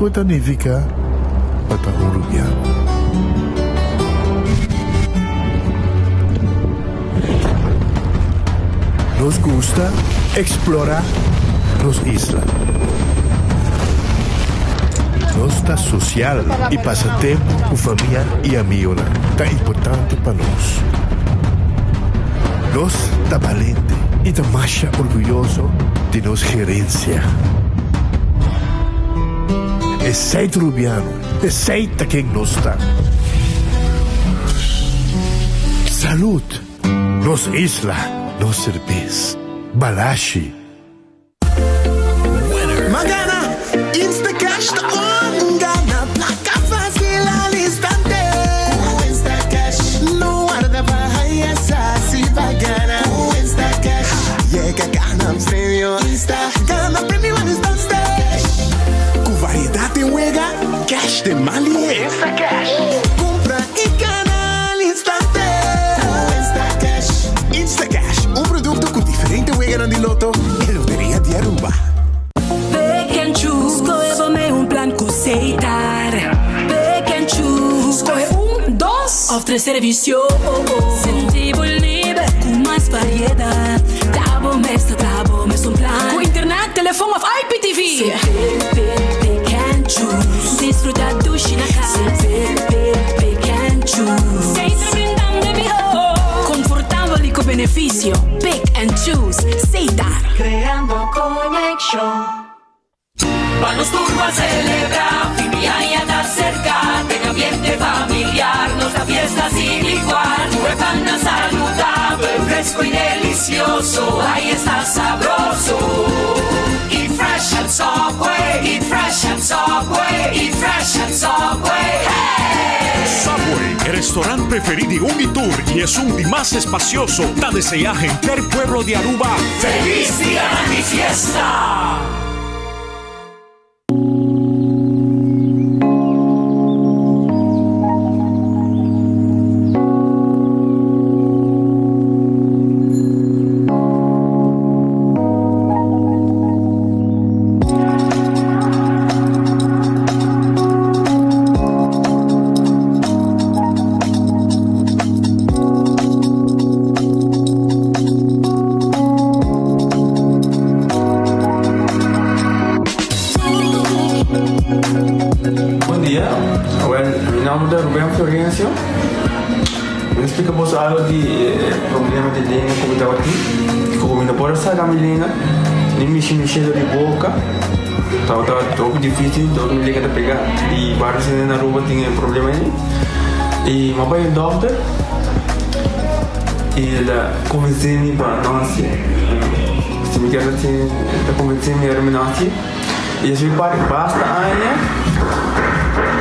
Kiko ta nifiká pa ta un rubiano. Nos gusta eksplorá nos isla. Nos ta sosial i pasa tempu ku famia i amigonan ta importante pa nos. Nos ta balente i ta masha orguyoso di nos gerensia. Esei ta Rubiano, esei ta ken nos ta. Salud! Nos isla, nos serbes. Balashi. Ma gana! Instacash ta on! Gana plaka fácil al instante! Ku Instacash no warda pa haya sa si pa gana. Ku Instacash yega gana premio. Insta gana premio al instante! Ku variedat den wega, cash den man lihe. Instacash kumpra i gana al instante. Ku Instacash. Instacash, un produkto ku diferente weganan di loto e Loteria di Aruba. Pick and choose, skohe bo mee un plan ku Setar. Pick and choose, skohe un, dos of tres servisio. Sinti bo liber ku mas variedat. Ta bo mes ta traha bo mes un plan. Ku internet, telefon of IPTV. Pick, pick, pick and choose. Disfruta dushi na kas. Pick, pick, pick and choose. Setar brindando e mihó. Konfortabel i ku benefisio. Pick and choose. Setar. Creando conexion. Pa nos tur ban celebra, fin di aña ta cerca, den ambiente familiar nos ta fiesta sin igual. Cu e pannan saludabel, fresco y delicioso, ay esta sabroso. Eat fresh at Subway, eat fresh at Subway, eat fresh at Subway, hey! Subway, e restaurant preferi di un y tur y esun di mas espacioso, ta desea henter pueblo di Aruba Feliz Dia di Fiesta! Bon dia, well mi nomber ta Ruben Florencio. Mi ta splika boso algo di e problema di lenga ku mi tabatin. Ku mi no por a saka mi lenga, ni mishi mi shelo di boka. Tabata hopi dificil, dor mi lenga ta pega. I varios hende na Aruba tin e problema ei. I mi a bai un dokter i el a konvensé mi pa no hasié. Si mi kier hasié, el ta konvensé mi ora mi no hasié. I esei parti basta aña,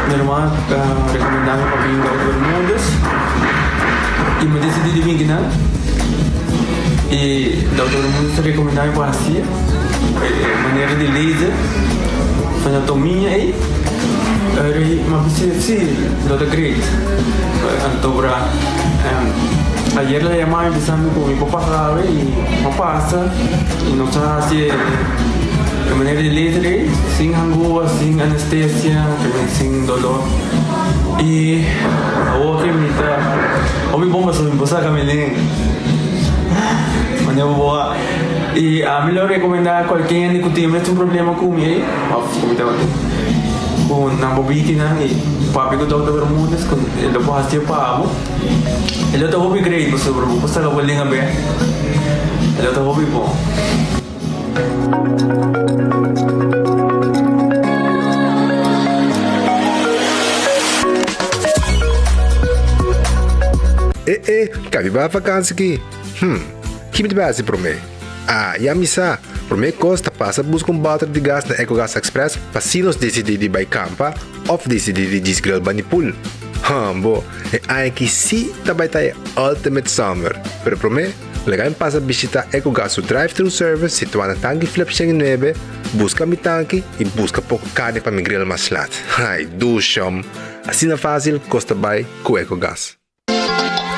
mi ruman a rekomendá mi pa bin Dokter Bermudez i mi desidí di bin kinan. I Dokter Bermudez ta rekomendá mi pa hasié e manera di laser anatomia ei. Eri mi a bisa si lo ta great. Anto bra ayer el a yama mi bisa mi ku mi por pasa awe i mi a pasa i nos a hasi e. E manera di laser ei, sin hangua, sin anestesia, también sin dolor. I awor ke mi ta hopi bon pasobra mi por saka mi lenga. Manera bo a. I ami lo rekomendá kualke hende ku tin e mesun problema ku mi ei, òf ku mi tabatin, ku nan por bini nan i papia ku Dòkter Bermudez ku e lo por hasié pa bo. E lo ta hopi great pasobra bo por saka bo lenga bèk. E lo ta hopi bon. E e, kabi ba vakansi ki? Hm, ki mi ta bai hasi promé? Ah, ya mi sa! Promé kos ta pasa buska un bòter di gas na Ecogas Express pa si nos disidí di bai kampa òf disidí di djis grill bani pool. Hòmbo, e aña aki sí ta bai ta e ultimate summer! Pero promé, Laga mi pasa bishita Ecogas su drive-thru service situá na Tanki Flip 109, buska mi tanki i buska poko karni pa mi grill mas lat. Ai, dushom! Asina fásil kos ta bai ku Ecogas.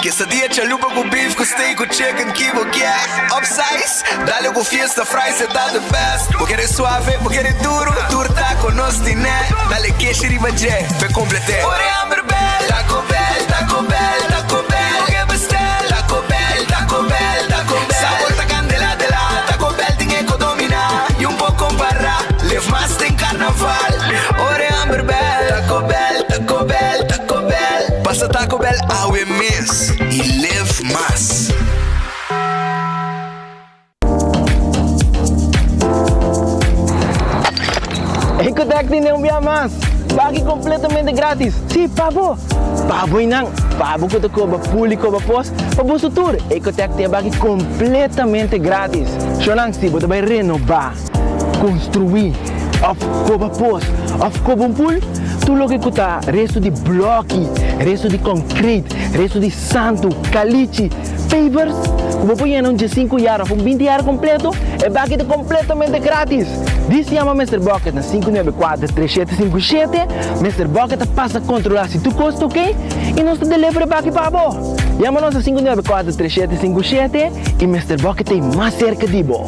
Quesadilla chalupa ku beef ku steak ku chicken ki bo kier Upsize, dale ku fiesta fries e ta the best Bo kere suave, bo kere duro, tur taco nos tine Dale keshi riba dje, p'e complete Ora e hamber bel, Taco Bell, Taco Bell, Taco Bell Bo ke bestel, Taco Bell, Taco Bell, Taco Bell Sabor ta candela de la, Taco Bell tin e ko domina Y un por compara, live mas den carnaval Ora e hamber bel, Taco Bell, Taco Bell, Taco Bell Pasa Taco Bell awe mes y live mas. Ecotec tin un bia mas! Baki completamente gratis! Sí, pa bo! Pa bo y nan! Pa bo cu ta coba pool y coba pos, pa boso tur! Ecotec tin e baki completamente gratis! Shownan, si bo ta bay renoba, construi, of coba pos, of coba un pool, tur loke cu ta resto di bloki, resto di concrete, resto di santu, calichi, Pavers ku bo por yena un diesinku yar òf un binti yar kompleto, e baki ta kompletamente gratis! Dis yama Mister Bucket na 594 3757, Mister Bucket ta pasa kontrolá si tur kos ta oké i nos ta deliver e baki pa bo! Yama nos na 594 3757 i Mister Bucket ta ei mas serka di bo!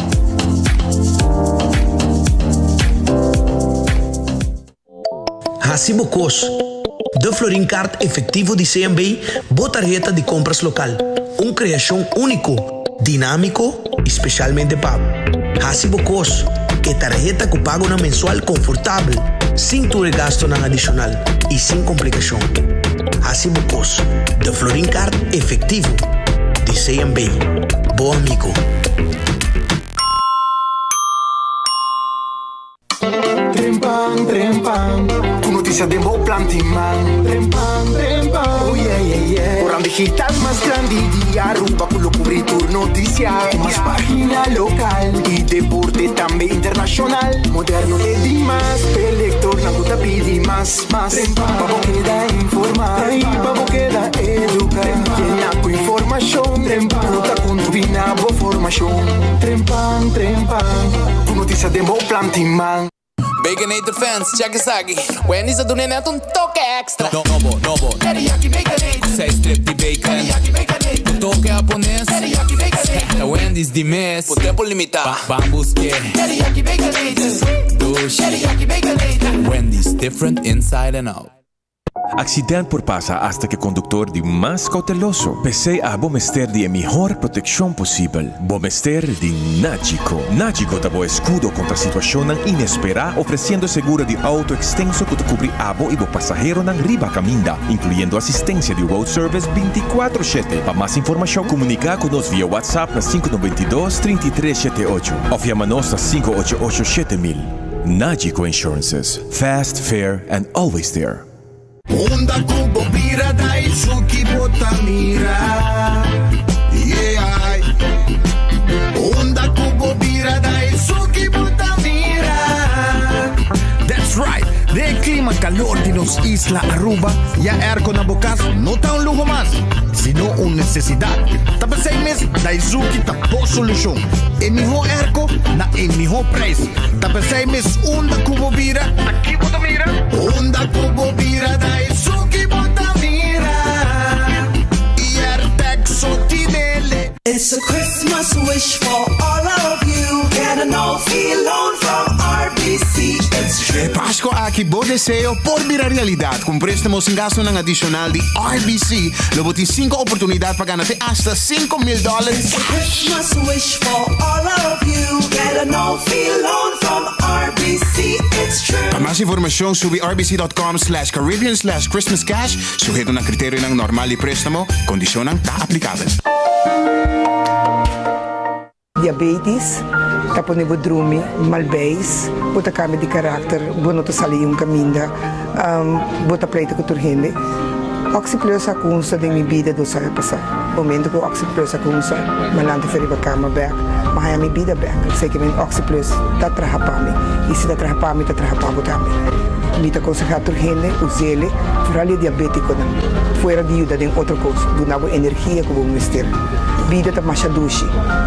Hasi bo kos. De Florin Card Efectivo di CMB, bo tarheta di kompras lokal. Un kreashon úniko, dinámiko i spesialmente pa bo. Hasi bo kos. E tarheta ku pagonan mensual konfortabel, sin tur e gastunan adishonal i sin komplikashon. Hasi bo kos. De Florin Card Efectivo di CMB. Bo amigo. Trempan, trempan, ku notisia den bo planti man. Trempan, trempan, oh yeah, yeah, yeah. Koran digital mas grandi di Aruba ku lo kubri tur notisia. Ku mas pagina lokal i deporte tambe internashonal. Moderno te dimas, p'e lektornan ku ta pidi mas, mas. Pa bo keda informa i pa bo keda eduka. Yena ku informashon ku ta kontribuí na bo formashon. Trempan, trempan. Ku notisia den bo planti man. Baconator fans, check esaki. Wendy's a duna e net un toke extra. Nobo, nobo. Teriyaki Baconator. Ku seis strip di bacon. Teriyaki Baconator. Un toke hapones. Teriyaki Baconator. Ta Wendy's di mes. Por tempo limita. Ban buske. Teriyaki Baconator. Dushi. Teriyaki Baconator. Wendy's, different inside and out. Accident por pasa hasta cu e conductor di mas cauteloso. P'esey abo mester di e mihor proteccion posibel. Bo mester di Nagico. Nagico ta bo escudo contra situacionnan inespera ofreciendo seguro di auto extenso cu ta cubri abo y bo pasaheronan riba caminda, incluyendo asistencia di road service binticuatro shete. Pa mas informacion comunica cu nos via WhatsApp na 592 33 shete ocho of yama nos na 588 7000. Nagico Insurances. Fast, fair and always there. Unda ku bo bira da e suki bo ta mira Yeah Unda ku bo bira da e suki bo ta mira That's right! Den e klima kalor di nos isla Aruba, ya airco na bo kas no ta un luho mas, sino un nesesidat. Ta p'esei mes Daizuki ta bo solushon. E mihó airco na e mihó prijs. Ta p'esei mes unda ku bo bira, ta ki bo ta mira? Unda ku bo bira ta esun ki bo ta mira. Airtag so tinele. It's a Christmas wish for all of you Get a no fee loan from RBC It's true. E Pasco aki bo deseo por bira realidad. Cu un prestamo sin gastonan adicional di RBC, lo bo tin cinco oportunidad pa gana te hasta 5000 dollar. It's a Christmas wish for all of you Get a no fee loan from RBC It's true. Pa mas informacion subi rbc.com slash Caribbean slash Christmas cash, suheto na criterionan normal di prestamo, condicionnan ta aplicabel. Diabetes ta pone bo drumi mal beis, bo ta cambia di karakter, bo no ta sali un caminda, bo ta pleita cu tur hende. Oxi Plus a cunsa den mi bida dos aña pasa. Momento cu Oxi Plus a cunsa, mi a lanta for riba cama bek, mi a haya mi bida bek. Esey ke men Oxi Plus ta traha pa mi y si ta traha pa mi, ta traha pa bo tambe. Mi ta conseha tur hende usele, vooral e diabeticonan, fuera di yuda den otro cos, duna bo energia cu bo mester. Bida ta masha dushi.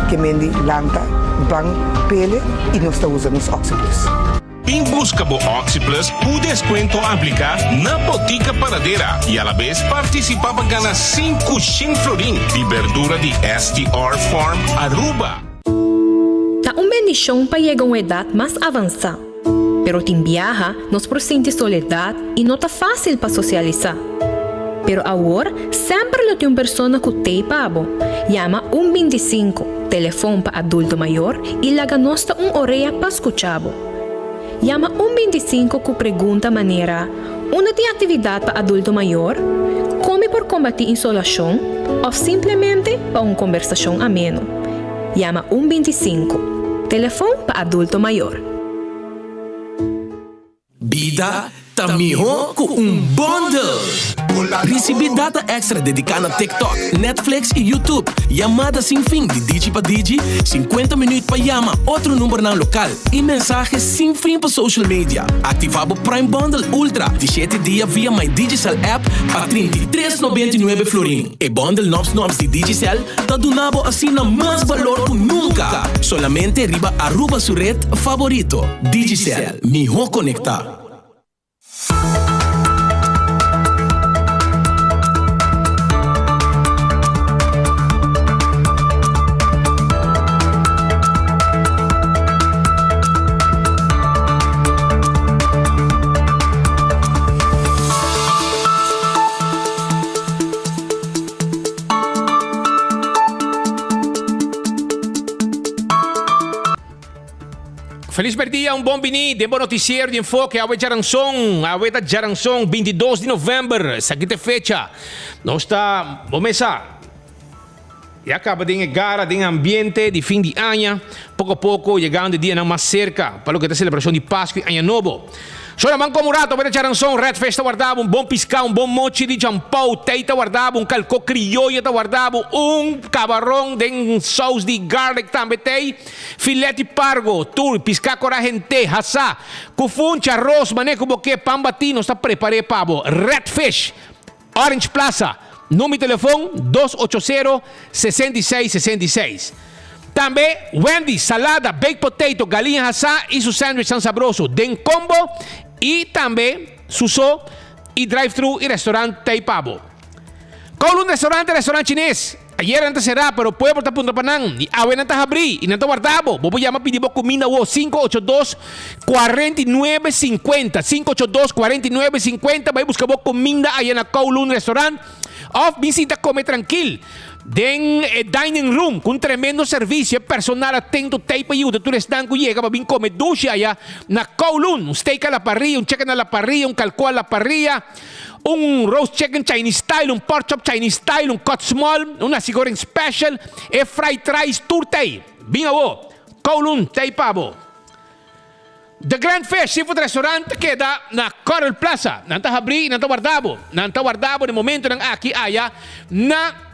Ke mendi lanta, ban, pele i nos ta usa nos Oxi Plus. Bin buska bo OxiPlus ku deskuento apliká na Botica Paradera i alabes partisipá pa gana 500 florin di berdura di STR Farm Aruba. Ta un bendishon pa yega un edat mas avansá, pero tin biaha nos por sinti soledat i no ta fásil pa sosialisá. Pero awor semper lo tin un persona ku t'ei pa bo. Yama un 25, telefon pa adulto mayor, i laga nos ta un orea pa skucha bo. Yama un 25 ku pregunta manera, Unda tin aktividat pa adulto mayor? Kon mi por kombatí insolashon? Òf simplemente pa un kombersashon ameno. Yama un 25, telefon pa adulto mayor. Bida ta mihó ku un bundle! Risibí data èkstra dediká na TikTok, Netflix i YouTube, yamada sin fin di Digi pa Digi, 50 minüt pa yama otro numbernan lokal i mensahe sin fin pa social media. Aktivá bo Prime Bundle Ultra di shete dia via My Digicel app pa 33,99 florin. E bundle nòps nòps di Digicel ta duna bo asina mas balor ku nunka! Solamente riba Aruba su red faborito, Digicel. Mihó konektá. Feliz merdia, un bon bini den bo noticiero di Enfoke. Awe djaranson, awe ta djaranson 22 di november. Esaki ta e fecha. Nos ta, bo mesa, ya caba den e gara, den ambiente di fin di aña. Poco a poco yegando e dianan mas cerca pa loke ta celebracion di Pascu y Aña Nobo. Shona ban come un rato, awe ta djaranson, Redfish ta warda bo, un bon pisca, un bon mochi di champou, tei ta warda bo, un calco crioyo ta warda bo, un cabaron den saus di garlic tambe tei. Filet di pargo, tur, piská kora hent'é, hasá, ku funchi, aros, mané ku bo ke, pan batí, nos ta prepar'é pa bo. Red Fish, Orange Plaza, number di telefon, dos ocho sero, 66 66. Tambe, Wendy's, salada, baked potato, galiña hasá i su sandwichnan sabroso den combo i tambe su so i drive-thru i restaurant t'ei pa bo. Kowloon Restaurant ta restaurant chines. Ayera nan ta será, pero pueblo ta puntra pa nan, i awe nan ta habrí, i nan ta warda bo. Bo por yama pidi bo kuminda awor, 582 49 50, 582 49 50, bai buska bo kuminda aya na Kowloon Restaurant, òf bin sinta kome trankil den e dining room ku un tremendo servisio, e personal atento t'ei pa yuda tur esnan ku yega pa bin kome dushi aya na Kowloon, un steak a la parrilla, un chicken a la parrilla, un kalkó a la parrilla. Un roast chicken Chinese style, un pork chop Chinese style, un cut small, un nasi goreng special, e fried rice tur t'ei. Bin awo, Kowloon t'ei pa bo. The Grand Fish Seafood Restaurant ta keda na Coral Plaza. Nan ta habrí i nan ta warda bo. Nan ta warda bo den momentonan aki aya na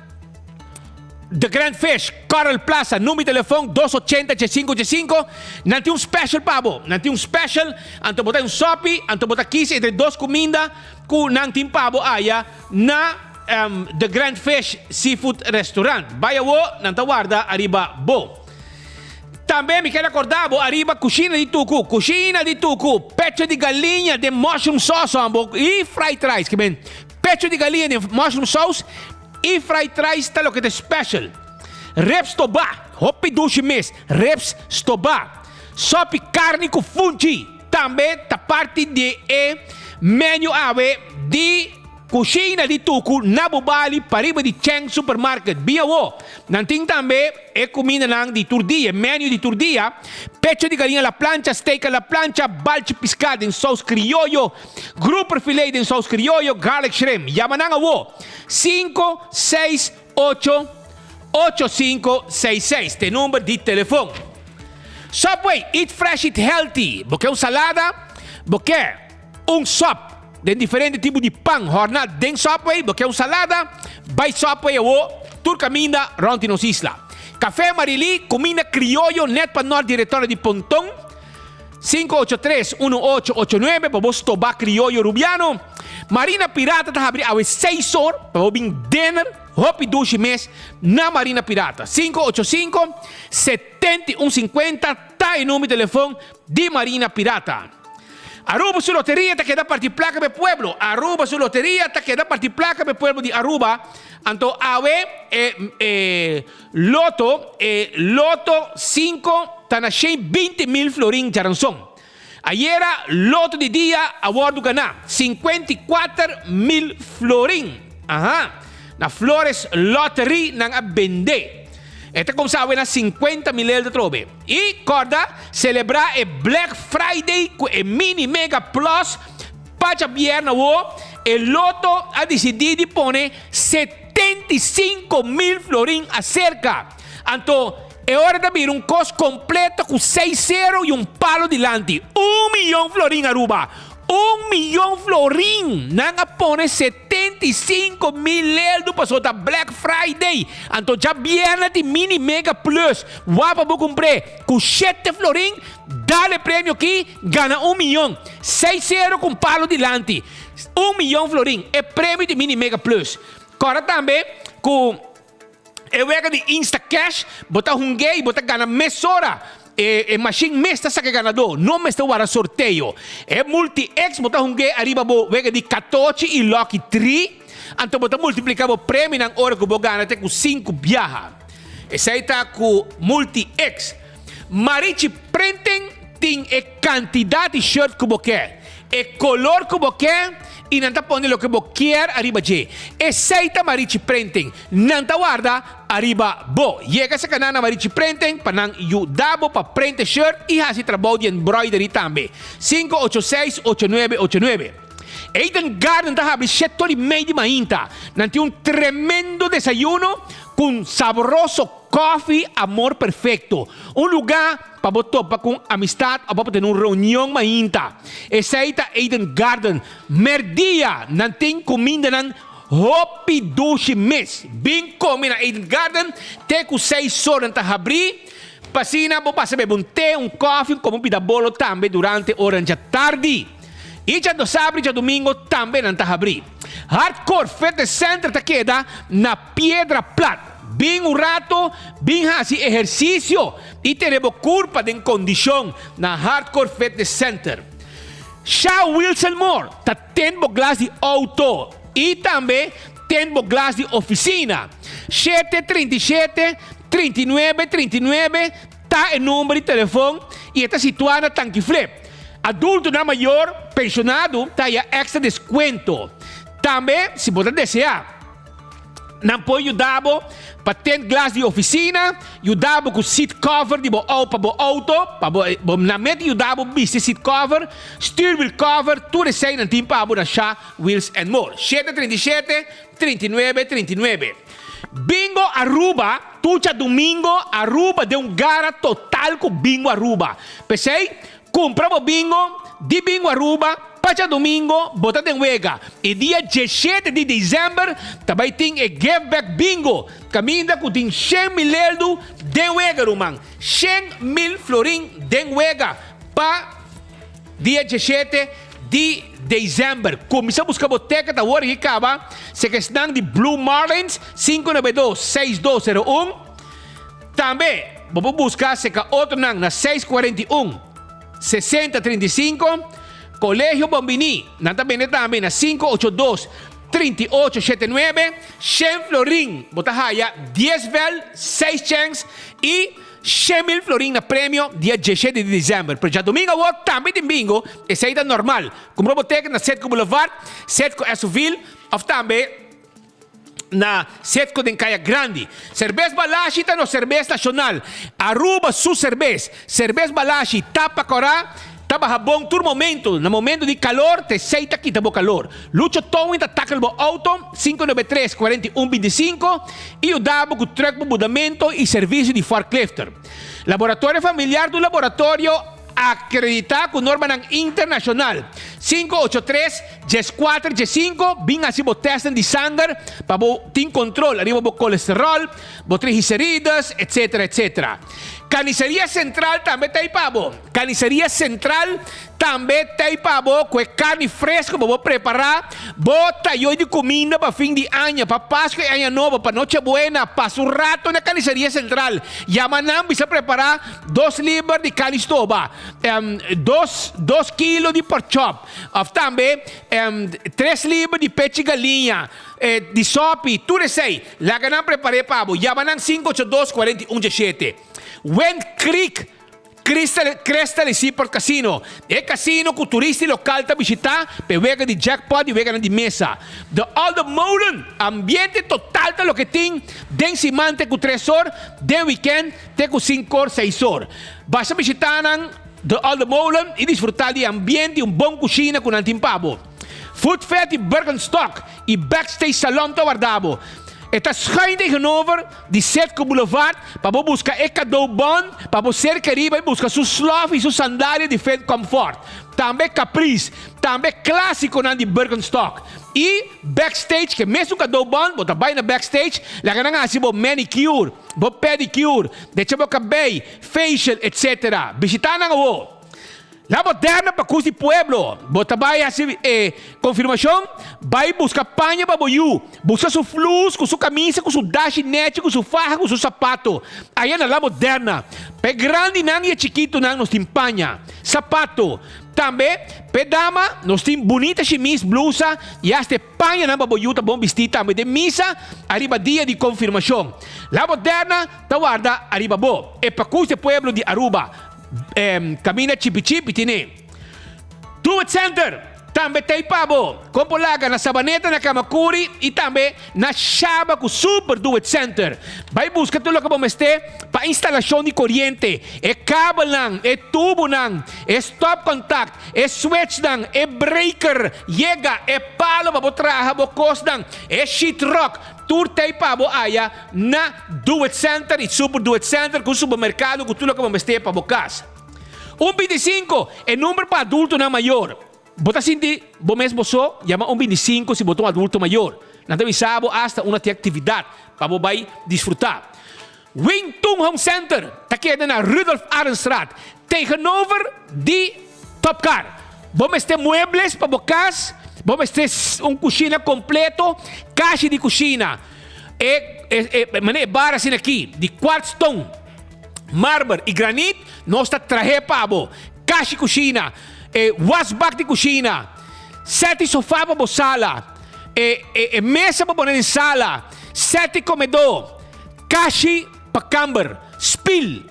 The Grand Fish, Coral Plaza. Number di telefon dos ochenta diesinco diesinco. Nan tin un special pa bo. Nan tin un special. Anto bo ta un sopi, anto bo ta kis entre dos kuminda ku nan tin pa bo aya na The Grand Fish Seafood Restaurant. Bai awo, nan ta warda ariba bo. Tambe mi ker akorda bo ariba kushina di tuku, kushina di tuku, pecho di galiña den mushroom sauce bo i fried rice. Ke men, pecho di galiña den mushroom sauce i fried rice ta loke ta special. Ribs stobá, hopi dushi mes, ribs stobá. Sopi karni ku funchi tambe ta parti di e menu awe di Kushina di Tuku na Bubali pariba di Cheng Supermarket. Bin awo, nan tin tambe e kumindanan di tur dia, e menu di tur dia, pecho di galiña a la plancha, steak a la plancha, balchi piská den sous krioyo, grouper filet den sous krioyo, garlic shrimp. Yama nan awo, sinku, seis, Ocho, ocho sinku, seis seis ta e number di telefon. Subway, eat fresh, eat healthy. Bo ke un salada? Bo ke un sop den diferente tipo di pan horna den Subway? Bo ke un salada? Bai Subway awo tur kaminda rond di nos isla. Café Marilí, kuminda krioyo net pa nort di retorno di Ponton. 583 1889 pa bo stoba krioyo rubiano. Marina Pirata ta habri awe 6 or pa bo bin dinner hopi dushi mes na Marina Pirata. 585 7150 ta e number di telefon di Marina Pirata. Aruba su loteria ta keda parti placa pa e pueblo. Aruba su loteria ta keda parti placa pa e pueblo di Aruba. Anto awe e e loto e loto cinco ta na 120.000 florin djaranson. Ayera loto di dia a wordo gana 54.000 florin. Aha. Na Flores Lottery nan a bende. E ta kumsa awe na 50.000 eldo atrobe. I kòrda selebrá e Black Friday ku e Mini Mega Plus pa djabièrnè awo. E loto a disidí di pone 75.000 florin aserka. Anto e ora ta bira un kos kompleto ku seis sero i un palo dilanti. Un miyon florin Aruba! Un miyon florin! Nan a pone 75.000 leldu pasobra ta Black Friday. Anto djabièrnè tin Mini Mega Plus. Wak pa bo kumpr'é ku shete florin, dal e premio aki, gana un miyon. Seis sero ku un palo dilanti. Un miyon florin, e premio di Mini Mega Plus. Kòrda tambe ku. E wega di Instacash, bo ta hung'é i bo ta gana mesora. E e mashin mes ta saka e ganadó, no mester wara sorteo. E Multi-X bo ta hung'é ariba bo wega di katochi i Lucky Tree, anto bo ta multipliká bo premionan ora ku bo gana te ku sinku biaha. Esei ta ku Multi-X. Marichi Printing tin e kantidat di shirt ku bo ke, e kolor ku bo ke i nan ta pone loke bo kier ariba dje. Esei ta Marichi Printing. Nan ta warda ariba bo. Yega serka nan na Marichi Printing pa nan yuda bo pa print e shirt i hasi trabou di embroidery tambe. 586 8989. Eden Garden ta habri shete ora i mei di mainta. Nan tin un tremendo desayuno ku un sabroso Koffie Amor Perfecto, un lugá pa bo topa ku un amistat òf pa bo tene un reunion mainta. Esei ta Eden Garden. Mèrdia nan tin kumindanan hopi dushi mes. Bin kome na Eden Garden te ku seis or nan ta habrí. Pa asina bo pasa bebe un te, un kòfi, kome un pida bolo tambe durante oran djatardi. I djadosabra i djadumingo tambe nan ta habrí. Hardcore Fitness Center ta keda na Piedra Plat. Bin un rato, bin hasi ehersisio i tene bo kurpa den kondishon na Hardcore Fitness Center. Sha Wilson Moore ta ten bo glas di outo i tambe ten bo glas di ofisina. Shete 37 39 39 ta e number di telefon i e ta situá na Tankiflip. Adultonan mayor, penshonado ta haya èkstra deskuento. Tambe si bo ta deseá. Nan por yuda bo pa tint glas di oficina, yuda bo cu seat cover di bo au pa bo auto, pa bo, bo nan mete yuda bo bisti seat cover, stuurwiel cover, tur esey nan tin pa bo na Sha Wheels and More. 737 39 39. Bingo Aruba, tur djadumingo Aruba den un gara total cu Bingo Aruba. P'esey, Cumpra bo bingo di Bingo Aruba pa djadomingo bo ta den wega. E dia 17 di december ta bay tin e Give Back Bingo caminda cu tin shen mil eldu den wega ruman. Shen mil florin den wega pa dia 17 di december. Cuminsa busca bo ticket awor y caba seke esnan di Blue Marlins 592 6201. Tambe bo por buska seka otronan na 641 60 35, Colegio Bon Bini, nan ta bende tambe na 582 38 79, Shen florin bo ta haya 10 vel, 6 chens y shen mil florin na premio dia 17 di december. Pero djadomingo awor tambe tin bingo, esey ta normal. Cumpra bo ticket na Citgo Boulevard, Citgo Esoville of tambe. na Setco den Kaya Grandi. Serbes Balashi ta nos serbes nashonal. Aruba su serbes. Serbes Balashi ta pa kòrá, ta baha bon tur momento. Na momento di kalor, te esei ta kita bo kalor. Lucho Towing ta tackle bo auto, 593 41 25, i yuda bo ku truck bo mudamento i servisio di forklifter. Laboratorio Familiar ta un laboratorio. Akreditá ku normanan internashonal. 583 14 15 Bin hasi bo tèstnan di sanger pa bo tin kontrol ariba bo kolesteròl, bo triglicerides, etsetera, etsetera. Kaniseria Sentral tambe ta ei pa bo. Kaniseria Sentral Tambe t'ei pa bo ku e karni fresku pa bo prepará bo tayoi di kuminda pa fin di aña, pa Pasku i Aña Nobo, pa Nochebuena. Pasa un rato na Carniceria Central. Yama nan bisa prepará dos liber di karni stoba, dos kilo di porkchop òf tambe tres liber di pechi galiña, di sòpi, tur esei. Laga nan prepar'é pa bo. Yama nan 582 41 17. Wind Creek Crystal, Crystal y Seaport Casino, e casino cu turista y local ta bishita p'e wega di jackpot y weganan di mesa. De Olde Molen, ambiente total ta loke tin den siman te cu tres or, den weekend te cu cinco or, seis or. Basa bishita nan De Olde Molen y disfruta di e ambiente y un bon cushina cu nan tin pa bo. Food Fair di Birkenstock y Backstage Salon ta warda bo. E ta schuin tegenover di Setco Boulevard pa bo buska e cadeau bon pa bo ser keri bai buska su slof y su sandalia di Fit Comfort. Tambe Caprice, tambe clasiconan di Birkenstock. Y Backstage ke mesun cadeau bon bo ta bai na Backstage laga nan haci bo manicure, bo pedicure, decha bo cabey, facial etc. Bishita nan awo. La moderna pa cus di pueblo. Bo ta bay haci e confirmacion? Bay busca paña pa bo yu. Busca su flus cu su camisa cu su dashi nechi cu su faha cu su sapato. Aya na La Moderna. Pa e grandinan y e chikitonan nos tin paña, sapato. Tambe pa e dama nos tin bunita shimis, blusa y hasta e pañanan pa bo yu ta bon bisti tambe den misa ariba dia di confirmacion. La Moderna ta warda ariba bo. E pa cus di pueblo di Aruba. Caminda chipi chipi tine. Do It Center tambe ta ei pa bo. Con por laga na Sabaneta, na Camacuri y tambe na Shaba cu Super Do It Center. Bay busca tur loke bo mester pa instalacion di coriente, e kabelnan, e tubonan, e stopcontact, e switchnan, e breaker, yega, e palo pa bo traha bo cosnan, e sheetrock. Tur ta ei pa bo aya na Do It Center y Super Do It Center cu un supermercado cu tur loke bo mester pa bo cas. Un binticinco, e number pa adultonan mayor. Bo ta sinti bo mes bo so? Yama un binticinco si bo ta un adulto mayor. Nan ta bisa bo hasta unda tin actividad pa bo bay disfruta. Wing Tun Home Center ta keda na Rudolf Arendstraat, tegenover di Topcar. Bo mester muebles pa bo cas, bo mester un cushina completo, kashi di cushina, e e e manera e bar asina aki di quartzstone, marmer y granit, nos ta trahe pa bo. Kashi cushina, e wasbak di cushina, set di sofa pa bo sala, e e e mesa pa pone den sala, set di comedor. Kashi pa kamber, spil,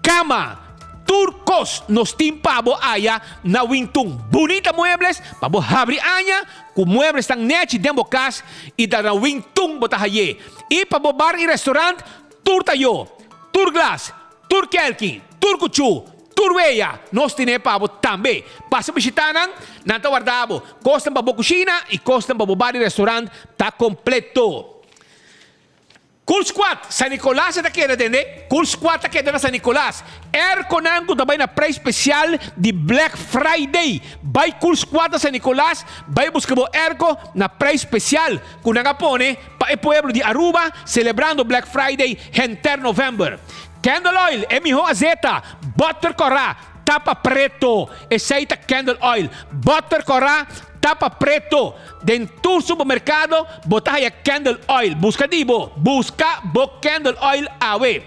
kama, tur kos nos tin pa bo aya na Wintun. Bunita muebles pa bo habri aña ku muebles tan nechi den bo kas i ta na Wintun bo ta haye. I pa bo bar i restaurant tur ta yo, tur glas, tur kelki, tur kuchu, tur weya nos tine pa bo tambe. Pasa bishita nan, nan ta warda bo. Kosnan pa bo kushina i kosnan pa bo bar i restaurant ta kompleto. Cool Squad, San Nicolas e ta keda tende? Cool Squad ta keda na San Nicolas. Airconan cu ta bay na prijs special di Black Friday. Bay Cool Squad na San Nicolas, bay busca bo airco na prijs special cu nan a pone pa e pueblo di Aruba celebrando Black Friday henter November. Candle Oil, e miho azeta, butter cora, tapa preto. Esey ta Candle Oil, butter cora, Tapa preto den tur supermercado bo ta haya candle oil. Busca di bo. Busca bo candle oil awe.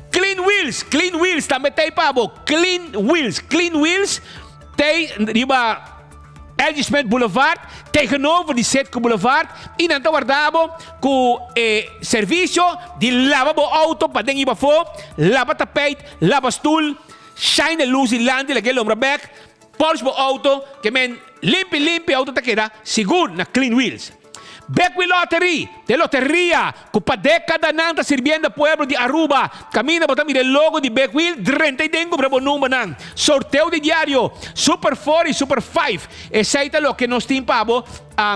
Clean Wheels, Clean Wheels tambe ta ei pa bo. Clean Wheels, Clean Wheels ta ei riba LG Smith Boulevard tegenover di Citgo Boulevard y nan ta warda bo cu e servicio di laba bo auto paden y pafo, laba tapijt, laba stoel, shine e luz dilanti laga e lombra bek. Polish bo auto ke men limpi limpi auto ta keda sigur na Clean Wheels. Bekwee Lottery ta e loteria ku pa dekadanan ta sirbiendo pueblo di Aruba. Kaminda bo ta mira e logo di Bekwee drenta i den kumpra bo numbernan. Sorteo di diario, Super Four i Super Five. Esei ta loke nos tin pa bo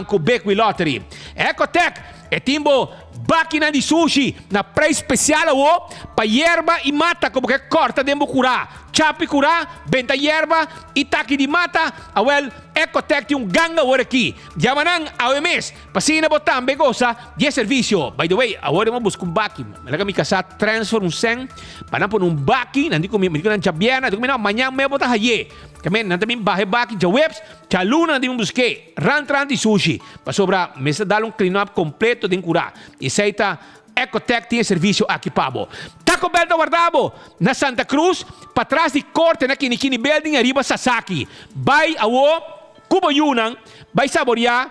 ku Bekwee Lottery. Ecotech e tin bo bakinan di sushi na prijs spesial awo pa yerba i mata ku bo ke kòrta den bo kurá. Chapi kurá, benta yerba i taki di mata, awel, Ecotec tin un ganga awor aki. Yama nan awe mes pa asina bo tambe gosa di e servisio. By the way, awor mi a buska un baki. Mi laga mi kasá transfer un sèn pa nan pone un baki. Nan di ku mi, mi di ku nan djabièrnè, nan di ku mi no, mañan mes bo ta haye. Tambe nan ta bin baha e baki djaweps, djaluna nan ta bin busk'é. Rant rant di sushi. Pasobra mester dal un clean up completo den cura. Y esey ta Ecotec tin e servicio aki pa bo. Taco Bell ta warda bo na Santa Cruz, patras di Corte na Kinikini Building ariba Sasaki. Bay awo cu bo yunan bay saboria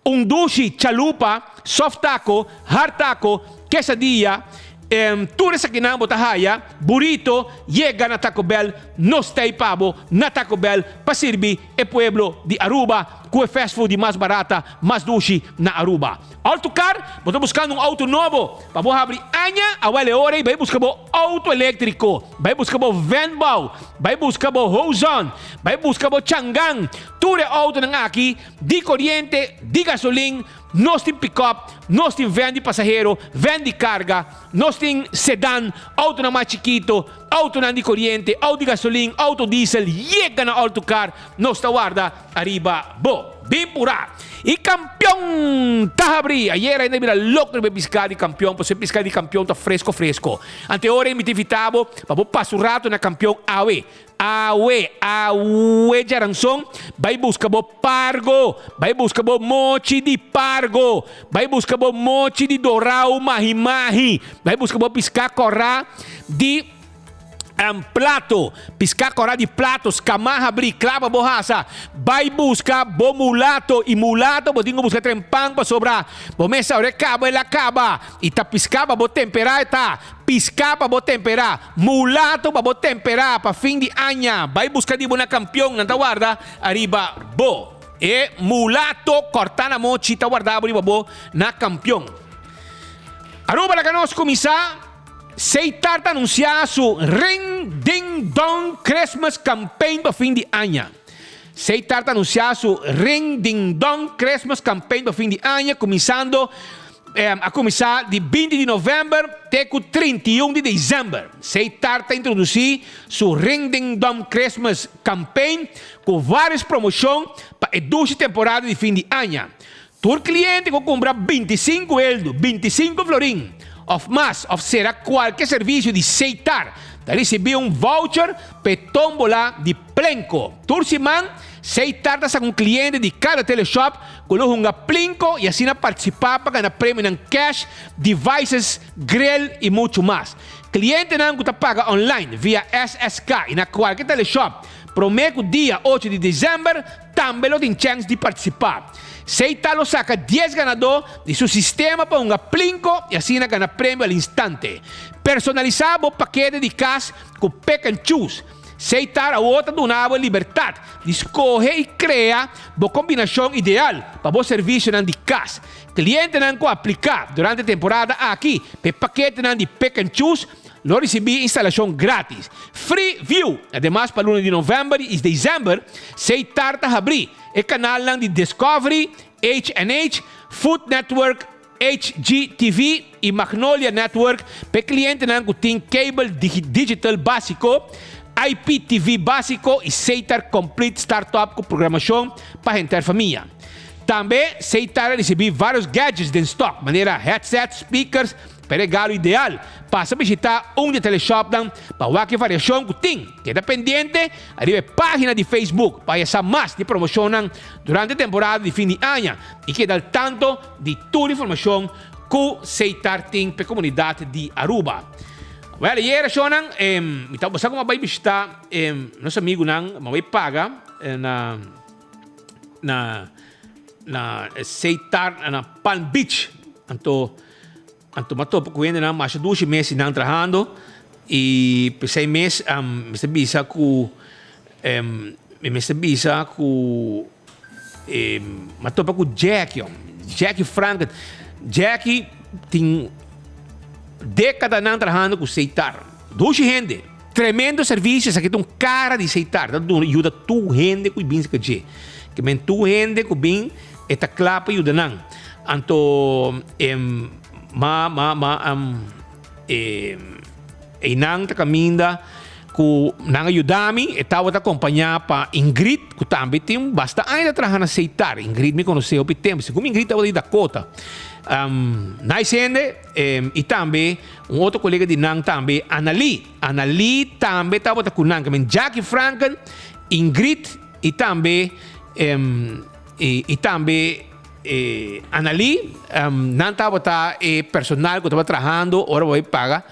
un dushi chalupa, soft taco, hard taco, quesadilla, tur esakinan bo ta haya, burrito, yega na Taco Bell, nos ta ey pa bo na Taco Bell pa sirbi e pueblo di Aruba cu e fast food di mas barata, mas dushi na Aruba. Auto car, bo ta buscando un auto nobo pa bo habri aña? Awel e ora ey bay busca bo auto electrico, bay busca bo Venbouw, bay busca bo Hozon, bay busca bo Changan. Tur e autonan aki di coriente, di gasolin, nos tin pick-up, nos tin van di pasahero, van di carga, nos tin sedan, autonan mas chikito, Autonan di koriente, auto di gasolin, auto diesel yega na Auto Car, nos ta warda ariba bo. Bin purá! E kampion ta habrí! Ayer ainda bira loko riba e piská di kampion, pasobra e piská di kampion ta fresko fresko. Ante ora mi ta invitá bo pa bo pasa un rato na kampion awe. Awe, awe djaranson, bai buska bo pargo, bai buska bo mochi di pargo, bai buska bo mochi di dorau mahi mahi, bai buska bo piská kòrá di plato, piská kòrá di plato, skamá habrí, kla pa bo hasa, bai buska bo mulato, i mulato bo tin ku buska trempan pasobra bo mester ora e kaba el a kaba, i ta piská pa bo temperá e ta. Piská pa bo temperá, mulato pa bo temperá pa fin di aña. Bai buska di bo na kampion, nan ta warda ariba bo. E mulato kòrtá na mochi ta warda bo riba bo na kampion. Aruba laga nos kuminsá. Seitar ta anunsiá su Ring Ding Dong Christmas Campaign pa fin di aña. Seitar ta anunsiá su Ring Ding Dong Christmas Campaign pa fin di aña kuminsando A kuminsá di 20 di novèmber te ku 31 di desèmber. Seitar ta introdusí su Ring Ding Dong Christmas Campaign ku vários promoshon pa e dushi temporada di fin di aña. Tur kliente ku kumpra 25 eldu, 25 florin, òf mas òf sera kualke servisio di Seitar ta risibí un voucher pa e tómbola di Plenco. Tur siman Seitar ta saka un kliente di kada teleshop Ku lo hunga plinko i asina partisipá pa gana premionan cash, devices, grill i muchu mas. Klientenan ku ta paga online via SSK i na kualke teleshop promé ku dia ocho di desèmber tambe lo tin chèns di partisipá. Seita lo saka dies ganadó di su sistema pa hunga plinko i asina gana premio al instante. Personalisá bo pakete di kas ku Pick and Choose. Seitar awor ta duna bo e libertat di skohe i krea bo kombinashon ideal pa bo servisionan di kas. Klientenan ku apliká durante e temporada aki pa e paketenan di Pick and Choose lo risibí instalashon grátis. Free View! Ademas pa luna di novèmber i desèmber, Seitar ta habrí e kanalnan di Discovery, HNH, Food Network, HGTV i Magnolia Network pa e klientenan ku tin cable digital básiko, IPTV básiko i Setar Complete Startup ku programashon pa henter famia. Tambe Setar a risibí vários gadgets den stòk, manera headsets, speakers, pa e regalo ideal. Pasa bishitá un di e teleshòpnan pa wak e variashon ku tin. Keda pendiente ariba e página di Facebook pa haña sa mas di promoshonnan durante e temporada di fin di aña i keda al tanto di tur informacion cu Seitar tin p'e comunidad di Aruba. Wel, ayer shownan, mi ta sa como a bay bishita nos amigunan, mi a bay paga na na na Seitar na Palm Beach. Anto anto mi a topa cu hendenan masha dushi mes y nan trahando y p'esey mes mi mester bisa cu mi mester bisa cu E m'a topa ku Jackie, hom. Jackie Franken. Jackie tin dékadanan trahando ku Seitar. Dushi hende. Tremendo servisio. Esaki ta un kara di Seitar. Ta duna yuda tur hende ku bin serka dje. Ke men tur hende ku bin e ta kla pa yuda nan. Anto e ma ma ma e einan ta kaminda. Ku nan a yuda mi, e tabata kompañá pa Ingrid, ku tambe tin basta aña ta traha na Seitar. Ingrid mi konosé hopi tempu, segun Ingrid tabata di Dakota. Nice hende, i tambe un otro kolega di nan tambe, Analí. Analí tambe tabata ku nan. Kimen Jackie Franken, Ingrid i tambe i tambe Analí, nan tabata e personal ku tabata trahando ora bo bai paga.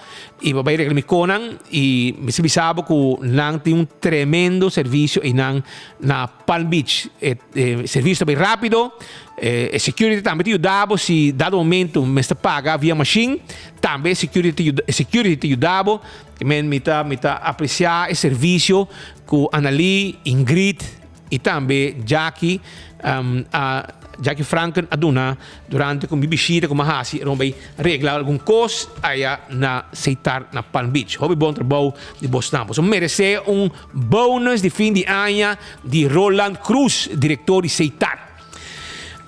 I bo bai regla mi konan i mi sa bisa bo ku nan tin un tremendo servisio einan na Palm Beach. E servisio ta bai rápido, e security tambe ta yuda bo si dado momento mester paga via mashin, tambe e security ta yuda, e security ta yuda bo. Men mi ta mi ta apresiá e servisio ku Analí, Ingrid i tambe Jackie a Jackie Franken a duna durante ku mi bishita ku mi a hasi ron bai regla algun kos aya na Seitar na Palm Beach. Hopi bon trabou di bosnan. Boso meresé un bonus di fin di aña di Roland Cruz, direktor di Seitar.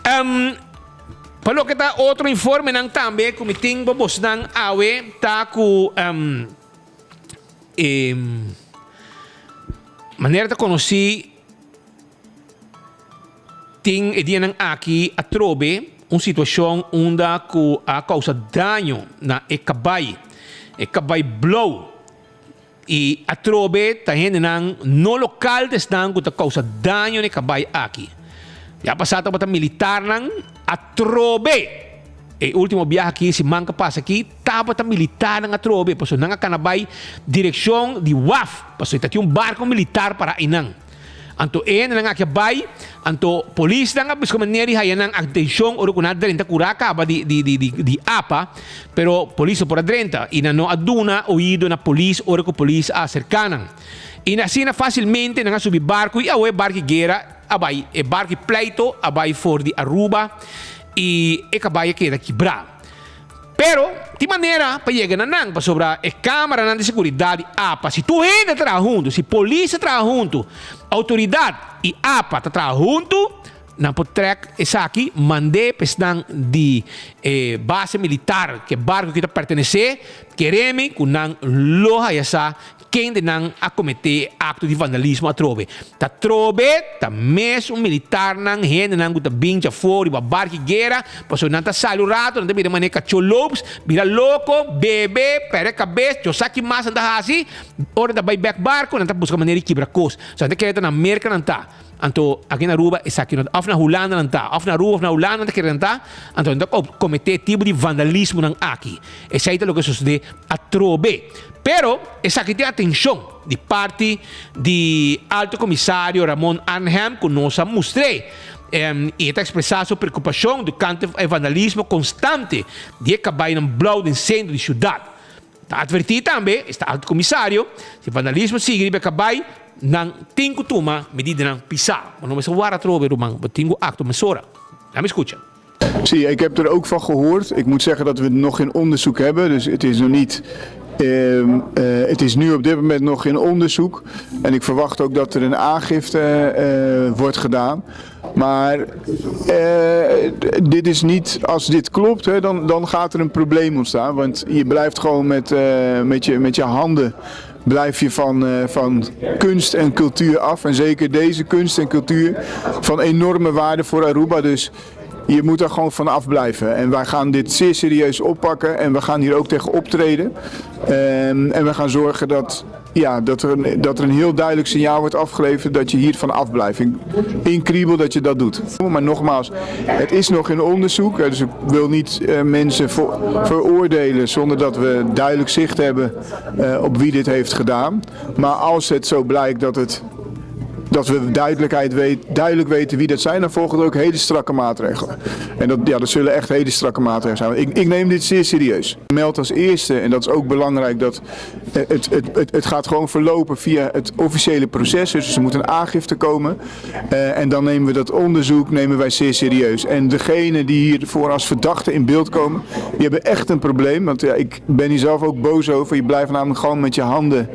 Pa loke ta otro informenan tambe ku mi tin pa bosnan awe ta ku E manera ta konosí tin e dianan aki atrobe un situashon unda ku a kousa daño na e kabai, e kabai blou. I atrobe ta hendenan no lokal ta esnan ku ta kousa daño na e kabai aki. Ya pasá tabata militarnan atrobe. E ultimo biaha aki, siman ku a pasa aki, tabata militarnan atrobe, pasobra nan a kana bai direkshon di waf, pasobra ta tin un barko militar para einan. Anto e hendenan aki a bai, anto polisnan a buska manera di haya nan atenshon ora ku nan a drenta kura kaba di di di di apa, pero polis no por a drenta i nan no a duna oido na polis ora ku polis a aserká nan. I asina fasilmente nan a subi barko i awe barki guera a bai, e barki pleito a bai for di Aruba i e kabai a keda kibrá. Pero tin manera pa yega na nan pasobra e kameranan di seguridat di apa, si tur hende ta traha huntu, si polis ta traha huntu, outoridat i apa ta traha huntu, nan por trèk esaki mand'é pa esnan di e base militar ku e barku aki ta pertenesé, keremi ku nan lo haya sa Kende nan a kometé e akto di vandalismo atrobe? Ta trobe ta mes un militarnan, hendenan ku ta bin djafor riba barki guera, pasobra nan ta sali un rato, nan ta bira manera kachó loops, bira loko, bebe, pèrdè kabes, Dios sa ki mas nan ta hasi, ora nan ta bai bèk barko nan ta buska manera di kibra kos. So nan ta kere ta na Merka nan ta. Anto aki na Aruba esaki no ta, òf na Hulanda nan ta, òf na Aruba òf na Hulanda nan ta kere nan ta, anto nan ta kometé e tipo di vandalismonan aki. Esei ta loke a sosodé atrobe. Pero esaki tin atenshon di parti di Alto Komisario Ramon Arnhem ku nos a mustr'é i e ta ekspresá su preokupashon tokante e vandalismo konstante di e kabainan blou den sentro di siudat. Ta atvertí tambe esta Alto Komisario si vandalismo sigui riba e kabai nan tin ku tuma medidanan pisá. Bo no mester wara atrobe ruman, bo tin ku aktua mesora. Laat mi skucha. Sí, ik heb er ook van gehoord. Ik moet zeggen dat we nog geen onderzoek hebben, dus het is nog niet. Uh, het is nu op dit moment nog in onderzoek. En ik verwacht ook dat er een aangifte uh, wordt gedaan. Maar uh, dit is niet, als dit klopt, hè, dan, dan gaat er een probleem ontstaan. Want je blijft gewoon met, uh, met, je, met je handen blijf je van, uh, van kunst en cultuur af. En zeker deze kunst en cultuur van enorme waarde voor Aruba. Dus je moet daar gewoon van afblijven. En wij gaan dit zeer serieus oppakken en we gaan hier ook tegen optreden. Um, en we gaan zorgen dat, ja, dat, er een, dat er een heel duidelijk signaal wordt afgeleverd dat je hiervan afblijft. In Kriebel dat je dat doet. Maar nogmaals, het is nog in onderzoek. Dus ik wil niet uh, mensen veroordelen zonder dat we duidelijk zicht hebben uh, op wie dit heeft gedaan. Maar als het zo blijkt dat het dat we duidelijkheid weet, duidelijk weten wie dat zijn, dan volgen er ook hele strakke maatregelen. En dat, ja, dat zullen echt hele strakke maatregelen zijn. Ik, ik neem dit zeer serieus. Meld als eerste, en dat is ook belangrijk, dat het, het, het, het gaat gewoon verlopen via het officiële proces. Dus er moet een aangifte komen. Uh, en dan nemen we dat onderzoek nemen wij zeer serieus. En degene die hiervoor als verdachte in beeld komen, die hebben echt een probleem. Want ja, ik ben hier zelf ook boos over. Je blijft namelijk gewoon met je handen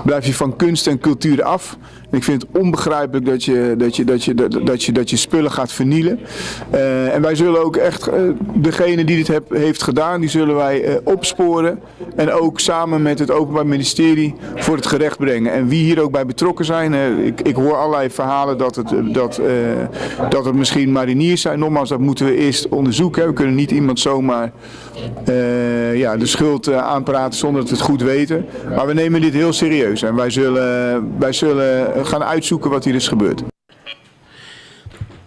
blijf je van kunst en cultuur af. En ik vind het onbegrijpelijk dat je, dat je, dat je, dat, dat je, dat je spullen gaat vernielen. Eh, en wij zullen ook echt eh, degene die dit heb, heeft gedaan, die zullen wij eh, opsporen. En ook samen met het Openbaar Ministerie voor het gerecht brengen. En wie hier ook bij betrokken zijn, ik, ik hoor allerlei verhalen dat het, dat, uh, dat het misschien mariniers zijn. Nogmaals, dat moeten we eerst onderzoeken. We kunnen niet iemand zomaar uh, ja, de schuld aanpraten zonder dat we het goed weten. Maar we nemen dit heel serieus en wij zullen, wij zullen gaan uitzoeken wat hier is gebeurd.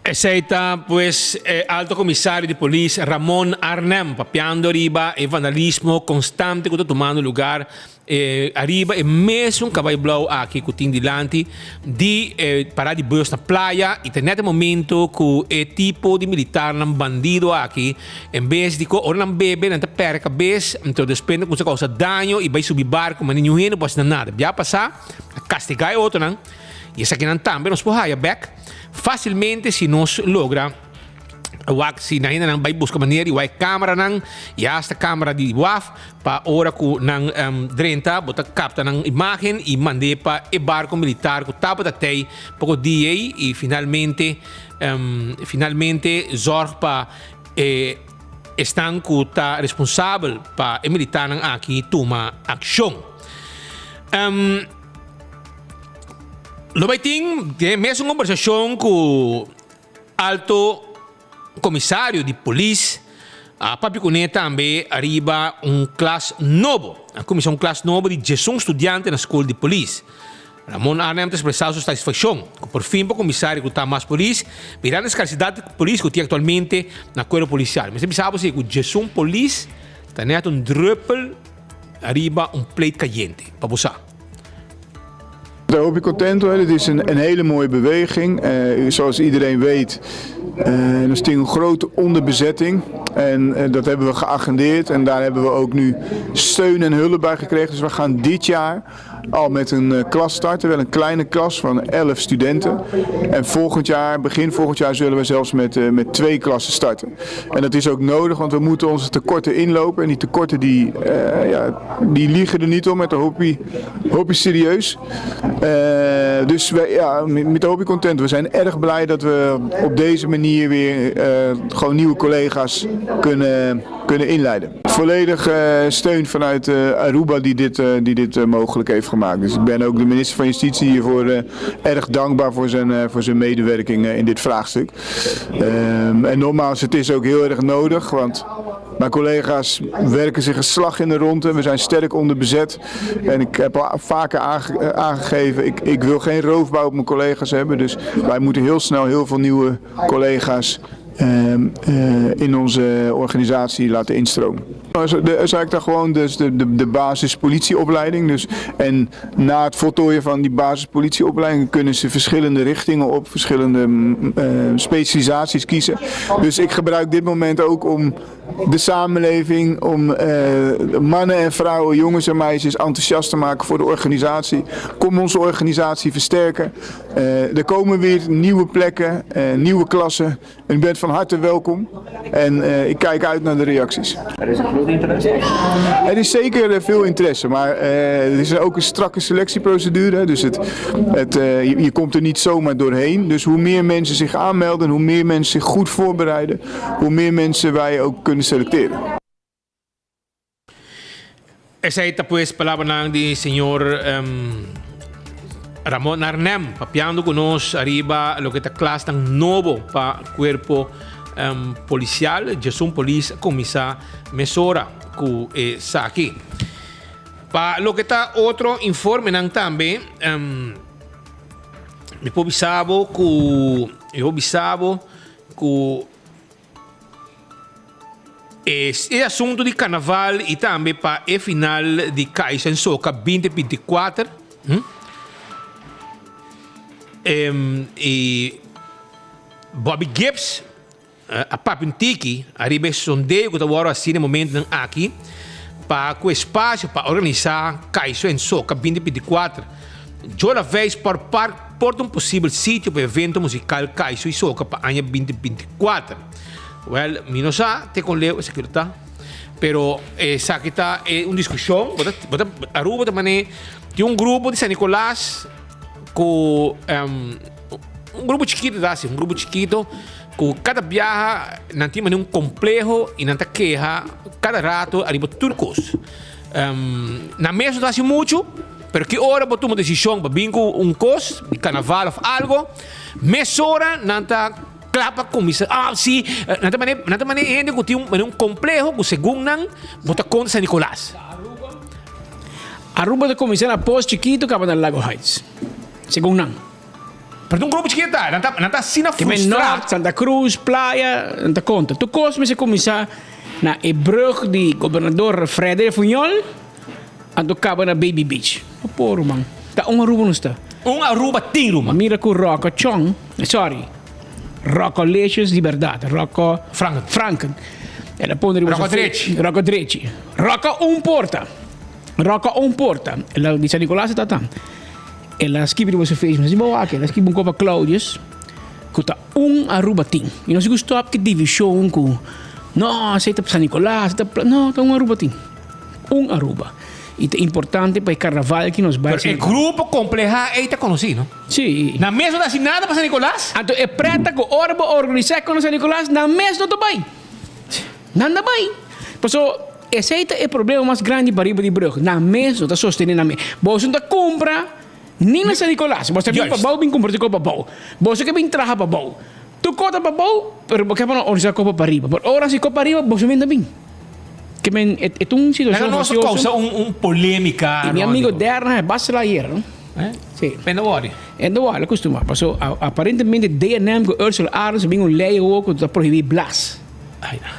Esey ta pues e Alto Comisario di Polis Ramon Arnhem papiando riba e vandalismo constante cu ta tumando lugar ariba e mesun cabay blauw aki cu tin dilanti di e parada di bus na playa y ta net e momento cu e tipo di militarnan bandido aki en bes di cu ora nan bebe nan ta perde cabes anto despues nan cuminsa causa daño y bay subi barco ma ningun hende por haci nan nada. Bia pasa a castiga e otronan y esakinan tambe nos por haya bek Fásilmente si nos logra wak si nan hendenan bai buska manera di wak e kameranan i hasta kamera di waf pa ora ku nan drenta bo ta kapta nan imágen i mand'é pa e barko militar ku tabata tei poko dia ei i finalmente finalmente zòrg pa e esnan ku ta responsabel pa e militarnan aki tuma akshon. Lo bai tin den e mesun kombersashon ku Alto Komisario di Polis a papia kuné tambe ariba un klas nobo. A kuminsá un klas nobo di diesun studiante na skol di polis. Ramon Arnhem ta ekspresá su satisfakshon ku por fin por kuminsá rekrutá mas polis mirando e skarsidat di polis ku tin aktualmente na kuerpo polisial. Mester bisa bo si ku diesun polis ta nèt un drùpel ariba un plate kayente pa bo sa. Daar hoop ik content hoor. Het is een, een hele mooie beweging. Uh, zoals iedereen weet, uh, er is een grote onderbezetting. En uh, dat hebben we geagendeerd. En daar hebben we ook nu steun en hulp bij gekregen. Dus we gaan dit jaar al met een klas starten. Wel een kleine klas van 11 studenten. En volgend jaar, begin volgend jaar, zullen we zelfs met, met twee klassen starten. En dat is ook nodig, want we moeten onze tekorten inlopen. En die tekorten die, uh, ja, die liegen er niet om met de hobby, hobby serieus. Uh, dus wij, ja, met de hobby content. We zijn erg blij dat we op deze manier weer uh, gewoon nieuwe collega's kunnen, kunnen inleiden. Volledig steun vanuit Aruba die dit, die dit mogelijk heeft gemaakt. Dus ik ben ook de minister van Justitie hiervoor erg dankbaar voor zijn, voor zijn medewerking in dit vraagstuk. Um, en nogmaals, het is ook heel erg nodig, want mijn collega's werken zich een slag in de ronde. We zijn sterk onderbezet. En ik heb al vaker aange aangegeven, ik, ik wil geen roofbouw op mijn collega's hebben. Dus wij moeten heel snel heel veel nieuwe collega's in onze organisatie laten instromen. Zou ik daar gewoon dus de, de, de basispolitieopleiding. Dus, en na het voltooien van die basispolitieopleiding kunnen ze verschillende richtingen op, verschillende uh, specialisaties kiezen. Dus ik gebruik dit moment ook om de samenleving, om uh, mannen en vrouwen, jongens en meisjes enthousiast te maken voor de organisatie. Kom onze organisatie versterken. Uh, er komen weer nieuwe plekken, uh, nieuwe klassen. En u bent van harte welkom. En uh, ik kijk uit naar de reacties. Er is een groot interesse? Er is zeker veel interesse, maar uh, er is ook een strakke selectieprocedure. Dus het, het, uh, je, je komt er niet zomaar doorheen. Dus hoe meer mensen zich aanmelden, hoe meer mensen zich goed voorbereiden, hoe meer mensen wij ook kunnen selecteren. Esei ta pues palabranan di señor um, Ramon Arnhem, papiando ku nos ariba loke ta klasnan nobo pa kuerpo um, polisial. Djesun polis a kuminsá mesora ku esaki. Pa loke ta otro informenan tambe, um, mi por bisa bo ku, mi por bisa bo ku E e asunto di carnaval y tambe pa e final di Caixa en Soca 2024. Hm? Em, y Bobby Gibbs eh, a papia un tiki ariba e sondeo cu ta worde haci na e momentonan aki pa cu espacio pa organisa Caixa en Soca 2024. Jola Vey Sport Park por ta un posibel sitio pa e evento musical Caixa y Soca pa aña 2024. Wel, mi no sa te con leu esaki lo ta, pero esaki ta e un discusion, bo ta, bo ta, Aruba ta mane, tin un grupo di San Nicolas. Ku un grupo chikito ta hasi, un grupo chikito ku kada biaha nan tin manera un kompleho i nan ta keha kada rato ariba tur kos. Nan mes no ta hasi muchu, pero ki ora bo tuma desishon pa bin ku un kos di karnaval òf algo, mesora nan ta kla pa kuminsá, ah si, nan ta manera nan ta manera hende ku tin un un kompleho ku segun nan bo ta kontra San Nicolas. Aruba ta kuminsá na Pos Chikito kaba na Lago Heights, segun nan. Pero ta un grupo chikito ta, nan ta nan ta asina frustrá. Nort, Santa Cruz, Playa, nan ta konta. Tur kos mester kuminsá na e brug di Gobernador Frederik Fuñol, anto kaba na Baby Beach. No por ruman. Ta un Aruba nos ta. Un Aruba tin ruman. Mira ku Rocco Chong, sorry, Roccolicious di bèrdat, Rocco Franken. Franken. El a pone riba Rocco su Drechi. Rocco Drechi. Rocco un porta. Rocco un porta. El a di San Nicolas e tata. El a skibi riba su Facebook, si bo wak, el a skibi un kopa Claudius ku ta un Aruba tin. I no si ku stop ki divishon ku no, esei ta San Nicolas, esei ta no, ta un Aruba tin. Un Aruba. I ta importante pa e karnaval ki nos bai. Pero e grupo komplehá ei ta konosí, no? Si. Nan mes no ta hasi nada pa San Nicolas? Anto e preta ku ora bo organisá ku San Nicolas, nan mes no ta bai. Nan ta bai. Paso esei ta e problema mas grandi pariba di brug. Nan mes no ta sostene nan mes. Boso no ta kumpra ni na San Nicolas. Boso ta bin pa bou bin kumpra tur kos pa bou. Boso ke bin traha pa bou. Tur kos ta pa bou, pero bo ke pa nan organisá kos pa pariba. Pero ora si kos pariba boso mes ta bin. Ke men e ta un situashon Laga nos fastioso. kousa un polémika. I mi amigo Derna e basta ayer, no? Si. En no wòri. En no wòri, kustuma. Paso aparentemente DNM ku Ursula Arends a bin un lei awor ku ta prohibí blas.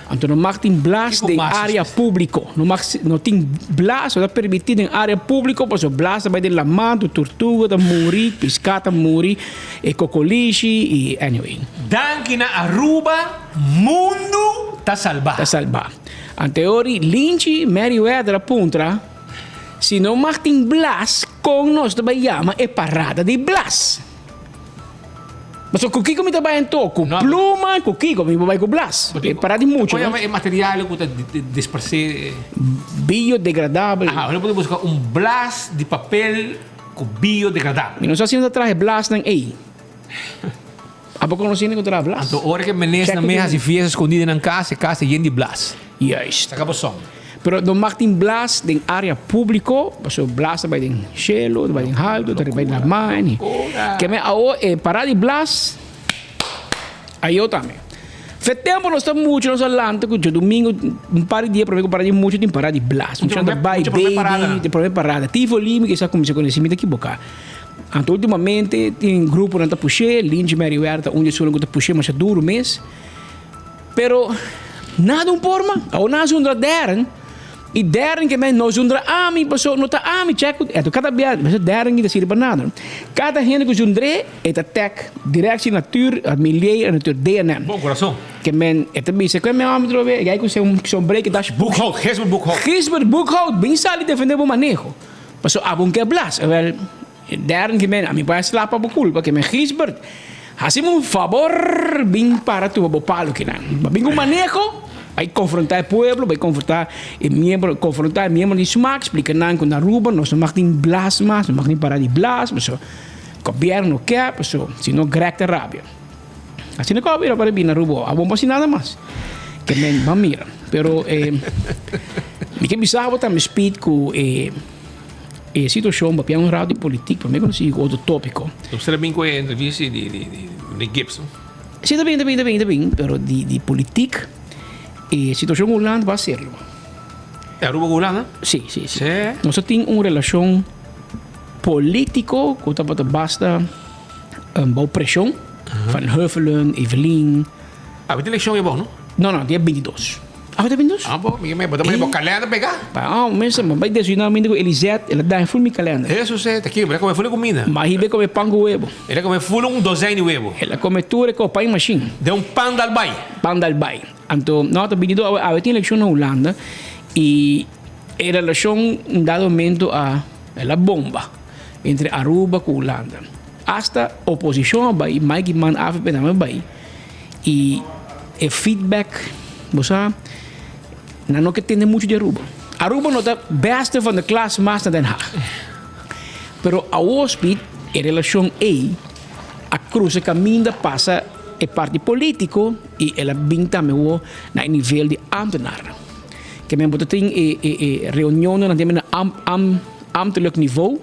Anto no mag tin blas den área públiko. No mag no tin blas, no ta permití den área públiko paso blas ta bai den laman, tur tortuga ta muri, piská ta muri, e kokolishi i anyway. Danki na Aruba, mundu ta salbá. Ta salbá. Anto e ora Linchi Merryweather a puntra si no mag tin blas kon nos ta bai yama e parada di blas. Pasobra ku kiko mi ta bai anto? Ku pluma? Ku kiko? Mi por bai ku blas. E para di mucho, Kon no? yama e material ku ta disparsé? Biodegradabel. Aha, bo por buska un blas di papel ku biodegradabel. Mi no sa si nan ta traha e blasnan ei. Abo konosé hende ku traha blas? Anto ora ku e menesnan mes hasi fiesta skondí den nan kas, e kas ta yen di blas. Juist. Saka bo son. Pero no mag tin blas den area publico, pasobra blas ta bai den shelo, ta bai den halto, ta bai den laman. Ke men awo e para di blas, ayo tambe. Fe tempo nos ta mucho nos a lanta ku djadumingo un par di dia prome ku para di mucho tin para di blas. Mucho ta bai baby, tin prome parada. Tivoli mi kisa kuminsa ku si mi ta kiboka. Anto ultimamente tin gruponan ta pushe, Linchi Meriwèrda ta un di esunnan ku ta pushe masha duru mes. Pero nada un por man. Awor nan a zundra Darren y Darren ke men no zundra ami paso no ta ami check cu eto cada bia paso Darren ta sirbi pa nada. Cada hende cu zundr'e e ta tag directie natuur milieu en natuur DNM. Bon corazon. Ke men e ta bisa cu e men homber trobe e guy cu sombré ke dash Boekhout, Gisbert Boekhout. Gisbert Boekhout bin sali defende bo maneho. Paso abo un ke blas. Awel. Darren ke men, ami por a slap pa bo kulpa, ke men Gisbert, hasi mi un fabor bin para tuba bo palu kinan. Bo bin ku maneho, bai konfrontá e pueblo, bai konfrontá e miembro, konfrontá e miembro di smak, splika nan ku na Aruba nos no mag tin blas mas, no mag tin para di blas, paso gobièrnu no ke, paso si no Greg ta rabia. Asina ku a bira para bin na Aruba, a bon pa hasi nada mas. Ke men, ban mira. Pero mi ke bisa bo tambe Speed ku e. E situacion papia un rato di politik prome cu nos sigui cu otro topico. Nos ta bin cu e entrevista di di di Rick Gibbs no? Si ta bin ta bin ta bin ta bin pero di di politik e situacion cu Hulanda ba serio. E Aruba cu Hulanda? Si si si. Nos ta tin un relacion politico cu tabata basta bou presion van Huffelen, Evelyn. Awe tin eleccion e bou no? No no dia 22. Awe ta 22? Ah bo, mi bo ta manda bo kalender pega. Ah, mester, mi bai desayuná minta ku Elisette, el a daña ful mi kalender. Eso se, ta kiko, el a kome ful e kumida. Ma hibe kome pan ku webo. El a kome ful un dozijn di webo. El a kome tur e kos, pan i mashin. Den un pan dal bai. Pan dal bai. Anto, no, ta binido awe, awe tin elekshon na Hulanda i e relashon un dado momento a, el a bomba entre Aruba ku Hulanda. Asta oposishon a bai, Mike Eman avp tambe a bai. Y e feedback, bo sa, nan no ke tende mucho di Aruba. Aruba no ta beste van de klas mas na Den Haag. Pero awor, Speed. E relashon ei a krusa kaminda pasa e parti polítiko i el a bin tambe awor na e nivel di ámtenar. Ke men bo ta tin e e e reunionnan den na am am ámtelik nivo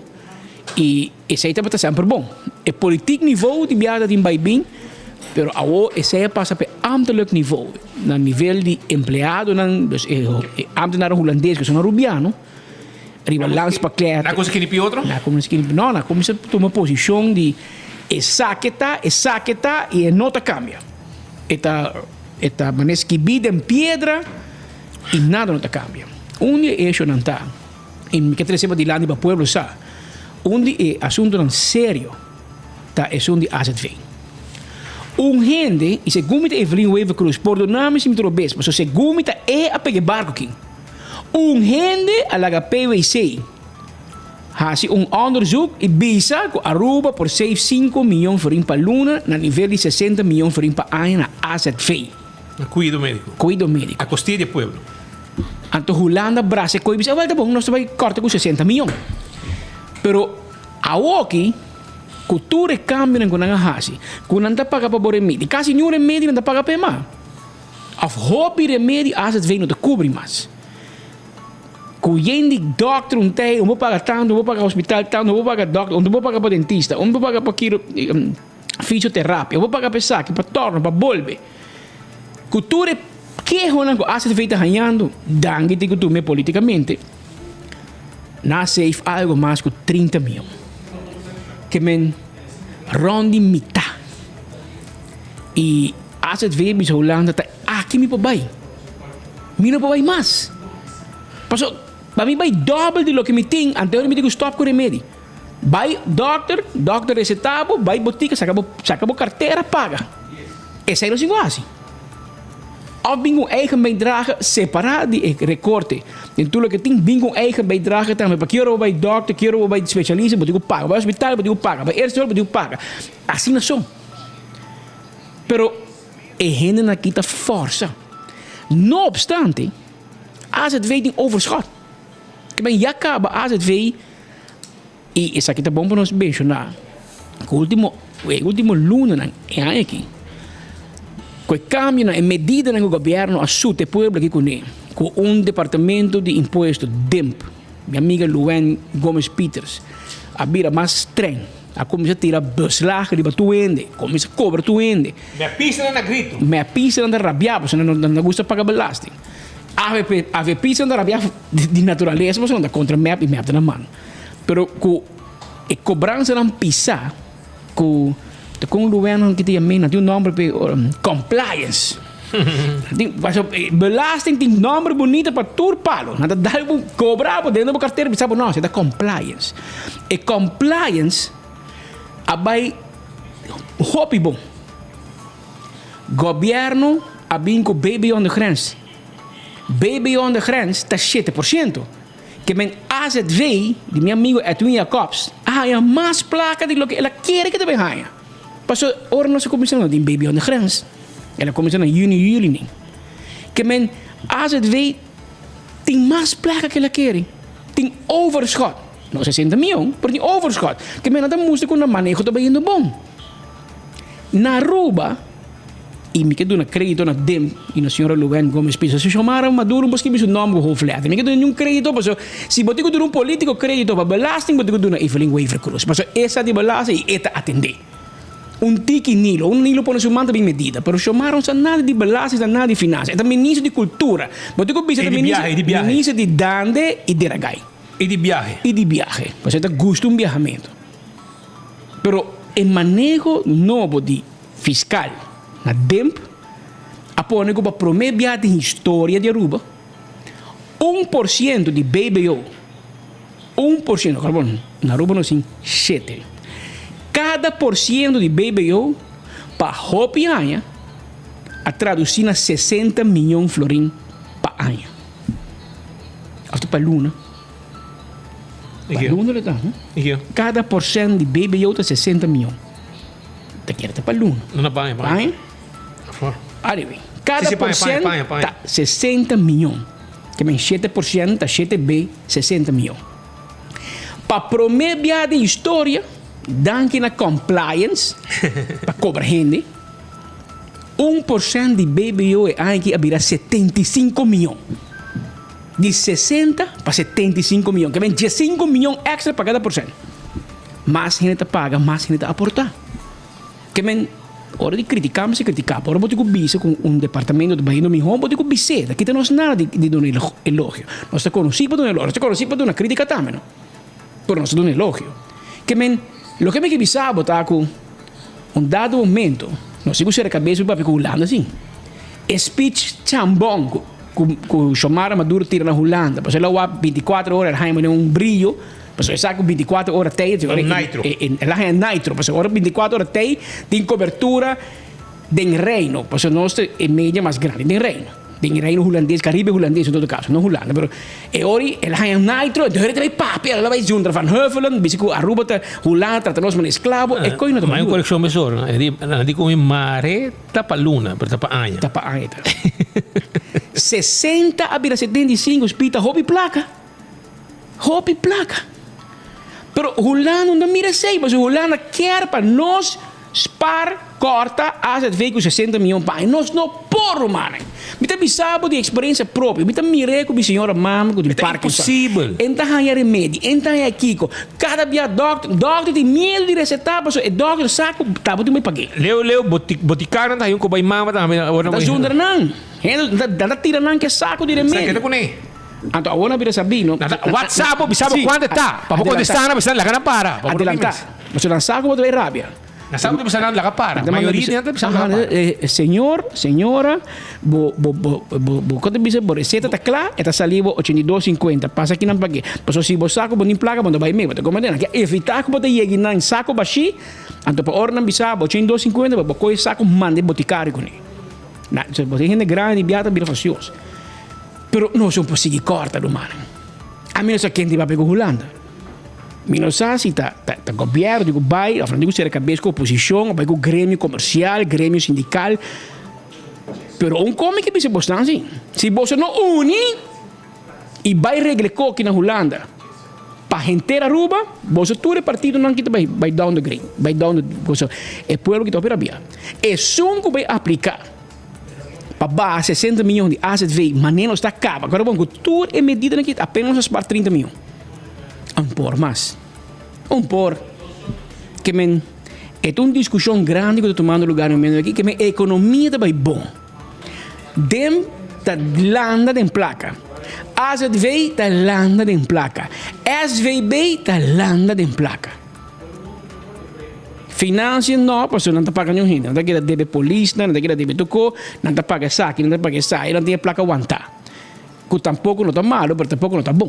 i esei tabata semper bon. E politik nivo di biaha ta tin bai bin, pero awor esei a pasa pa e ámtelik nivo, na nivel di empleadonan, dus e e ámtenarnan hulandes ku son arubiano. Riba landspakket. Na kuminsa kinipi otro? Na kuminsa kinipi, no, na kuminsa tuma posishon di esaki ta, esaki ta i e no ta kambia. E ta, e ta manera skibí den piedra i nada no ta kambia. Un di e eshonan ta, i mi ke trese padilanti pa pueblo sa, un di e asuntunan serio ta esun di azv. Un hende, i segun mi ta Evelyn Wever-Croes, pordona mi si mi ta robes, pasobra segun mi ta e a pega e barku aki. Un hende a laga PwC hasi un onderzoek y bisa cu Aruba por save cinco miyon florin pa luna na nivel di sesenta miyon florin pa aña na azv. Na cuido medico. Cuido medico. A costia di e pueblo. Anto Hulanda brasa e coy bisa, awel ta bon, nos ta bay corta cu sesenta miyon. Pero awoki cu tur e cambionan cu nan a hasi, cu nan ta paga pa bo remedi, casi niun remedi nan ta paga pa e ma. Of hopi remedi azv no ta kubri mas. Ku yen di dokter un tei, un bo paga tantu, un bo paga hospital tantu, un bo paga dokter, un bo paga pa dentista, un bo paga pa kiro fisioterapia, un bo paga pa esaki, pa torno, pa bolbe. Ku tur e kehonan ku azv ta hañando, danki tin ku tum'e politikamente, nan a save algo mas ku 30 mion. Ke men rond di mitá. I azv bisa Hulanda ta aki mi por bai. Mi no por bai mas. Paso pa mi bai dòbel di loke mi tin, anto mi tin ku stòp ku remedi. Bai dòkter, dòkter reseta bo, bai botika saka bo saka bo kartera paga. Esei nos tin ku hasi. Òf bin ku un eigen bijdrage separá di e rekorte. Den tur loke tin, bin ku un eigen bijdrage tambe. Pa ki ora bo bai dòkter, ki ora bo bai spesialista, bo tin ku paga. Bo bai hospital, bo tin ku paga. Bai eerste hulp, bo tin ku paga. Asina so. Pero e hendenan aki ta forsa. No obstante, azv tin overschot. Ke men ya kaba azv i esaki ta bon pa nos menshoná ku ultimo e ultimo lunanan e aña aki ku e kambionan e medidanan ku gobièrnu a suta e pueblo aki kuné ku un departamento di impuesto DIMP mi amiga Luann Gomez Pieters a bira mas streng. A kuminsá tira beslag riba tur hende, kuminsá kobra tur hende. Me pisanan na gritu. Me pisanan ta rabiá pasobra nan no gusta paga belasting. Avp, avpisanan ta rabiá di naturalesa pasobra nan ta kontra mep i mep ta na man. Pero ku e kobransanan pisá ku ta kon luwènan ki ta yam'é nan tin un nòmber p'e compliance. Tin pasobra belasting tin nòmber bunita pa tur palo. Nan ta dal bo kobra bo denter bo kartera bisa bo no, esei ta compliance. E compliance a bai hopi bon. Gobierno a bin cu BBO aan de grens. BBO aan de grens ta 7%. Ke men AZV di mi amigo Edwin Jacobs a haya mas placa di loke el a kere ke ta bay haya. Paso ora nos a cuminsa no tin BBO aan de grens. El a cuminsa na juni, juli nin. Ke men AZV tin mas placa ke el a kere. Tin overschot. No 60 mion, pero tin overschot. Ke men nan ta mustra ku nan maneho ta bayendo bon. Na Aruba, i mi ke duna kredito na Dim i na señora Luann Gomez Piso. Si Xiomara Maduro bo skibi su nomber ku hoofdletter. Mi ke duna niun kredito pasobra si bo tin ku duna un politiko kredito pa belasting bo tin ku duna Evelyn Wever-Croes pasobra e sa di belasting i e ta atendé. Un tiki Nilo, un Nilo pone su man ta bin medida, pero Xiomara no sa nada di belasting, sa nada di finansa. E ta minister di cultura. Bo tin ku bisa e ta minister, minister di dande i deragai. I di biahe. I di biahe. Pasobra e ta gusta un biahamentu. Pero e maneho nobo di fiscal na DIMP a pone ku pa prome biaha den historia di Aruba, 1% di BBO, 1%, bon, na Aruba nos tin shete, kada por siento di BBO pa hopi aña a traduci na 60 miyon florin pa aña. Of ta pa luna. Pa luna lo ta, no? Kada por cent di BBO ta 60 miyon. Ta kere ta pa luna. No, no, paña, paña. Paña? Anyway, kada por cent ta 60 miyon. Ke men 7% ta 7 B 60 miyon. Pa prome bia den historia. Danki na compliance pa cobra hende, 1% di BBO e aña aki a bira 75 miyon. Di 60 pa 75 miyon, ke ben 15 miyon extra pa cada porcent. Mas hende ta paga, mas hende ta aporta. Ke men, ora di critica mester critica, pero ora bo tin cu bisa cu un departamento ta bayendo miho, bo tin cu bis'é. Ta kita nos nada di duna elogio. Nos ta conoci pa duna elogio, nos ta conoci pa duna critica tambe, no. Pero nos ta duna elogio. Ke men, loke mi ke bisa bo ta cu un dado momento, nos tin cu cera cabes pa papia cu Hulanda si. E speech chambon cu cu Xiomara Maduro tira na Hulanda, pasobra el a wak 24 ora el haña manera un brillo. Pasobra e sa ku bintikuater ora tei, Un nitro. El a haña nitro, pasobra ora bintikuater ora tei tin kobertura den Reino, pasobra nos ta e media mas grandi den Reino, den e Reino Hulandes, Karibe Hulandes en todo kaso, no Hulanda, pero e ora el a haña nitro, enton hende ta bai papia, el a bai zundra Van Huffelen, bisa ku Aruba ta Hulanda trata nos manera esklabo, e koi no ta Ma un korekshon mesora, e di, nan di ku mi mare ta pa luna, pero ta pa aña. Ta pa aña ta. 60 a bira 75, spita hopi plaka. Hopi placa. Pero Hulanda no ta mira esey, pasobra Hulanda kier pa nos spaar, corta AZV cu 60 miyon pa aña. Nos no por, rumannan. Mi ta bisa bo di experiencia propio. Mi ta mir'é cu mi señora mama cu tin Parkinson. Imposibel. E ta haña remedi, e ta haña kico. Cada bia dokter, dokter tin miedo di receta pasobra e dokter sa cu tabatin bay pag'é. Leo, Leo, boticarnan ta haña un cobay mama tambe. Ta zundra nan. Hende ta tira nan cu e saco di remedi. Sa keda cun'é. Anto awor nan bira sabí, no? WhatsApp bo bisa bo kuantu e ta, pa bo kontestá nan bisa laga nan para. Adelantá. Pasobra nan sa ku bo ta bai rabia. Nan sa ku bo ta bisa nan laga para. Mayoria di nan ta bisa laga para. Señor, señora, bo bo bo bo bo ku ta bisa bo reseta ta kla, e ta sali bo 82,50. Pasa aki nan pag'é. Pasobra si bo sa ku bo tin plaka bo no ta bai mee. Bo ta komprendé? Nan ke evitá ku bo ta yega nan saku bashí, anto pa ora nan bisa bo 82,50 bo kohe e saku manda e botikario kuné. Nan, bo tin hende grandi bia ta bira fastioso. Pero nos no por sigui kòrta rumannan. Ami no sa ken tin papia ku Hulanda. Mi no sa si ta ta gobièrnu tin ku bai òf nan tin ku sera kabes ku oposishon òf bai ku gremio komersial, gremio sindikal. Pero un kos mi ke bisa bosnan si, si boso no uni i bai regla e koki na Hulanda pa henter Aruba, boso tur e partidonan ki ta bai bai down the green, bai down the boso e pueblo ki ta hopi rabia. Esun ku bai aplika. Pa baha 60 miyon di azv manera nos ta kaba. Kora bon ku tur e medidanan aki apenas nos a spar 30 miyon. Un por mas. Un por. Ke men e ta un diskushon grandi ku ta tumando lugar na e momento aki ke men ekonomia ta bai bon. Dem ta landa den plaka. Azv ta landa den plaka. SVB ta landa den plaka. Financiën no, pasobra nan ta paga niun hende. Nan ta keda debe polisnan, nan ta keda debe toko, nan ta paga esaki, nan ta paga esai, nan tin e plaka wantá. Ku tampoko no ta malu, pero tampoko no ta bon.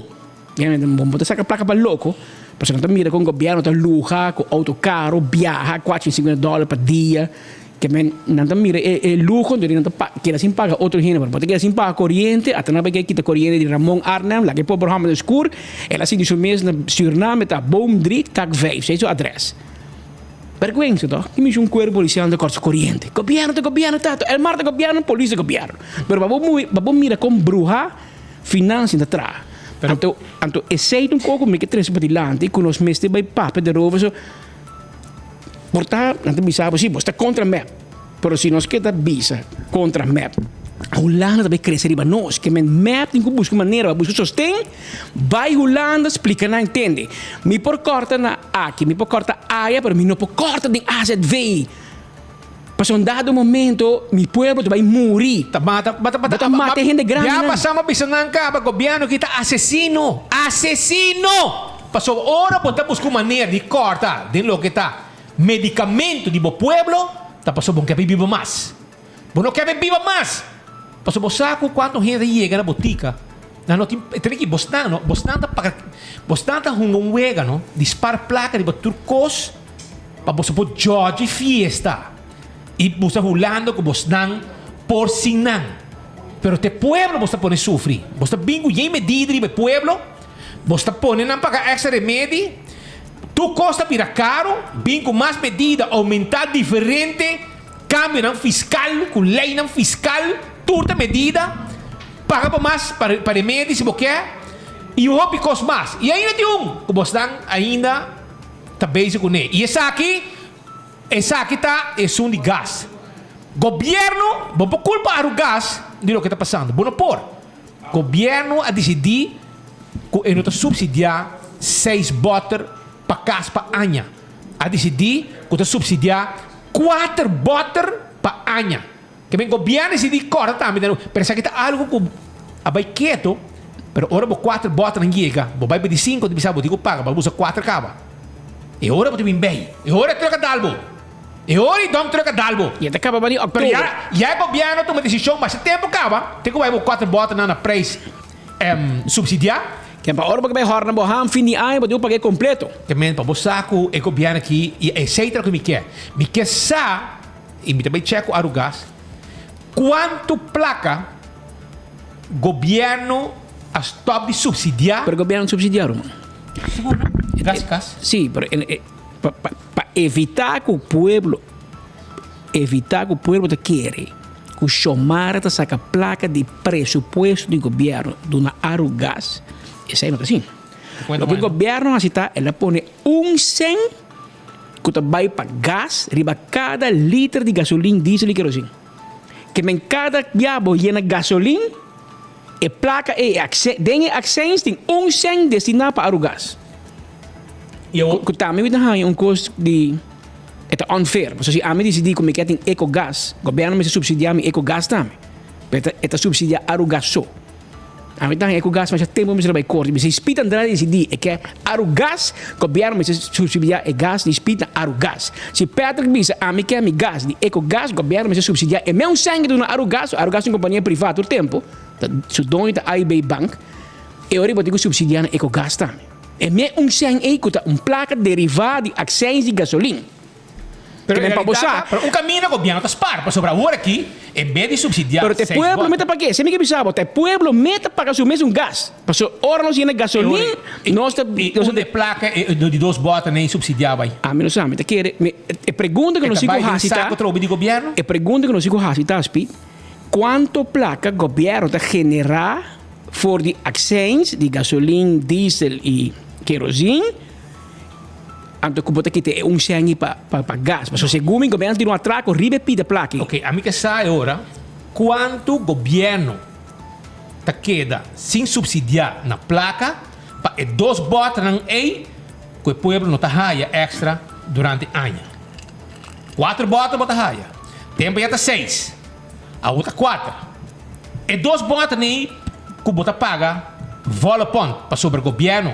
Bo ta saka plaka pa loko, pasobra nan ta mira kon gobièrnu ta luha ku outo karo, biaha kuachi sinkuenta dòler pa dia. Ke men nan ta mira e e luho, entonces nan ta keda sin paga otro hende, pero bo ta keda sin paga koriente, ata nan bai kita koriente di Ramon Arnhem, laga e pober hòmber den skur, el a sinti su mes na Suriname ta boom drie tak vijf, esei su adres. Bèrgwensa tòg, ki mishi un kuerpo polisial ta kòrta su koriente? Gobièrnu ta gobièrnu tato, Elmar ta gobièrnu, polis ta gobièrnu. Pero pa bo pa bo mira kon bruha finansia ta traha. Anto anto esei ta un kos ku mi ke trese padilanti ku nos mester bai papia derover so. Por ta, nan ta bisa bo, si, bo sta kontra mep. Pero si nos keda bisa kontra mep, Hulanda ta bai krese riba nos. Ke men mep tin ku buska manera pa buska sosten, bai Hulanda splika nan, tende, mi por kòrta na aki, mi por kòrta aya, pero mi no por kòrta den azv. Pasobra un dado momento mi pueblo ta bai muri. Ta mata, mata, Bo ta mata e hende Ya grandinan. pasá mi a bisa nan kaba, gobièrnu aki ta asesino! Asesino! Pasobra ora bo ta buska un manera di kòrta den loke ta medikamentu di bo pueblo, ta pasobra bo no ke biba mas. Bo no ke biba mas! Pasobra bo sa ku kuantu hende ta yega na botika, nan no tin, tene ki bosnan no, bosnan ta paga, bosnan ta hunga un wega no, di spar plaka riba tur kos pa boso por djòdje fiesta i bo ta hulando ku bosnan por sin nan. Pero te pueblo bos ta pone sufri. Bos ta bin ku yei medida riba e pueblo. Bos ta pone nan paga extra remedi, tur kos ta bira karu, bin ku mas medida, oumentá diferente kambionan fiskal ku leinan fiskal, tur ta medida, paga pa mas pa remedi si bo ke, i hopi kos mas. I ainda tin un ku bosnan ainda. ta bezig kuné. I esaki, esaki ta esun di gas. Gobierno, bo por kulpa Arugas di loke ta pasando. Bo no por. Gobierno a disidí ku e no ta supsidiá seis bòter pa kas pa aña. A disidí ku ta supsidiá kuater bòter pa aña. Ke men gobierno disidí kòrta tambe den pero esaki ta algu ku a bai keto, pero ora bo kuater bòternan yega, bo bai pa di sinku, bo ta bisa bo tin ku paga, bo a usa kuater kaba. E ora bo ta bin bei. E ora e tròk a dal bo. E ora e dump truck a dal bo. Ya ta caba ba di Pero october. ya, ya e gobierno a tuma decision masha tempo caba, te cu bay bo cuater boternan na prijs subsidia. Ken pa ora bo ke bay horna bo ham fin di aña bo tin cu pag'e completo. Te men pa bo sa cu e gobierno aki y esey ta loke mi ke. Mi ke sa, y mi ta bay check cu Arugas, cuanto placa gobierno a stop di subsidia. Pero gobierno subsidia ruman. Sigur no. Gas cas. Si, pero Pa pa pa evitá ku pueblo evitá ku pueblo ta kere ku Xiomara ta saka plaka di presupuesto di gobièrnu duna Arugas, esei no ta asina. Loke gobièrnu hasi ta el a pone un sèn ku ta bai pa gas riba kada liter di gasolin, diesel i kerosin. Ke men kada bia bo yena gasolin e plaka ei den e akseins tin un sèn destiná pa Arugas. Ku tambe mi ta haña un kos di e ta unfair. Pasobra si ami disidí ku mi ke tin ecogas, gobièrnu mester supsidiá mi ecogas tambe. Pero e ta supsidiá Arugas so. Ami ta haña ecogas masha tempu mester a bai korte. Mi si Speed Andrade disidí e ke Arugas, gobièrnu mester supsidiá e gas di Speed na Arugas. Si Patrick bisa ami ke mi gas di ecogas, gobièrnu mester supsidiá e meun sèn ke ta duna Arugas. Arugas ta un kompania privá tur tempu, su doño ta AIB Bank, e ora ei bo tin ku supsidiá na ecogas tambe. E me un sèn ei ku ta un plaka derivá di akseins di gasolin. Pero Ke en men pa bo realidat sa. ta, pero un kaminda gobièrnu ta spar, pasobra awor aki en bes di subsidiá Pero te seis pueblo bòt. me ta pag'é. Se mi ke bisa bo, te pueblo me ta paga su mes un gas. Pasobra ora nos yena E gasolin, ora e nos ta, e nos un ta. e plaka e di dos bòt nan subsidiá bai. Ami no sa, mi ta kere, mi, e pregunta ku E nos ta sigu bai den hasi ta, sako trobe di gobièrnu? e pregunta ku nos sigu hasi ta, Speed, kuantu plaka gobièrnu ta generá For di akseins di gasolin, diesel i kerosin, anto ku bo ta kita e un sèn pa pa gas. Pasobra segun mi gobièrnu tin un atrako riba e pida plaka ei. Oke, ami ke sa e ora kuantu gobièrnu ta keda sin supsidiá na plaka pa e dos bòternan ei ku e pueblo no ta haya èkstra durante aña. Kuater bòter bo ta haya, tempu ya ta seis. Awor ta kuater. E dos bòternan ku bo ta paga volle pond pasobra gobièrnu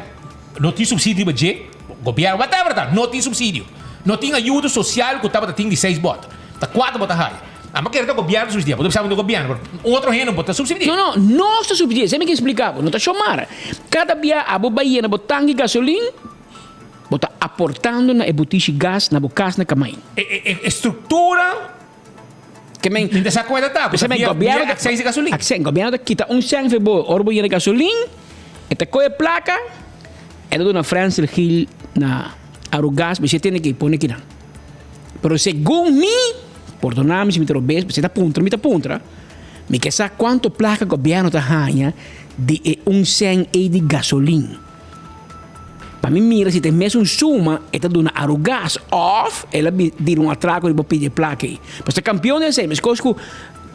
no tin supsidio riba dje, gobièrnu whatever ta, no tin supsidio. No tin ayudo sosial ku tabata tin di seis bòter. Ta kuater bo ta haya. Amo kere ta gobièrnu supsidia. Bo ta bisa bo ta gobièrnu, pero un otro hende bo ta supsidia. No, no, nos ta supsidia. Esei mi ke splika bo. No ta shomara. Kada bia abo bai yena bo tanki gasolin, bo ta aportando na e butishi gas na bo kas na Kamai. E struktura Ke men, Mi ta sa kuenta ta, ku ta men via, gobierno via ta, accijns di gasolin. Accijns, gobierno ta kita un cent for bo ora bo yena gasolin, e ta kohe plaka, e ta duna Frensel Gil na Arugas, mi si tende ki pone kinan. Pero segun mi, pordona mi si mi ta robes, mi ta puntra, mi ta puntra, mi ke sa kuanto plaka gobierno ta haña di e un cent ei di gasolin. Pa mi mira si ta e mesun suma e ta duna Arugas of el a dira un atraco riba pidi e placa ei. Pasobra campeon den esei, meskos ku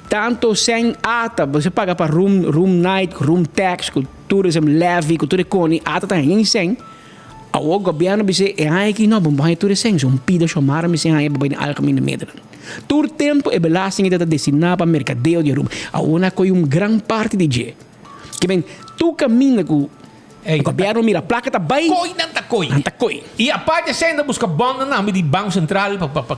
tanto sèn ata bo paga pa room room night, room tax ku tourism levy ku tur e koni ata ta haña e sèn. Awor gobièrnu bisa e haña aki no bo haña tur e sèn, so un pida shomara mester haña pa bai den algemene middelen. Tur tempu e belasting ei ta destina pa merkadeo di Aruba. Awor nan a kohe un gran parti di dje. Ke men tur kaminda ku Gobierno mira placa ta bay. Koy nan ta koy. Nan ta koy. Y aparte esey nan ta busca bondnan tambe di Banco Central pa pa pa.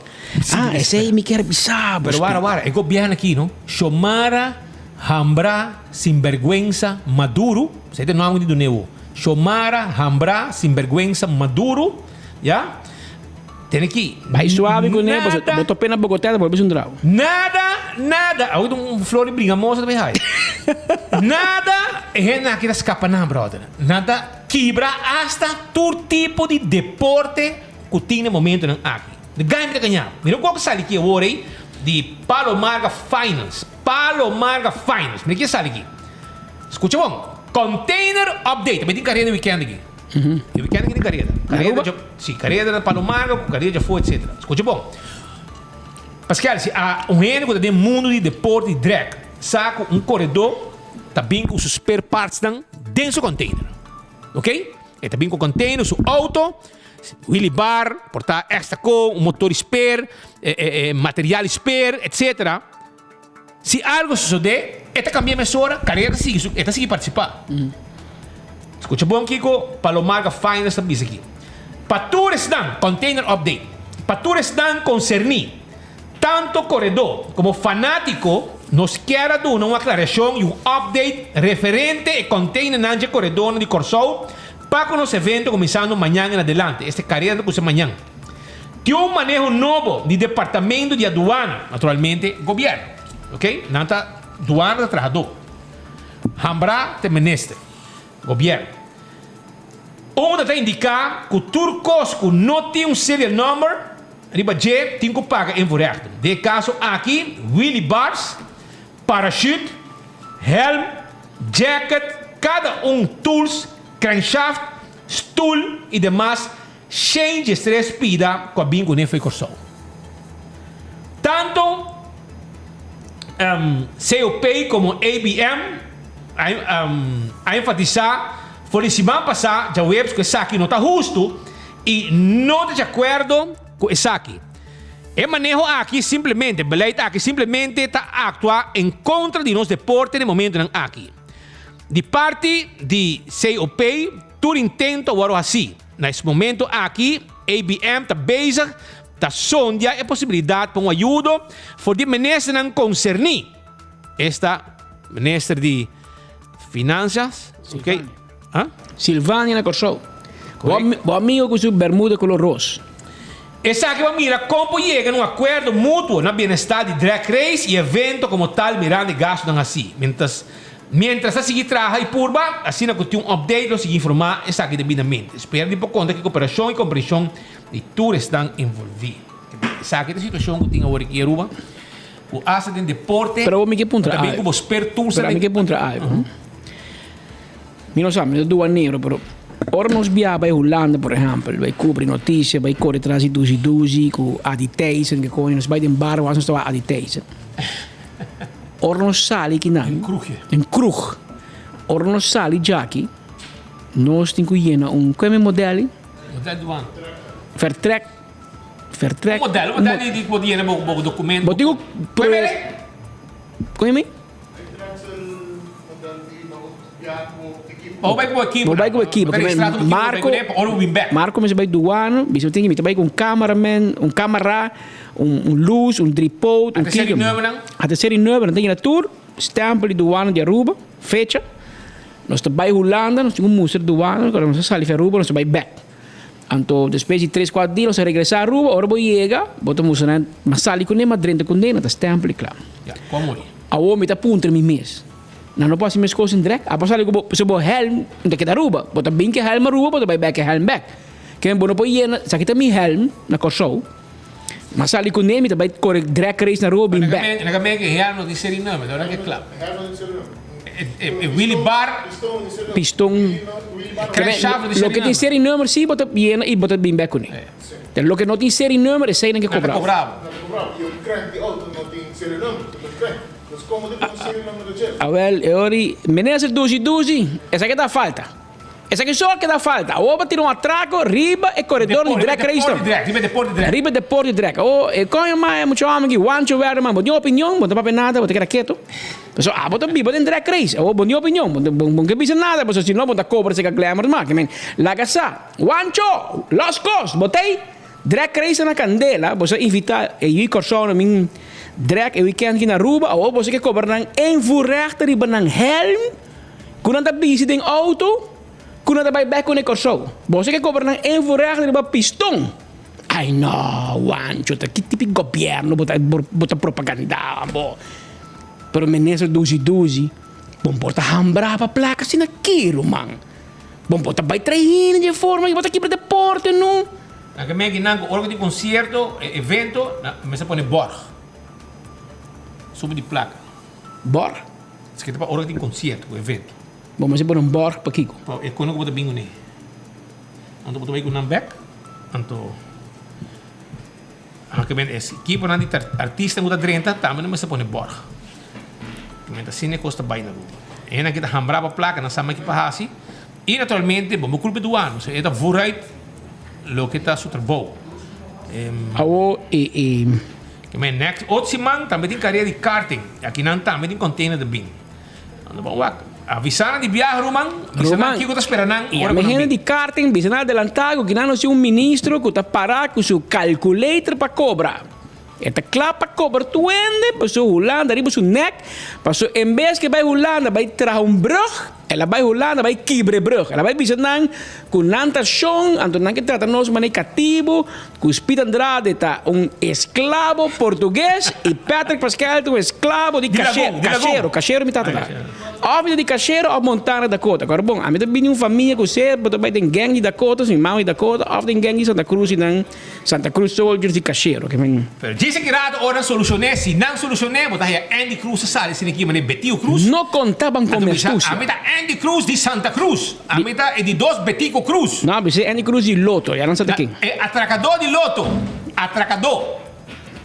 Ah esey mi kier bisa bo. Pero wara wara e gobierno aki no Xiomara Hambra sinberguensa Maduro esey ta e nomber di dun'e wo Xiomara Hambra sinberguensa Maduro ya. Tene ki. Bai suave ku ne, pasobra bo tope na Bogotá ta bolbe sundrau. Nada, nada. Awor ta un flor di bringamosa ta bai hai. Nada, e hendenan aki ta skapa nan, brother. Nan ta kibra asta tur tipo di deporte ku tin na e momentonan aki. De gai mi ta gaña. Mira un kos ku sali aki awor ei di Palo Marga Finance. Palo Marga Finance. Mira ke sali aki. Skucha bon. Container update. Ta bai tin karera di weekend aki. E weekend aki tin kareda. Kareda dja, si, kareda na Palo Marga ku kareda djafó etsetera. Skucha bon. Paskel, si a un hende ku ta den mundu di deporte di drag sa ku un koredó ta bin ku su spare partsnan den su container. Ok? E ta bin ku container, su auto, wheelie bar, por ta extra ko, un motor di spare, material di spare, etsetera. Si algo sosodé, e ta kambia mesora, karera ta sigui su, e ta sigui partisipá. Skucha bon kiko Palomarga Finance ta bisa aki. Pa tur esnan, container update, pa tur esnan konserní, tanto koredó komo fanátiko, nos kier a duna un aklarashon i un update referente e containernan dje koredónan di Kòrsou pa ku nos evento kuminsando mañan en adelante. Este karera ta kuminsá mañan. Tin un maneho nobo di Departamento di Aduana, naturalmente gobierno, ok, nan ta duana ta trahadó, hambra ta e minister, gobierno. Unda ta indica cu tur cos cu no tin un serial number riba dje tin cu paga invoerrechten. Den e caso aki, wheelie bars, parachute, helm, jacket, cada un tools, crankshaft, stoel y demas Shen diestres pida ku a bin kuné fo'i Kòrsou. Tantu COP komo ABM a enfatisá for di siman pasá djaweps ku esaki no ta hustu i no ta di akuerdo ku esaki. E maneho aki simplemente, e beleid aki simplemente ta aktua en kontra di nos deporte na e momentunan aki. Di parti di COP tur intento a wòrdu hasí. Na es momento aki ABM ta bezig ta sondia e posibilidat pa un ayudo for di ministernan konserní, esta minister di Finansias, ok, ha? Silvania na Kòrsou. Bo amigo ku su bermuda kolor ros. Esaki pa mira kon por yega na un akuerdo mutuo na bienestar di Drag Race i evento komo tal mirando e gastunan hasí. Mientras Mientras ta sigui traha y purba, asina cu tin un update lo sigui informa esaki debidamente. Spera di por conta cu e cooperacion y comprension di tur esnan envolvi. Esaki ta e situacion cu tin awor aki Aruba, cu hasta den deporte, Pero mi ke puntra ta bin algo. cu bo spare tools Pero mi ke puntra algo. Mi no sa, mi ta duanero, pero ora nos biaha bai Hulanda, por ehempel, bai cubri noticia, bai core tras di duzi duzi cu Adi Thijssen, ke coño, nos bai den bar, nos ta wak Adi Thijssen. Ora nos sali kinan. Den kroegje. Den kroeg. Ora nos sali djaki, nos tin ku yena un, kue mi model? Model duan. Vertrek. Vertrek. Un model, un model di di bo yena bo bo documento. Bo tin ku. Kue mi? Kue mi? Bo bai ku bo ekipo. Bo bai ku bo ekipo. Marco, Marco mester bai duano, bisa tin mi ta bai ku un cameraman, un camera, un luz, un tripod, un Ata serie nuevenan? Ata serie nuevenan, ta yena tur stempel di duano di Aruba, fecha. Nos ta bai Hulanda, nos tin ku mustra duano, ora nos a sali fi Aruba nos ta bai bek. Anto despues di tres kuater dia nos a regresa Aruba, ora bo yega bo ta mustra nan, m'a sali kuné, m'a drenta kuné, nan ta stempel i kla. Ya, ku a muri. Awor mi ta puntra mi mes. Nan no por hasi meskos in drek. A por sali ku bo, pasobra bo hèlm no ta keda Aruba. Bo ta bin ku e hèlm Aruba, bo ta bai bèk e hèlm bèk. Ke bo no por yena, esaki ta mi hèlm na Kòrsou. M'a sali kuné, mi ta bai kore drek race na Aruba, bin bèk. Na kaminda ku e hèlm no tin seri number, ta ora ku e klap. E wheelie bar. Piston. Crankshaft no tin seri number. Loke tin seri number si bo ta yena i bo ta bin bèk kuné. Pero loke no tin seri number, eseinan ke kobra bo. Nan ta kobra bo. I un crank di auto no tin seri number, ta crank. Awel, e ora di minister dushi dushi, esaki ta falta. Esaki so a keda falta. Awor bo tira un atraco riba e corredor di drag race nan. Riba e deporte di drag. Riba e deporte di drag. Awor, e coño mai e mucha homber aki, Juancho Werderman, bo tin opinion, bo no ta papia nada, bo ta keda keto. Pasobra abo ta biba den drag race. Awor bo no tin opinion, bo no ke bisa nada, pasobra si no bo ta cobra cerca Glamour mas. Laga sa, Juancho, los cos, bo ta ey? Drag race na candela, boso a invita e yui Corsou na min drag e weekend aki na Aruba, awor boso ke cobra nan invoerrecht riba nan helm cu nan ta bisti den auto cu nan ta bay bek cu ne Corsou. Boso ke cobra nan invoerrecht riba piston. Ay no, Juancho, ta ki tipo gobierno bo ta bo ta propaganda bo. Pero minister duzi duzi, bo por ta hambra pa placa asina ki ruman. Bon bo ta bai traina di e forma i bo ta kibra deporte no. Na ke meki nan ku ora ku tin konsierto, evento, nan mester pone bòrg. Suma di plaka. Bòrg? Esaki ta pa ora ku tin konsierto ku evento. Bo mester pone un bòrg pa kiko? Pa e kono ku bo ta bin kuné. Anto bo ta bai ku nan bek. Anto ke men es ekiponan di artista ku ta drenta tambe nan mester pone bòrg. Ke men ta asina e kos ta bai na Aruba. E hendenan ki ta hambrá pa plaka nan sa maki pa hasi. I naturalmente bo no kulpa e duano, e ta vooruit loke ta su trabou. Awo e e. Ke men next otro siman tambe tin karea di karting. Aki nan tambe tin container ta bin. Anda bon wak. Avisa nan di biaha ruman, bisa nan kiko ta spera nan I ora ami ku nan hende bin. di karting bisa nan adelantá ku kinan nos tin un ministro ku ta pará ku su calculator pa kobra. E ta kla pa kobra tur hende pasobra Hulanda riba su nek, pasobra en bes ku e bai Hulanda bai traha un brug, El a bai Hulanda bai kibra e brug. El a bai bisa nan ku nan ta shon, anto nan ke trata nos manera katibu, ku Speed Andrade ta un esklabo portugues i Patrick Pascal ta un esklabo di Di Lagun, di Lagun. kashero, kashero mi tata ta. Òf mi ta di kashero òf Montana Dakota. Kòrda bon, ami ta bini un famia ku ser bo ta bai den gang di Dakotas, mi mama di Dakota, òf den gang di Santa Cruz i nan Santa Cruz Soldiers di Cachero ke men. Pero djis aki rato ora nan solucion'é, si nan solucion'é bo ta haya Andy Cruz ta sali asina aki manera Betio Cruz. No contaban con Anto mi bisa, astucia. Ami ta Andy Cruz di Santa Cruz. Ami ta e di dos Betico Cruz. No, bisa Andy Cruz di Loto, ya nan sa ta ken. E atracadó di Loto. Atracadó.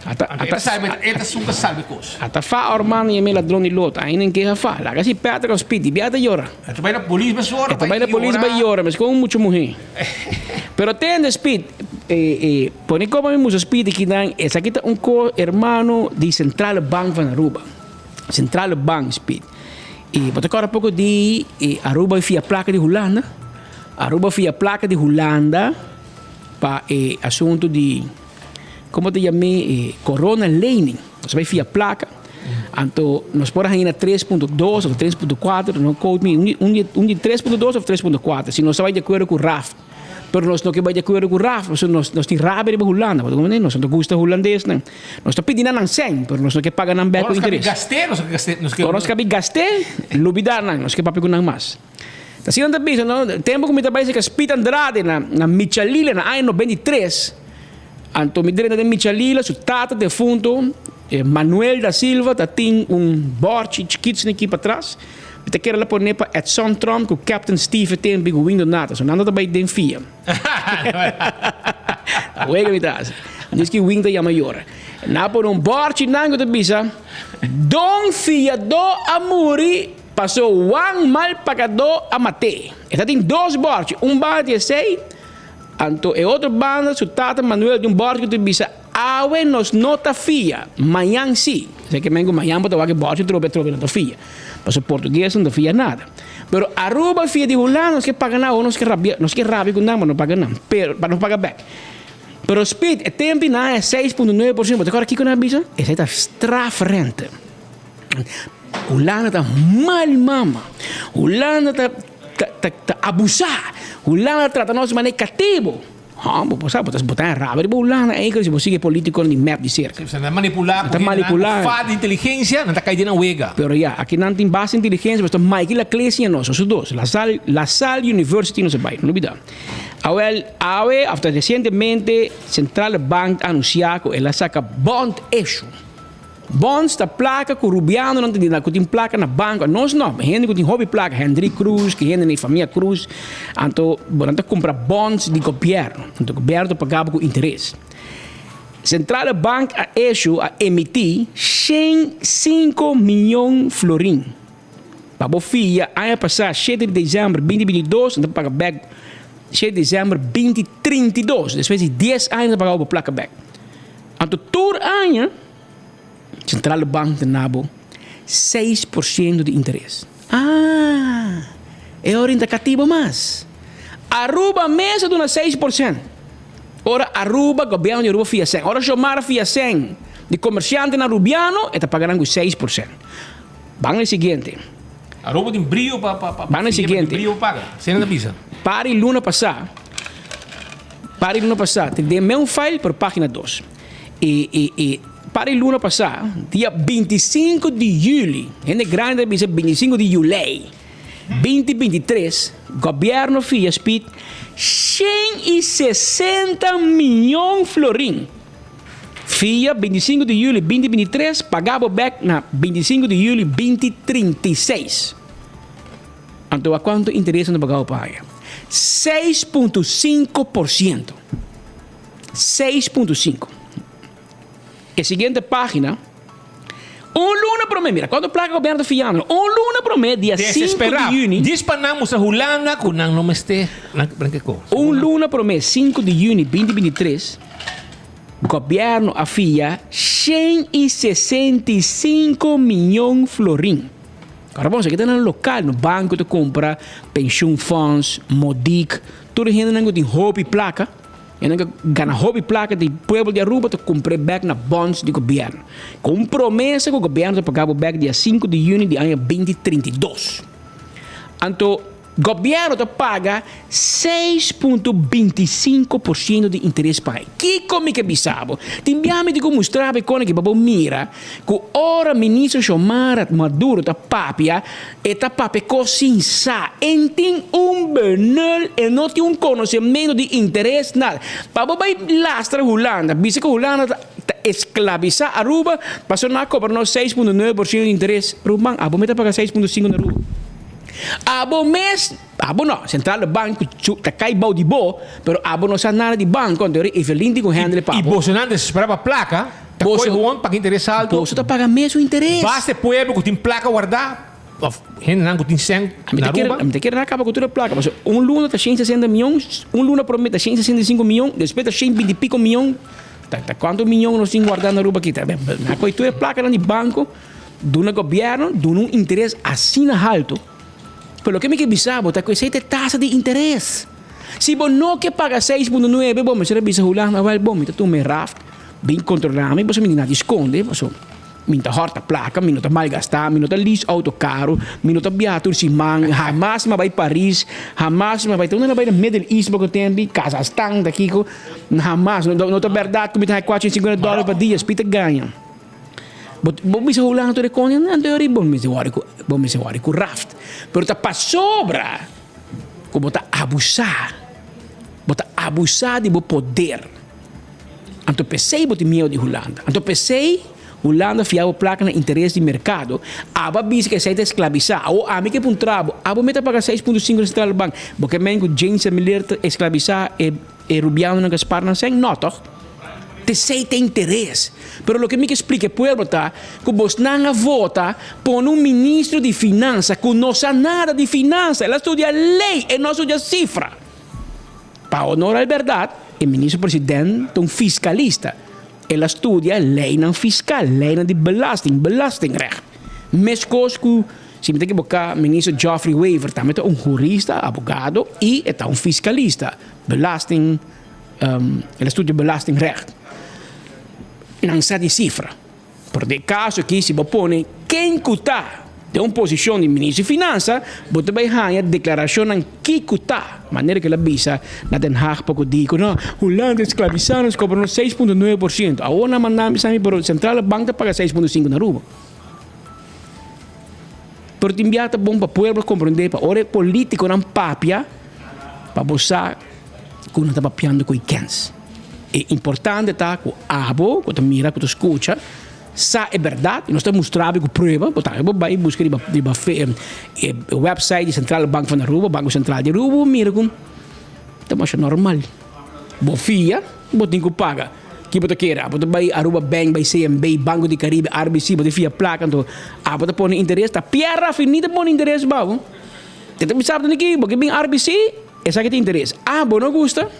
Ata, Anto e ta salba, e ta esun ta salba e kos. Ata fa Ormando yam'é ladron di Loto, ainda en keha fa. Laga si Patrick of Speedy bia ta yora. E ta bai na polis mesora E ta bai na polis bai yora, mes kon mucha muhé. Pero tende Speed, e, e, pone kopa mi musa Speed aki nan, esaki ta un ko hermano di Centrale Bank van Aruba. Centrale Bank, Speed. E bo ta kòrda poko di e Aruba fia plaka di Hulanda? Aruba fia plaka di Hulanda pa e asuntu di Como ta yam'é e corona lening. Nos bai fia placa. Anto nos por a haña na 3.2 of 3.4, no quote me, un di, un di, un di 3.2 of 3.4, si nos a bai di acuerdo cu RAF. Pero nos no ke bai di acuerdo cu RAF, pasobra nos, nos tin rabia riba Hulanda, bo ta comprende? Nos no ta gusta hulandesnan. Nos ta pidi nan nan sèn, pero nos no ke paga nan bek Ora ku nos kabi interes. gast'é, nos ke gast'é, nos ke. Ora nos kabi gast'é, lubida nan, nos ke papia ku nan mas. Ta asina nan ta bisa, no? Tempu ku mi ta bai serka Speed Andrade na, na Michalila na aña 93, anto mi drenta den Michalila, su tata defunto, eh, Manuel da Silva, ta tin un bòrchi chikitu asina aki patras. Mi ta kere la pone pa Edson Tromp ku Captain Steve e tempu ku Window Nata. So nan ta bai den fia. Wega mi ta hasi. Dios ki Wing ta yama yora. Nan a pone un bòrchi nan ku ta bisa, Don Fiadó a muri. Paso Juan mal pagadó a mat'é. E ta tin dos bòrchi, un banda di esei, anto e otro banda su tata Manuel tin un bòrchi ku ta bisa, Awe nos no ta fia, mañan sí. Esei ke men ku mañan bo ta wak e bòrchi trobe atrobe no ta fia. Paso portugues no ta fia nada. Pero Aruba fia di Hulanda nos ke paga nan awo nos ke rabia, nos ke rabia ku nan pa no paga nan, pero pa no paga bèk. Pero Speed, e tempu nan a 6.9%, bo ta kòrda kiko nan a bisa? Esei ta strafrente. Hulanda ta mal mama. Hulanda ta ta ta ta abusá. Hulanda ta trata nos manera katibu. Hò, bo por sa, bo ta bo ta rabia riba Hulanda eikel si bo sigui e politikonan di mep di serka. Nan ta manipulá Nan ku ta hende nan ku manipulá. falta di inteligensia, nan ta kai den nan wega. Pero ya, aki nan tin basta inteligensia, pasobra Maiky Laclé siña nos, nos dos. La Salle, La Salle University nos a bai, no lubidá. Awèl, awe, òf ta resientemente, Centrale Bank a anunsiá ku el a saka bond issue. Bonds ta plaka ku rubianonan ta di ku tin plaka na banko. Nos no, hende ku tin hopi plaka, Hendrik Cruz, ki hende na e famia Cruz, anto bo nan ta kumpra bonds di gobièrnu. Anto gobièrnu ta paga bo ku interes. Centrale Bank a issue, a emití, 105 mion florin pa bo fia aña pasá shete di desèmber binti 22, nan ta paga bèk shete di desèmber binti 32, despues di dies aña nan ta paga bo plaka bèk. Anto tur aña Centrale Bank ta na bo 6% di interes. Ah! E ora ta katibo mas. Aruba mes a duna 6%. Ora Aruba, gobierno di Aruba fia sen. Ora Xiomara fia sen di comerciantenan arubiano, e ta paga nan ku 6%. Ban na e siguiente. Aruba tin brio pa pa pa Ban na e fia, siguiente. brio pa paga. Asina ta bisa. Pari luna pasá. Para di luna pasá, tin den meun file pero página dos. E e e para di luna pasá, dia 25 di juli, hende grandi ta bisa 25 di julei, 2023, gobièrnu fia spit 160 mion florin. Fia 25 di juli 2023, pagá bo bèk na 25 di juli 2036. Anto a kuantu interes nan ta pagá bo pa haña? 6.5%. 6.5. E siguiente pagina. Un luna promé, mira, cuanto placa gobierno ta fiando. Un luna promé, dia 5 di juni. Dis pa nan mustra Hulanda cu nan no mester nan ke cos. Un luna promé, 5 di juni 2023, gobierno a fia 165 miyon florin. Ahora bon, esaki ta nan local, no banco ta cumpra, pensioen fonds, Modic, tur e hendenan cu tin hopi placa. E nan gana hopi placa di pueblo di Aruba ta cumpr'e bek na bonds di gobierno. Cu un promesa cu gobierno ta paga bo bek dia sinku di juni di aña 2032. Anto gobierno ta paga 6.25% di interes pa e. Kico mi ke bisa bo? Tin bia mi tin cu mustra bo e con aki pa bo mira cu ora ministro Xiomara Maduro ta papia E ta papia kos sin sa. En tin un benul, e no tin un konosementu di interes, nada. Pa bo bai lastra Hulanda, bisa ku Hulanda ta ta esklabisá Aruba, pasobra nan a kobra nos 6.9% di interes. Ruman, abo mes ta paga 6.5 na Aruba. Abo mes, abo no, Centrale Bank ku ta kai bou di bo, pero abo no sa nada di banko, anto Evelyn tin ku handle pa I bo. bosonan desesperá pa plaka. Ta Boso, koe gewoon paga interes alto. Boso ta paga mesun interes. Basta e pueblo ku tin plaka wardá of hendenan ku tin sèn Mi na ta kere, Aruba. mi ta kere na kaba ku tur e plaka. Pasobra un luna ta 160 mion, un luna promé ta 165 mion, despues ta 120 i piko mion. Ta, ta kuantu mion nos tin wardá na Aruba aki? Ta, na koe tur e plakanan di banko duna gobièrnu, duna un interes asina haltu. Pero loke mi ke bisa bo ta ku esei ta e tasa di interes. Si bo no ke paga 6.9, bo mester a bisa Hulanda, wèl bo, mi ta tuma e raft. Bin kontrolá mi pasobra mi tin nada di skonde, pasobra mi no ta hòrta plaka, mi no ta malgastá, mi no ta lease outo karu, mi no ta biaha tur siman, hamas mi a bai Paris, hamas mi a bai, ta unda mi a bai na Middle East poko tempu, Kazastan ta kiko, hamas, no ta bèrdat ku mi ta haña 450 dòler pa dia, spit ta gaña. Bo bo bisa Hulanda tur e kos, nan ta yori bo mester wòrdu ku bo mester wòrdu ku raft, pero ta pasobra ku bo ta abusá, bo ta abusá di bo poder. Anto p'esei bo tin miedu di Hulanda. Anto p'esei Hulanda fia bo plaka na interes di merkado. Abo a bisa ku esei ta esklabisá. Awor ami ke puntra bo, abo mester paga 6.5 na Centrale Bank. Bo ke men ku James Miller ta esklabisá e e rubianonan ku a spar nan sèn? No tòg? T'esei ta interes. Pero loke mi ke splika e pueblo ta ku bosnan a vota pone un ministro di finansa ku no sa nada di finansa. El a studia lei, e no a studia sifra. Pa honor al berdad, e minister president ta un fiscalista. El a studia leynan fiscal, leynan di belasting, belastingrecht. Mescos cu, si mi ta equiboca, minister Geoffrey Wever tambe ta un hurista, abogado, y e ta un fiscalista, belasting, el a studia belastingrecht. Nan sa di cifra. Pero den e kaso aki si bo pone ken ku ta den un posishon di minister di finansa, bo ta bai haña deklarashonnan kiko ta, manera ku el a bisa na Den Haag poko di ku no, Hulanda esklabisá nos kobra nos 6.9%. Awor nan manda mi sa mi pero Centrale Bank ta paga 6.5 na Aruba. Pero tin bia ta bon pa pueblo komprendé pa ora e politikonan papia pa bo sa ku nan ta papiando ku e kens. E importante ta ku abo ku ta mira, ku ta skucha, sa e bèrdat i nos ta mustra bo ku prueba. Bo tambe por bai buska riba riba e website di Centrale Bank van Aruba, Banko Sentral di Aruba, bo mira ku ta masha normal. Bo fia, bo tin ku paga. Ki bo ta kere? Abo ta bai Aruba Bank, bai CMB, Banco di Caribe, RBC, bo ta fia plaka, anto abo ta pone interes, ta pier afi ni ta pone interes pa bo. Te ta bisa bo ki bo ke bin RBC, esaki ta interes. Abo no gusta?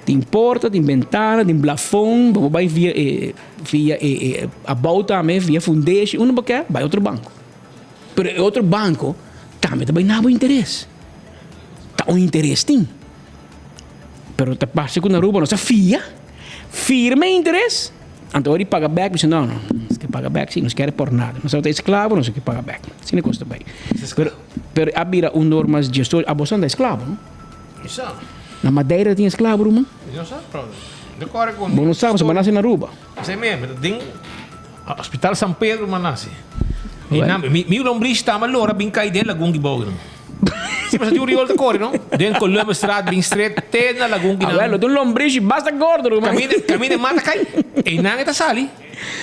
Tin porta, tin bentana, tin blafon, bo por bai via e via e e abou tambe, via fundeshi, unda bo ke, bai otro banko. Pero e otro banko tambe ta bai na bo interes. Ta un interes tin. Pero ta parse ku na Aruba nos a fia, firma e interes, anto ora di paga bek bisa no, no, nos ke paga bek si, nos kere por nada. Nos tabata esklabo, nos ke paga bek. Asina e kos ta bai. Pero pero a bira un norma djestoso, abo sa ta esklabo no? Na Madeira tin esklabo ruman? Bo no sa, pasobra bo nase na Aruba. Hospital San Pedro mi a nase. Mi lombrish tamba lora bin kai den Lagun Gibou. Si pasobra tin un riol ta kore no. Den Columbusstraat bin stret te na Lagun Gibou. Awel, lo tin un lombrish basta gordo ruman. Kaminda e mata kai, einan e ta sali.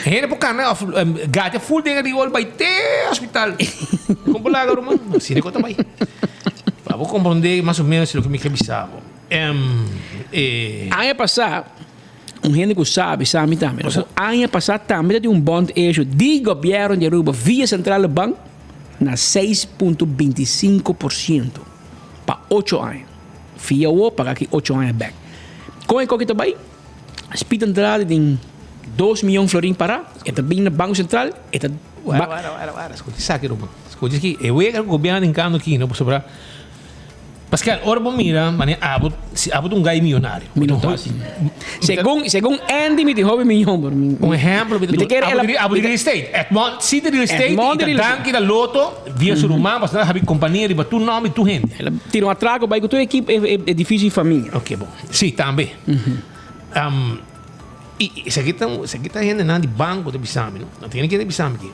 Hende por kana of gacha ful den e riol bai te hospital. Kon por laga ruman? Asina ku ta bai. Pa bo komprondé mas o ménos loke mi ke bisa bo. E. Aña pasá, un hende ku sa bisa mi tambe, no? Aña pasá tambe ta tin un bond issue di gobièrnu di Aruba via Centrale Bank na 6.25% pa ocho aña. Fia awor paga aki ocho aña bèk. Kon e koki ta bai? Speed Andrade tin dos miyon florin pará, e ta bin na Banko Sentral, e ta. Wara, wara, wara, wara, skucha esaki Ruben. Skucha esaki, e wega ku gobièrnu tin kando aki no pasobra Pascal, ora bo mira manera abo, si abo ta un gai miyonario. Mi no ta asina. Segun, segun Andy mi tin hopi miyon, pero mi. Un ehempel mi ta Mi ta kere abo di, abo di real estate. Edmond si di real estate Edmond i di ta real estate. danki na loto via su ruman pasobra nan a habi kompania riba tur nòmber di tur hende. El a tira un atrako bai ku tur ekip e e edifisio di famia. Ok bon. Si, tambe. I esaki ta esaki ta hendenan di banko ta bisa mi no. Nan tin kende bisa mi aki.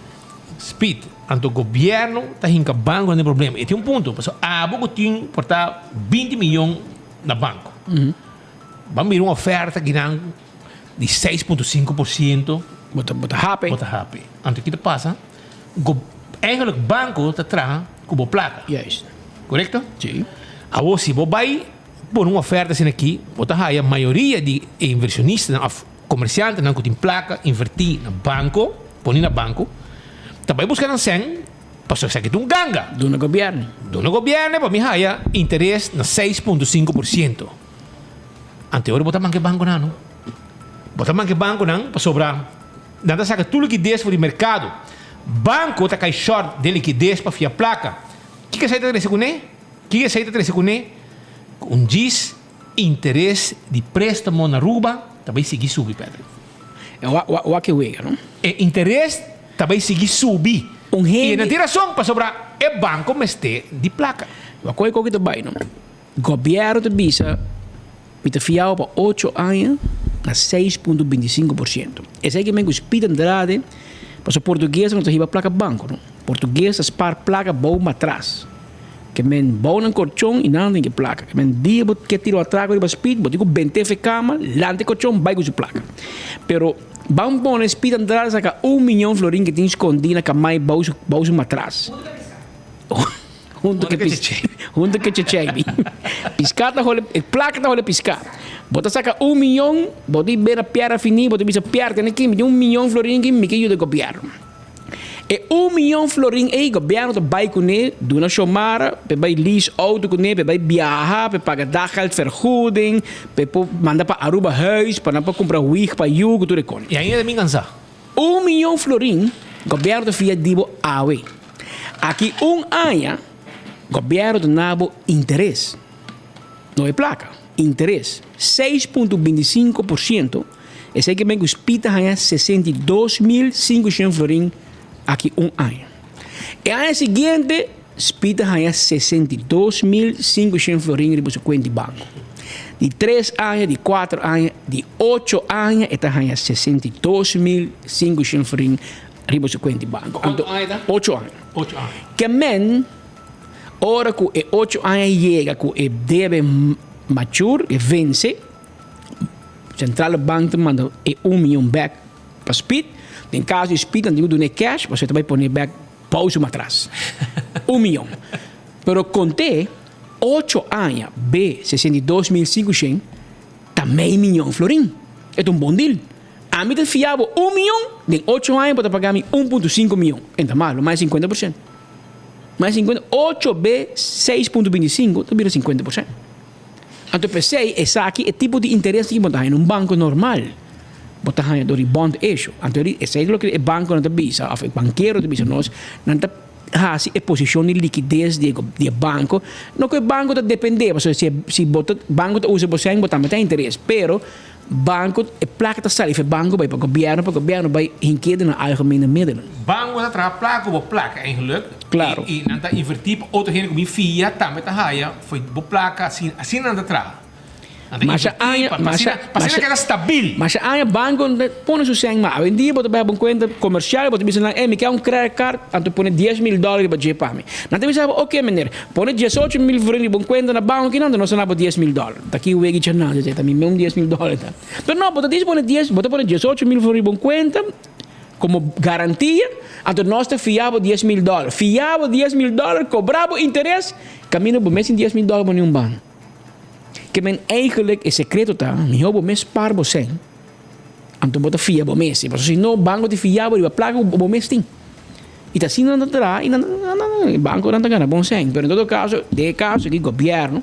Speed, anto gobierno ta hinca banco den problema. E tin un punto, pasobra abo cu tin por ta binti miyon na banco. Ban mira un oferta kinan di 6.5%. Bo ta bo ta happy. Bo ta happy. Anto ki ta pasa? Go eigenlijk banco ta traha cu bo placa. Juist. Correcto? Si. Awor si bo bay pone un oferta asina aki, bo ta haya mayoria di e inversionistanan of comerciantenan cu tin placa inverti na banco. Pone na banco, ta bai busca nan sèn, pasobra esaki ta un ganga. Duna gobièrnu. Duna gobièrnu pa mi haya interes na 6.5%. Ante ora bo ta manka e banconan no. Bo ta manka e banconan pasobra nan ta saca tur likides for di mercado. Banco ta cay short den likides pa fia placa. Kiko esey ta trece cune? Kiko esey ta trece cune? Cu un djis interes di prestamo na Aruba ta bai sigui subi, Patrick. E wak e wega, no? E interes ta bai sigui subi. Un hende. I e no tin rason, pasobra e banko mester di plaka. Wak koe koki ta bai, no? Gobièrnu ta bisa, mi ta fiau pa ocho aña na 6.25%. Esei ke men ku Speed Andrade, pasobra portugues no ta hiba plaka banko, no? Portugues ta spar plaka bou matras. Ke men bou nan korchon i nan tin ke plaka. Ke men dia bo ke tira un atrako riba Speed, bo tin ku bent'é fe kama, lanta e korchon, bai ku su plaka. Pero ban pone Speed Andrade saka un miyon florin ke tin skondí na kamai bou su bou su matras. Huntu ke pis huntu ke checheibi. Piská ta hole e plaka ta hole piská. Bo ta saka un miyon, bo tin bira Pierre Rafini, bo ta bisa Pierre tene aki mi tin un miyon florin aki mi ke yuda gobièrnu. E un miyon florin ei gobièrnu ta bai kuné, duna Xiomara p'e bai lease outo kuné, p'e bai biaha, p'e paga daggeldvergoeding, p'e por manda pa Aruba huis, pa nan por kumpra wig pa yu ku tur e kos. I ainda ta bin kansá. Un miyon florin gobièrnu ta fia di bo awe. Aki un aña gobièrnu ta na bo interes, no e plaka, interes, 6.25%. Esei ke men ku Speed ta haña 62.500 florin aki un aña. E aña siguiente Speed ta haña 62.500 florin riba su kuent di banko. Di tres aña, di kuater aña, di ocho aña e ta haña 62.500 florin riba su kuent di banko. Kuantu aña ta? Ocho aña. Ocho aña. Ke men ora ku e ocho aña yega ku e debe mature, e vense, Centrale Bank ta manda e un miyon bek pa Speed. Den caso di Speed nan tin cu duna e cash pasobra e ta bay pone bek bou su matras. Un miyon. Pero conte ocho aña be 62.500 ta mei miyon florin. E ta un bon deal. Ami ta fia bo un miyon, den ocho aña bo ta paga mi 1.5 miyon. E ta malo, mas di 50%. Mas di 50, ocho be 6.25 ta bira 50%. Anto p'esei esaki e tipo di interes ki bo ta haña na un banko normal, bo ta haña dor di bond issue. Anto esei ta loke e bankonan ta bisa òf e bankero ta bisa nos, nan ta hasi e posishon di likides di e banko, no ku e banko ta dependé, pasobra si si bo ta banko ta usa bo sèn bo tambe ta haña interes, pero banko e plaka ta sali for e banko bai pa gobièrnu pa gobièrnu bai hink'é den nan algemene middelen. Banko ta traha plaka ku bo plaka eigenlijk Klaro. i nan ta invertí pa otro hende ku bin fia tambe ta haya Foi bo placa asina, asina nan ta traha. Nan ta Masha inverti aña, pa, pa masha, asina, pa asina masha, keda stabil. Masha aña banco no ta pone su sèn mas. Awendia bo ta bai haba un cuenta comercial, bo ta bisa nan, ey mi kier un credit card, anto pone 10.000 dòler riba dje pa mi. Nan ta bisa bo, ok meneer, pone 18.000 florin riba un cuenta na banco aki nan, anto nos ta na bo 10.000 dòler. Ta ki wegi djanan, ta mi meun 10.000 dòler ta. Pero no, bo ta dici pone dies, bo ta pone 18.000 florin riba un cuenta. Komo garantia, anto nos ta fia bo 10,000 dòler. Fia bo 10,000 dòler, kobra bo interes, kaminda bo mes tin 10,000 dòler bo ni un ban. Ke men eigenlijk e sekreto ta, mihó bo mes par bo sèn, anto bo ta fia bo mes. Pasobra si no, banko ta fia bo riba plaka ku bo mes tin. I ta asina nan ta traha i nan e bankonan ta gana bon sèn. Pero en todo kaso, den e kaso aki gobièrnu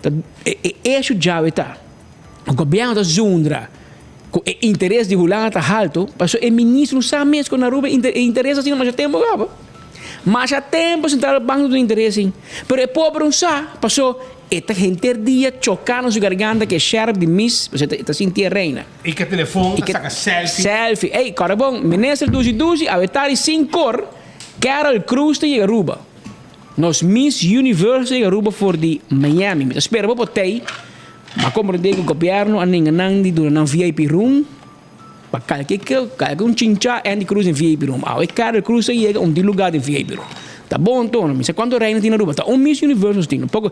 ta e esho djawe ta. Gobièrnu ta zundra ku e interes di Hulanda ta haltu, pasobra e ministro no sa mes ku na Aruba e interes asina masha tempu kaba. Masha tempu Centrale Bank ta duna interes ei. Pero e pober no sa, pasobra e ta henter dia choká na su garganta ku e sheriff di mis, pasobra e ta sinti e reina. I ku e telefon ta saka selfie. Selfie. Ey, kòrda bon, minister dushi dushi, awe tardi sinkor, Carol Cruz ta yega Aruba. Nos Miss Universe ta yega Aruba for di Miami. Mi ta spera bo por tei. Ma comprende cu gobierno a nenga nan di duna nan VIP room pa calke calke un chincha Andy Cruz den VIP room. Awe Carol Cruz a yega un di lugar den VIP room. Ta bon tono. Mi sa cuanto reina tin Aruba. Ta un Miss Universe nos tin. Poco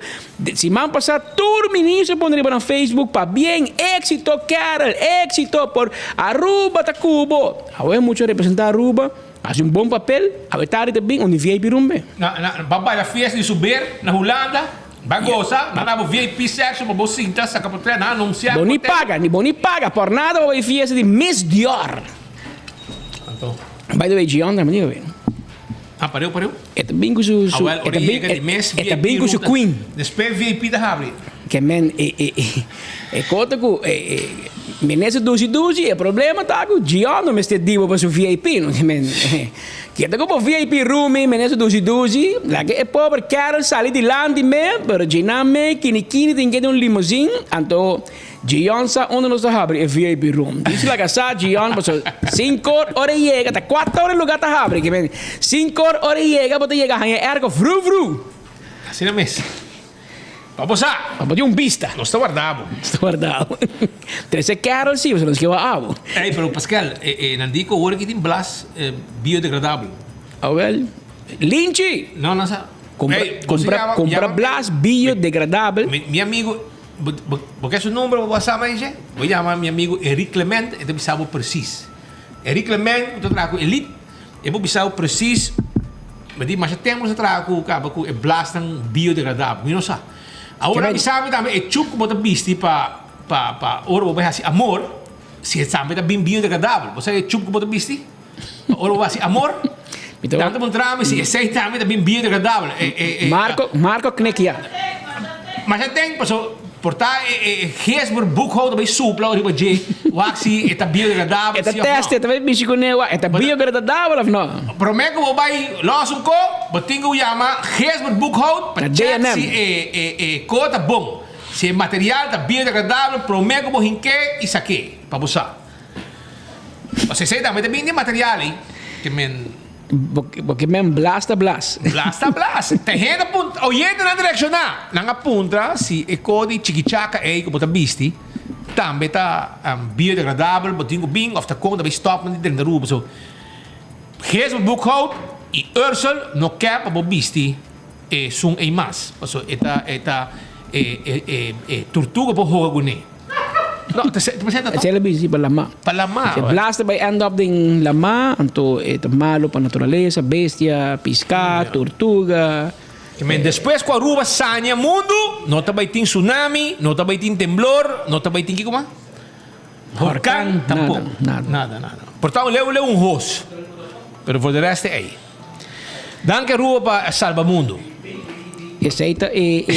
siman pasa tur ministro pone riba nan Facebook pabien exito Carol exito por Aruba ta cubo. Awe mucho a representa Aruba haci un bon papel. Awe tardi ta bin un di VIP room be. Na na ba baila fiesta di su ber na Hulanda. Ba goza, nan dabo VIP section pa bo sinta, saca potret, nan anuncia Bo ni paga, ni bo ni paga por nada pa bay fiesta di Miss Dior. Anto. By the way, Gion tambe tin bay. Ah, pareu, pareu? E ta bin cu su, su, Ah, wel, e ora ta bin, yega di mes e ta VIP bin cu su room ta, queen. Despues VIP ta habri. Ke men e, e, e, e kota cu e, e, minister dushi dushi, e problema ta cu Gion no mester dibo pa su VIP, no? Ke men, Keda ku bo VIP room mene su dushi dushi, laga e pober kerel sali dilanti me, pero djina me kini kini tin keda un limousine, anto Gion sa unda nos ta habri e VIP room. Dici laga sa Gion paso sinkor ora e yega, ta kuater ora e lugar ta habri, ke men sinkor ora e yega bo ta yega haña e airco vru vru. Asina mes. Pa bo sa. Pa bo tin un bista. Nos ta warda bo. Nos ta warda bo. Trese kerel si, pasobra nos ke wak abo. Ey, pero Pascal, e nan di ku awor aki tin blas biodegradabel. Awel, Linchi! No, no sa. Compra, compra, compra blas biodegradabel. Mi amigo, bo ke su number bo whatsapp a dje? Bo yama mi amigo Eric Clement, e ta bisa bo precies. Eric Clement, ku ta traha ku Elite. E por bisa bo precies, mi di masha tempo nos a traha ku kaba ku e blasnan biodegradabel, mi no sa. Awor a bisa mi tambe e chup ku bo ta bisti pa pa pa ora bo bai hasi amor, si e tambe ta bin biodegradabel. Bo sa e chup ku bo ta bisti pa ora bo bai hasi amor? Nan ta puntra mi si esei tambe ta bin biodegradabel. E e e Marco Marco knekia. Masha ten paso por ta e e Gisbert Boekhoudt ta bay supla riba dje wak si e ta biodegradabel E ta si of no. teste, e ta bay bishi kuné wak e ta biogradadabel of no. Prome ku bo bay los un ko, bo tin ku yama Gisbert Boekhoudt pa Na check D&M. si e e e ko ta bon, si e material ta biodegradabel prome ku bo hink'é i sak'é pa bo sa. Pasobra esei tambe ta bini di material ei ke men. Bo ke men blas ta blas. Blas ta blas. Ta hende a puntra, oyentenan ta reakshoná. Nan a puntra si e ko di chikichaka ei ku bo ta bisti tambe ta biodegradabel, bo tin ku bin òf ta kon ta bai stòp nan di drenta Aruba. So, Gisbert Boekhout i Ursel no ke pa bo bisti esun ei mas. Pasobra e ta e ta e e e turtuga por hoga kuné. No, ta se, ta presenta Esei la bisti pa lamá. Pa lamá. E blas ta bai end up den lamá, anto e ta malo pa naturalesa, bestia, piská, tortuga. Men despues ku Aruba saña mundu, no ta bai tin tsunami, no ta bai tin temblor, no ta bai tin kiko mas? Horkan, tampoko. Nada, nada. Nada, nada. Por ta un leu leu un hos, pero for de rest e ei. Danki Aruba pa salba mundu. Esei ta e e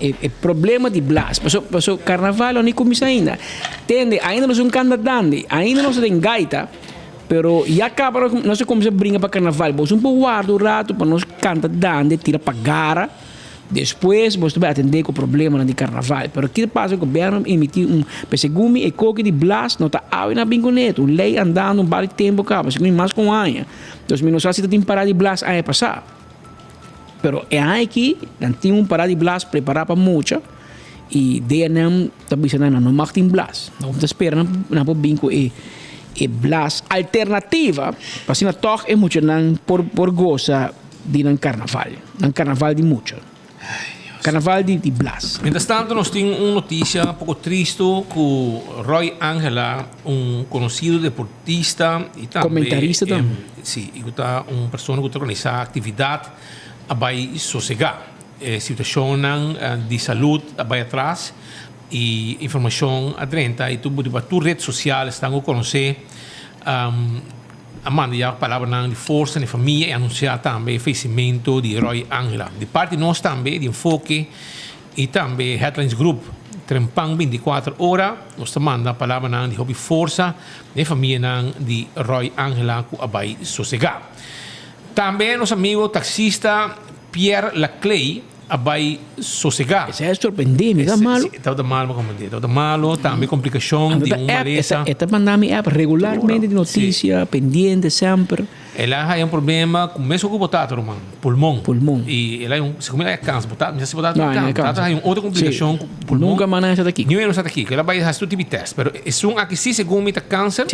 e e problema di blas. Paso paso carnaval lo ni cuminsa ainda. Tende, ainda nos un canta dande, ainda nos ta den gaita, pero ya caba nos a cuminsa bringa pa carnaval. Boso un por warda un rato pa nos canta dande, tira pa gara. Despues boso ta bai atendé ku problemanan di karnaval. Pero kiko ta pasa ku gobièrnu a emití un pe segun mi e koki di blas no ta awe na bin kuné. Ta un lei andando un par di tempu kaba, segun mi mas ku un aña. Entonces mi no sa si ta tin pará di blas aña pasá. Pero e aña aki nan tin un pará di blas prepará pa mucha i DNM ta bisa nan nan no mag tin blas. Nan ta spera nan por bin ku e e blas alternativa pa asina tòg e muchanan por por gosa. Di nan carnaval, nan carnaval di mucha. Ay Dios. Carnaval di di Blas. Mientras tanto nos tin un noticia poco tristo cu Roy Angela, un conocido deportista y tambe Comentarista tambe. Si, y cu ta un persona cu ta organisa actividad a bay sosega. E situacionnan di salud a bay atras y informacion a drenta y tur riba tur red social esnan cu conoce a manda ya palabranan di forsa na e famia y anuncia tambe e fayecimento di Roy Angela. Di parti nos tambe di Enfoke y tambe Headlines Group Trempan 24 ora nos ta manda palabranan di hopi forsa na e famianan di Roy Angela cu a bay sosega. Tambe nos amigo taxista Pierre Laclay a bai sosegá. Esei a sorprendé mi, ta malo. Tabata malo, mi komprendé. Tabata malo, tambe komplikashon di un malesa. E ta manda mi app regularmente di notisia, pendiente semper. El a haya un problema ku mesun ku bo tata, ruman, pulmon. Pulmon. I el a haya un, segun mi el a haya kanser, bo tata, mi sa si bo tata tin kanser. Bo tata a haya un otro komplikashon ku pulmon. Nunka mas nan a sa ta kiko. Niun hende no sa ta kiko. El a bai hasi tur tipo di tèst, pero esun aki si segun mi ta kanser.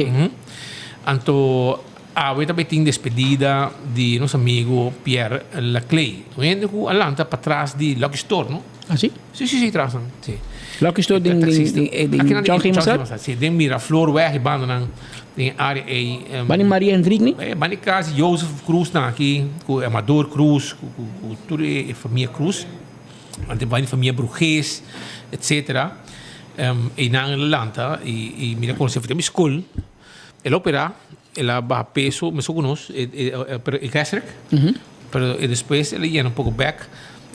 Anto Awe ta bay tin despedida di nos amigo Pierre Laclay. Un hende cu a lanta patras di Lucky Store, no? Ah, si? Si, si, si, tras nan, si. Lucky Store den, den, den, den Chowking Masat? Si, den Miraflorweg y bandanan den e area ey. Bani Maria Hendrik, ni? Bani cas di Joseph Cruz nan aki, cu Amador Cruz, cu, cu, cu tur e famia Cruz. Antes bani famia Bruges, etcetera. Eynan el a lanta y, y mi ta conoce for den mi school. El a operá, el a baha peso mesun ku nos, pero e gastric, pero despues el a yena un poko bek.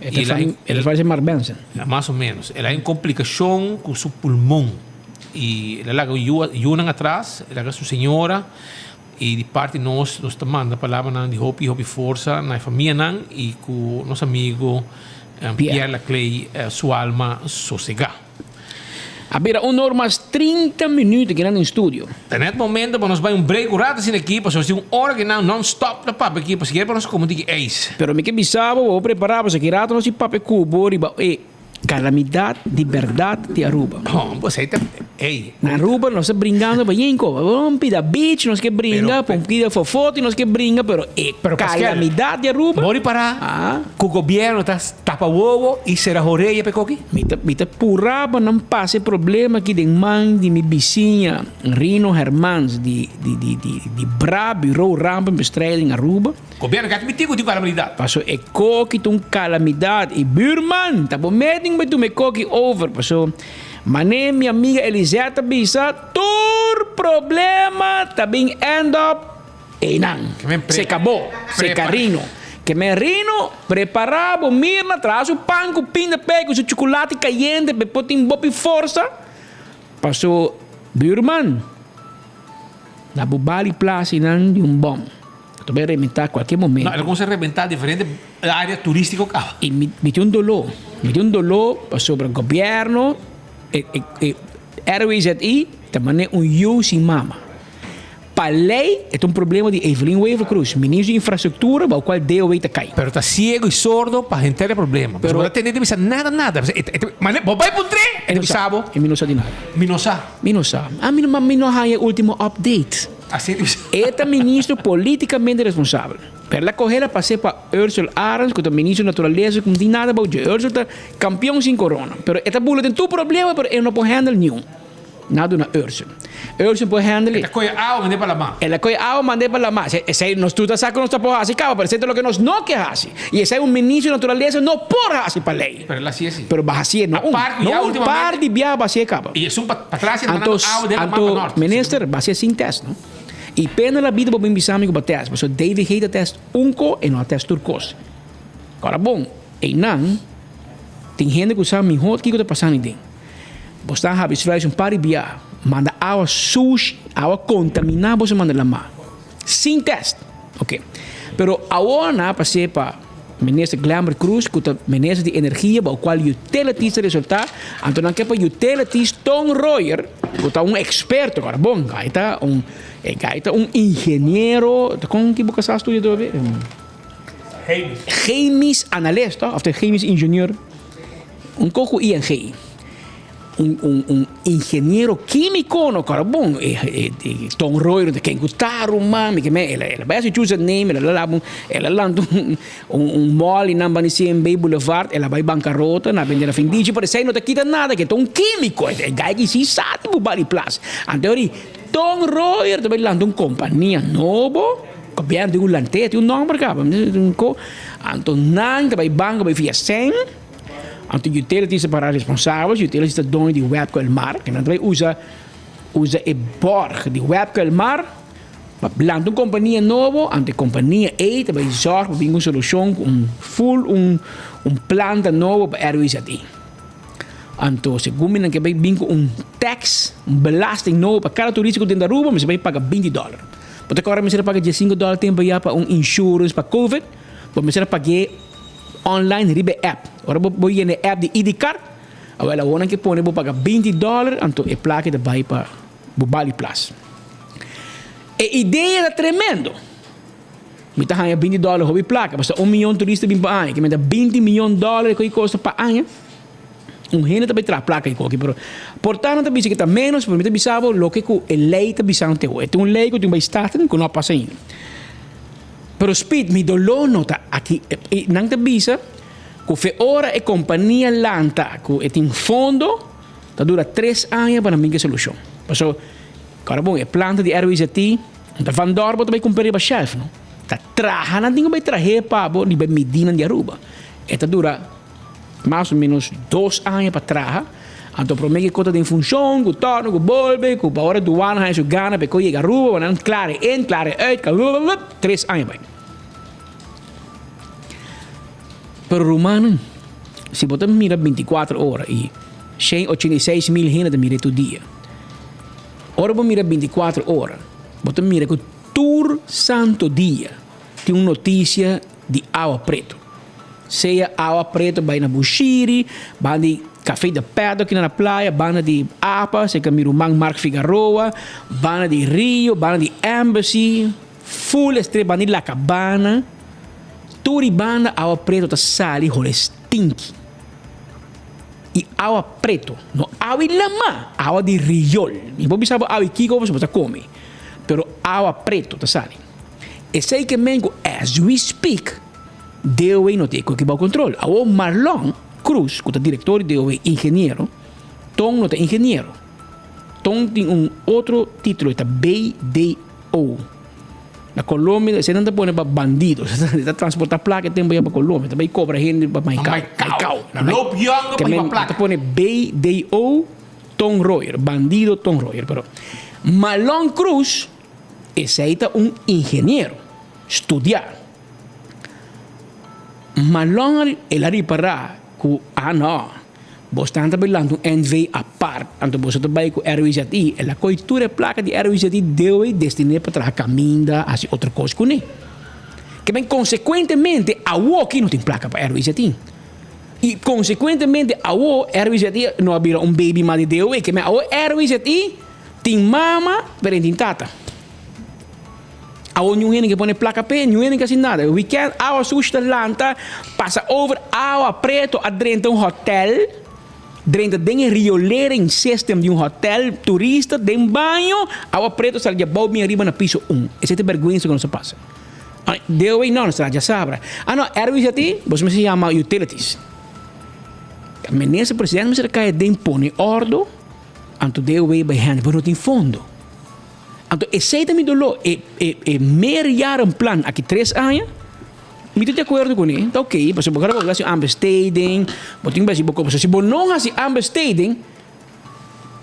E ta parse Mark Benson. Mas o menos. El a hay un komplikashon ku su pulmon i el a laga yunan atras, el a laga su señora i di parti nos, nos ta manda palabranan di hopi hopi forsa na e famianan i ku nos amigo Pierre Laclay su alma sosegá. A bira un or mas 30 minuut aki nan den studio. Ta net momento pa nos bai un break un rato asina aki pasobra si un ora ki nan non stop ta papia aki pasobra kier pa nos come tiki ijs. Pero mi ke bisa bo, bo prepara pasobra ki rato nos tin papia ku bo riba e calamidad di berdad di Aruba. Hom, pues ey ta, ey. Na Aruba nos ta bringando pa yinko, un pida beach nos ke bringa, pa un pida fofoti nos ke bringa, pero e calamidad di Aruba. Bo ripara ku gobierno ta Tapa wowo y cera horeya p'e koki. Mi ta mi ta purá pa nan pasa e problema aki den man di mi bisiña Rino Hermans di di di di di bra Bureau Rampenbestrijding Aruba. Gobierno ke admiti ku tin calamidad. Paso e koki ta un calamidad y buurman ta bo meting bai tuma e koki over paso mane mi amiga Elisette ta bisa tur problema ta bin end up Einan, se kabó, se karino. Ke men rino, prepará bo Mirna, traha su pan ku pinda p'e ku su chukulati kayente p'e por tin bopi forsa pa su buurman. Na bo bali plas einan di un bòm. Ta bai rebentá kualke momento. No, el a kuminsá rebentá diferente área turístiko kaba. I mi mi tin un doló, mi tin un doló pasobra gobièrnu, e e RWZI ta manera un yu sin mama. Pa ley e ta un problema di Evelyn Wever-Croes, ministro di Infrastructura, bao cual DOW ta cay. Pero ta ciego y sordo pa henter e problema. Pero bo ta tende di bisa nada nada. Mane bo bay puntr'e, e ta bisa bo. E mi no sa di nada. Mi no sa. Mi no sa. A mi no mi no haya e ultimo update. Así ta bisa. E ta ministro politicamente responsabel. Pero el a coge el a pas'e pa Ursel Arends cu ta ministro di Naturaleza cu no tin nada bao dje. Ursel ta campeon sin corona. Pero e ta bula den tur problema pero e no por handle niun. Na duna Ursel. Ursel por handle. E ta koe awa mand'é pa lamá. El a koe awa mand'é pa lamá. Esei nos tur ta sa ku nos ta por hasi kaba, pero esei ta loke nos no ke hasi. I esei un ministro di naturalesa no por hasi pa lei. Pero el a hasié si. Pero bo hasié no un. No un par di biaha bo hasié kaba. I esun pa patras i ta mandando awa den lamá pa nort. Anto, minister, bo hasié sin tèst, no? I pena la bida bo bin bisa mi ku bo tèst, pasobra DVG ta tèst un ko e no a tèst tur kos. Ora bon, einan tin hende ku sa mihó kiko ta pasando ei den. Bo sta habi sluis un par di bia, manda awa sushi, awa kontaminá bo sa manda lamá. Sin tèst. Oke. Pero awor nan a pas'é pa Minister Glenbert Croes ku ta Minister di Energia bou kual utilities ta resultá, anto nan ke pa utilities Ton Royer ku ta un eksperto, kòrda bon, gai ta un e gai ta un ingeniero, ta kon ki bo kasá studia atrobe? Chemisch analist, tòg? Òf ta chemisch ingenieur? Un koku ING. Un un un ingeniero kímiko no kòrda bon e e e Ton Royer ta ken ku ta ruman mi ke men el a el a bai hasi choose a name el a laba un el a lanta un un un mall i nan banda di CMB Boulevard el a bai bankarota nan a bende na findichi pero esei no ta kita nada ke ta un kímiko e guy ki si sa di Bubali Plaza anto ori Ton Royer ta bai lanta un kompania nobo gobièrnu tin ku lant'é tin un nòmber kaba anto nan ta bai banko bai fia sèn. Anto utilities ta para responsabel, si utilities ta doño di Webco El Mar, ke nan ta bai usa usa e borg di Webco El Mar pa lanta un kompania nobo, anto e kompania ei ta bai zorg pa bin ku un solushon ku un full un un planta nobo pa RWZI. Anto segun mi nan ke bai bin ku un tax, un belasting nobo pa kada turista ku tin na Aruba mester bai paga binti dòler. Bo ta kòrda mester a paga diesinko dòler tempu ya pa un insurance pa covid, bo mester a pag'é online riba e app. Ora bo bo yena e app di ID card, awel awor nan ke pone bo paga binti dòler, anto e plaka ta bai pa bo bali plas. E idea ta tremendo. Mi ta haña binti dòler hopi plaka, pasobra un miyon turista bin pa aña, ke menta binti miyon dòler ku e kosta pa aña. Un hende ta bai traha plaka ei koki, pero por ta nan ta bisa ke ta ménos, pero mi ta bisa bo loke ku e lei ta bisa nan te hoy. E tin un lei ku tin bai staten ku no a pasa ainda. Pero Speed, mi doló no ta aki. I nan ta bisa ku fe ora e kompania lanta ku e tin fondo, ta dura tres aña pa nan bin ku e solushon. Paso, kòrda bon, e planta di RWZT no ta van dòr bo ta bai kumpra riba shelf no. Ta traha nan tin ku bai trah'é pa bo riba e midinan di Aruba. E ta dura mas o ménos dos aña pa traha. Anto promé ku e kos ta den funshon, ku tòrnu, ku bolbe, ku pa ora duana haña su gana pa e kos yega Aruba, pa nan klare in, klare uit, tres aña bai. Pero rumannan, si bo ta mira bintikuater ora i shen ochenta i seis mil hende ta mira e tur dia. Ora bo mira bintikuater ora, bo ta mira ku tur santo dia tin un notisia di awa preto. Sea awa preto bai na Bushiri, banda di Café de Paddock na playa, banda di apa, serka mi ruman Mark Figaroa, banda di Rio, banda di Embassy, full e strip banda di La Cabana. Tur di banda awa preto ta sali hole stinki. I awa preto, no awa di lama, awa di riol. Mi por bisa bo awa di kiko pasobra bo ta come, pero awa preto ta sali. Esei ke men ku as we speak DOW no tin e koki bou kontrol. Awor Marlon Cruz ku ta direktor di DOW ingeniero, Ton no ta ingeniero. Ton tin un otro titulo e ta BDO. Na Colombia esei nan ta pone pa bandido. E ta transporta plaka e tempo ya pa Colombia. Ta bai kobra hende pa Maicao. Maicao. Loop yongo pa hiba plaka. Ta pone BDO Ton Royer, bandido Ton Royer. Pero Marlon Cruz. Esei ta un ingeniero studiá. Malon el a ripará ku, ah no, bosnan ta bai lanta un NV apart, anto boso ta bai ku RWZI. El a kohe tur e plaka di RWZI deu ei destiné pa traha kaminda, hasi otro kos kuné. Ke men konsekuentemente awoki no tin plaka pa RWZI. I konsekuentemente awo RWZI no a bira un baby mas di deu ei. Ke men awo RWZI. Tin mama, pero e tin tata. Awor niun hende ke pone plaka p'e, niun hende ke hasi nada. Weekend awa sushi ta lanta, pasa over awa preto a drenta un hotel, drenta den e riolering system di un hotel, turista den baño, awa preto sali di abou bin ariba na piso un. Esei ta e bergwensa ku nos a pasa. Deo ei no, nos ta djasabra. Ah no, RWZT, boso mester yama utilities. Minister presidente mester a kai aden pone ordo. Anto DOW bai hende pero no tin fondo. Anto esey ta mi doló. E e e meerjarenplan aki tres aña, mi ta di akuerdo kuné, ta oké, pasobra bo hasi aanbesteding, bo tin ku hasi bo kos. Si bo no hasi aanbesteding,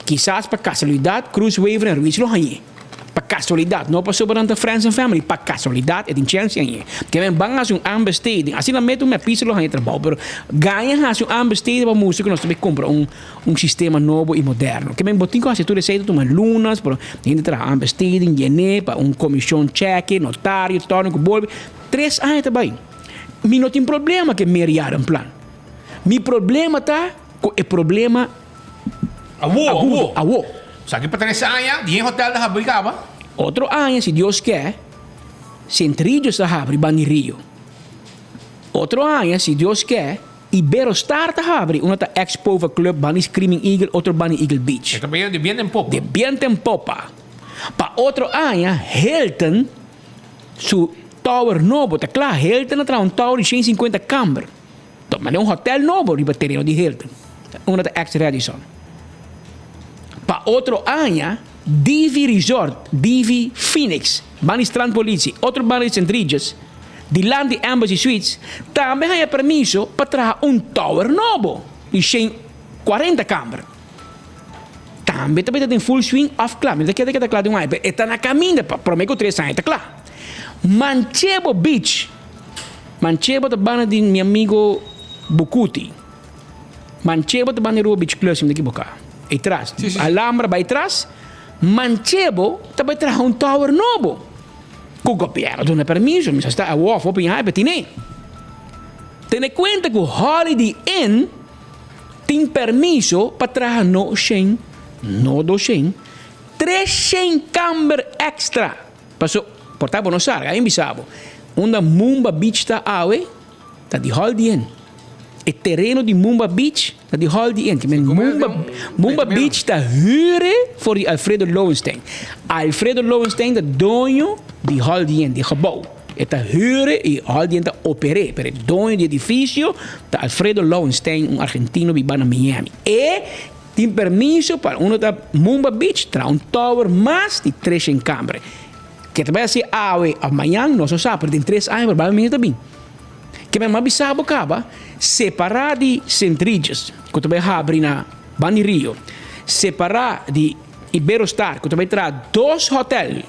kisas pa kasualidat Cruz Wever en Ruiz lo hañ'é. Pa kasualidat, no pasobra nan ta friends and family, pa kasualidat e tin chèns di hañ'é. Ke men ban hasi un aanbesteding, asina metu mi a pisa lo haña trabou, pero gaña hasi un aanbesteding pa mustra ku nos ta bai kumpra un Un sistema nobo i moderno. Ke men bo tin ku hasi tur esei ta tuma lunas, pero hende traha aanbesteding, yené pa un komishon chèke, notario, tòrno ku bolbe. Tres aña ta bai. Mi no tin problema ku e meerjarenplan. Mi problema ta ku e problema Awo, agudo, awo. awo. Sa ki pa tres aña di e hotel ta habri kaba? Otro aña, si Dios ke, Sint Regis ta habri banda di rio. Otro aña, si Dios ke. Iberostar ta habri, unda ta ex Pova Club, bani Screaming Eagle, otro bani Eagle Beach. E ta bayendo di biento en popa. Di biento en popa. Pa otro aña Hilton su tower nobo ta kla. Hilton a traha un tower di 150 kamber. Ta manda un hotel nobo riba tereno di Hilton, unda ta ex Radisson. Pa otro aña Divi Resort, Divi Phoenix, banda di Strand Politie, otro banda di St. Regis, dilanti Embassy Suites, tambe haña permiso pa traha un tower nobo di 140 kamber. Tambe ta beta den full swing of kla. Mi no ta kere keda kla den un aña, pero e ta na kaminda pa prome ku tres aña e ta kla. Manchebo Beach, Manchebo ta banda di mi amigo Bucuti. Manchebo ta banda di Rua Beach Club si mi ta ekiboká. Ei tras, Alhambra bai tras, Manchebo ta bai traha un tower nobo. Ku gobièrnu duna permiso, mi sa sta awor of hopi aña tine. Tene kuenta ku Holiday Inn tin permiso pa traha no shen, no doshen, treshen kamber èkstra. Paso, por ta bo no sa, laga mi bisa bo, unda Mumba Beach ta awe, ta di Holiday Inn. E tereno di Mumba Beach ta di Holiday Inn. Kimen Mumba, Mumba Beach ta hure for di Alfredo Lowenstein. Alfredo Lowenstein ta doño di Holiday Inn, di gebouw. E ta hure i Holiday Inn ta oper'é, pero e doño di edifisio ta Alfredo Lowenstein, un argentino biba na Miami. E tin permiso pa unda ta Mumba Beach traha un tower mas di 300 kamber. Ke ta bai hasi awe òf mañan nos no sa, pero den tres aña probablemente ta bin. Ke mi a bisa bo kaba, separá di Sint Regis ku ta bai habri na Bani Rio, separá di Iberostar ku ta bai traha dos hòtèl,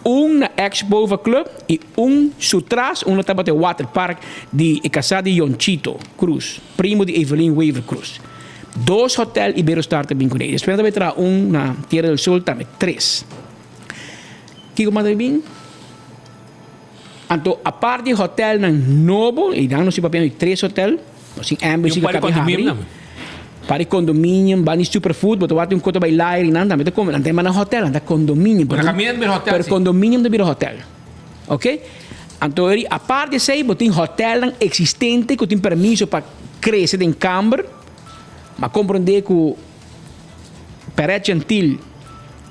un na ex Bova Club i un su tras unda tabata e waterpark di e kasá di Yonchito Cruz, primo di Evelyn Wever Croes. Dos hòtèl Iberostar ta bin kuné. Despues nan ta bai traha un na Tierra del Sol tambe, tres. Kiko mas ta bin? Anto apart di hotelnan nobo, y nan nos tin papia di tres hotel, nos tin Embassy Y un cu par di acaba di habri. condominium tambe. Par di condominium, ban di Superfood, bo ta wak tin un cota bay lairi nan tambe ta come, nan ta yama nan hotel, nan ta condominium. Pero na caminda ta bira hotel, Pero si. condominium ta bira hotel. Ok? Anto eri apart di esey bo tin hotelnan existente cu tin permiso pa crece den camber, ma comprende cu Perret Gentil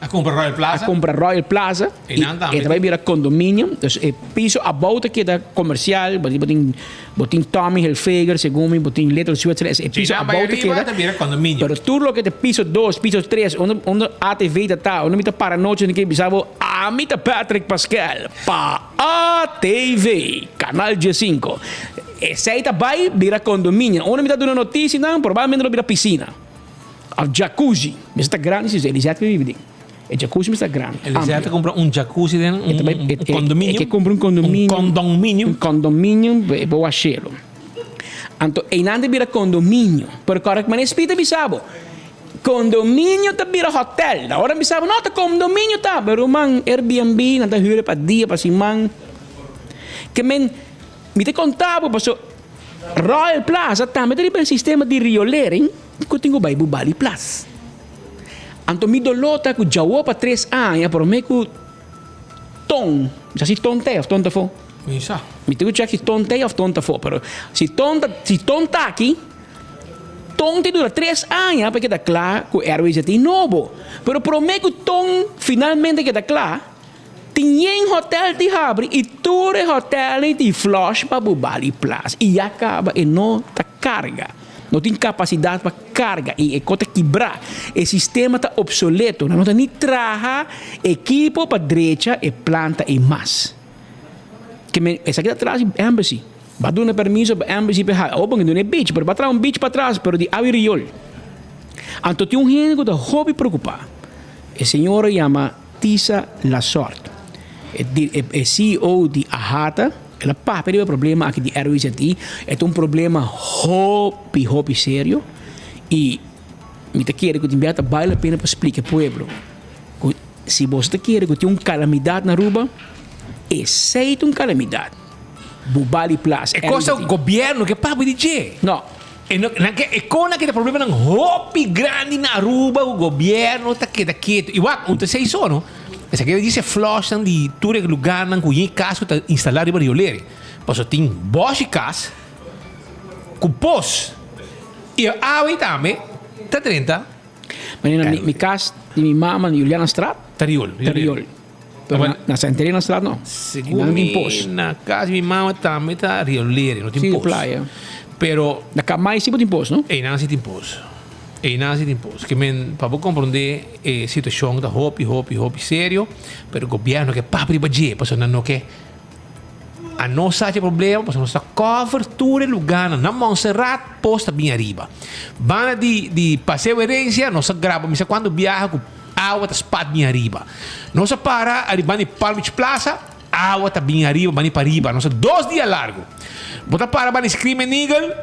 A kumpra Royal Plaza. A kumpra Royal Plaza. I nan tambe. E ta bai bira condominium. Dus e piso abou ta keda comercial. Bo tin, bo tin Tommy Hilfiger, segun mi, bo tin Little Switzerland. E piso abou ta keda. ta bira condominium. Pero tur loke ta piso dos, piso tres, unda, unda ATV ta ta, unda mi ta para nochi, unda ke bisa bo, ami ta Patrick Pascal pa ATV, Canal 15. Esei ta bai bira condominium. Unda mi ta duna noticianan, probablemente lo bira piscina. Of jacuzzi. Mester ta grandi si Elisette ke bibi den. E jacuzzi mester ta grandi. Elisette ta kumpra un jacuzzi den un condominio. E ke kumpra un condominio. Un condominio. Un condominio e por washelo. Anto einan ta bira condominio. Pero kòrda ku manera Speed a bisa bo. Condominio ta bira hotel. Ora mi bisa bo no ta condominio ta. Pero ruman Airbnb nan ta hür pa dia pa siman. Ke men mi ta konta bo paso Royal Plaza tambe ta riba e sistema di riolering. Ku tin ku bai bu bali plas. Anto mi doló ta ku djawo pa tres aña promé ku Ton, mi sa si Ton t'ei òf Ton ta afó? Mi sa. Mi tin ku chèk si Ton t'ei òf Ton ta afó, pero si Ton ta, si Ton ta aki, Ton ta dura tres aña pa e keda kla ku Airways a tin nobo. Pero promé ku Ton finalmente keda kla, tin yen hòtèl tin habri i tur e hòtèlnan tin flòsh pa bu bali plas i ya kaba e no ta karga. No tin kapasidat pa karga i e kos ta kibrá. E sistema ta opsoleto. Nan no ta ni traha ekipo pa drecha e planta ei mas. Ke men esaki ta tras di embassy. Ba duna permiso pa embassy pa e haga. Awor bo duna e beach, pero ba traha un beach patras pero di awa i riol. Anto tin un hende ku ta hopi preokupá. E señora yama Tisa Lasort. E CEO di AHATA. El a papia riba e problema aki di RWZI. E ta un problema hopi, hopi serio. I mi ta kere ku tin bia ta bale la pena pa splika e pueblo ku si boso ta kere ku tin un kalamidat na Aruba, esei ta un kalamidat. Bubali Plaza, E cosa RWZI. gobierno ke papia di dje. No. E no, nan ke, e kona ke ta problemanan hopi grandi na Aruba ku gobierno ta keda ketu. I wak, un ta esei so no. Esaki ta dice flushnan di tur e lugarnan ku yin kas ku ta instala riba Rio Lere. Pasobra tin boshi kas ku pos. I awe tambe ta drenta. Manera mi kas di mi mama na Julianastraat. Ta riol. Ta riol. Pero na Santa Elenastraat no. Segun mi na kas di mi mama tambe ta riolere, no tin pos. Si, playa. Pero. Na Kamai si bo tin pos, no? Einan si tin pos. Einan si tin pos. Ke men pa bo komprondé e situashon ta hopi, hopi, hopi serio, pero gobièrnu ke papia riba dje, pasobra nan no ke. A nos sa dje problema pasobra nos ta cover tur e lugarnan. Na Montserrat pos ta bin ariba. Banda di di Paseo Herencia nos a graba mi sa cuanto biaha cu awa ta spat bin ariba. Nos a para ariba di Palm Beach Plaza, awa ta bin ariba bani pariba. Nos a dos dia largo. Bo ta para banda di Screaming Eagle,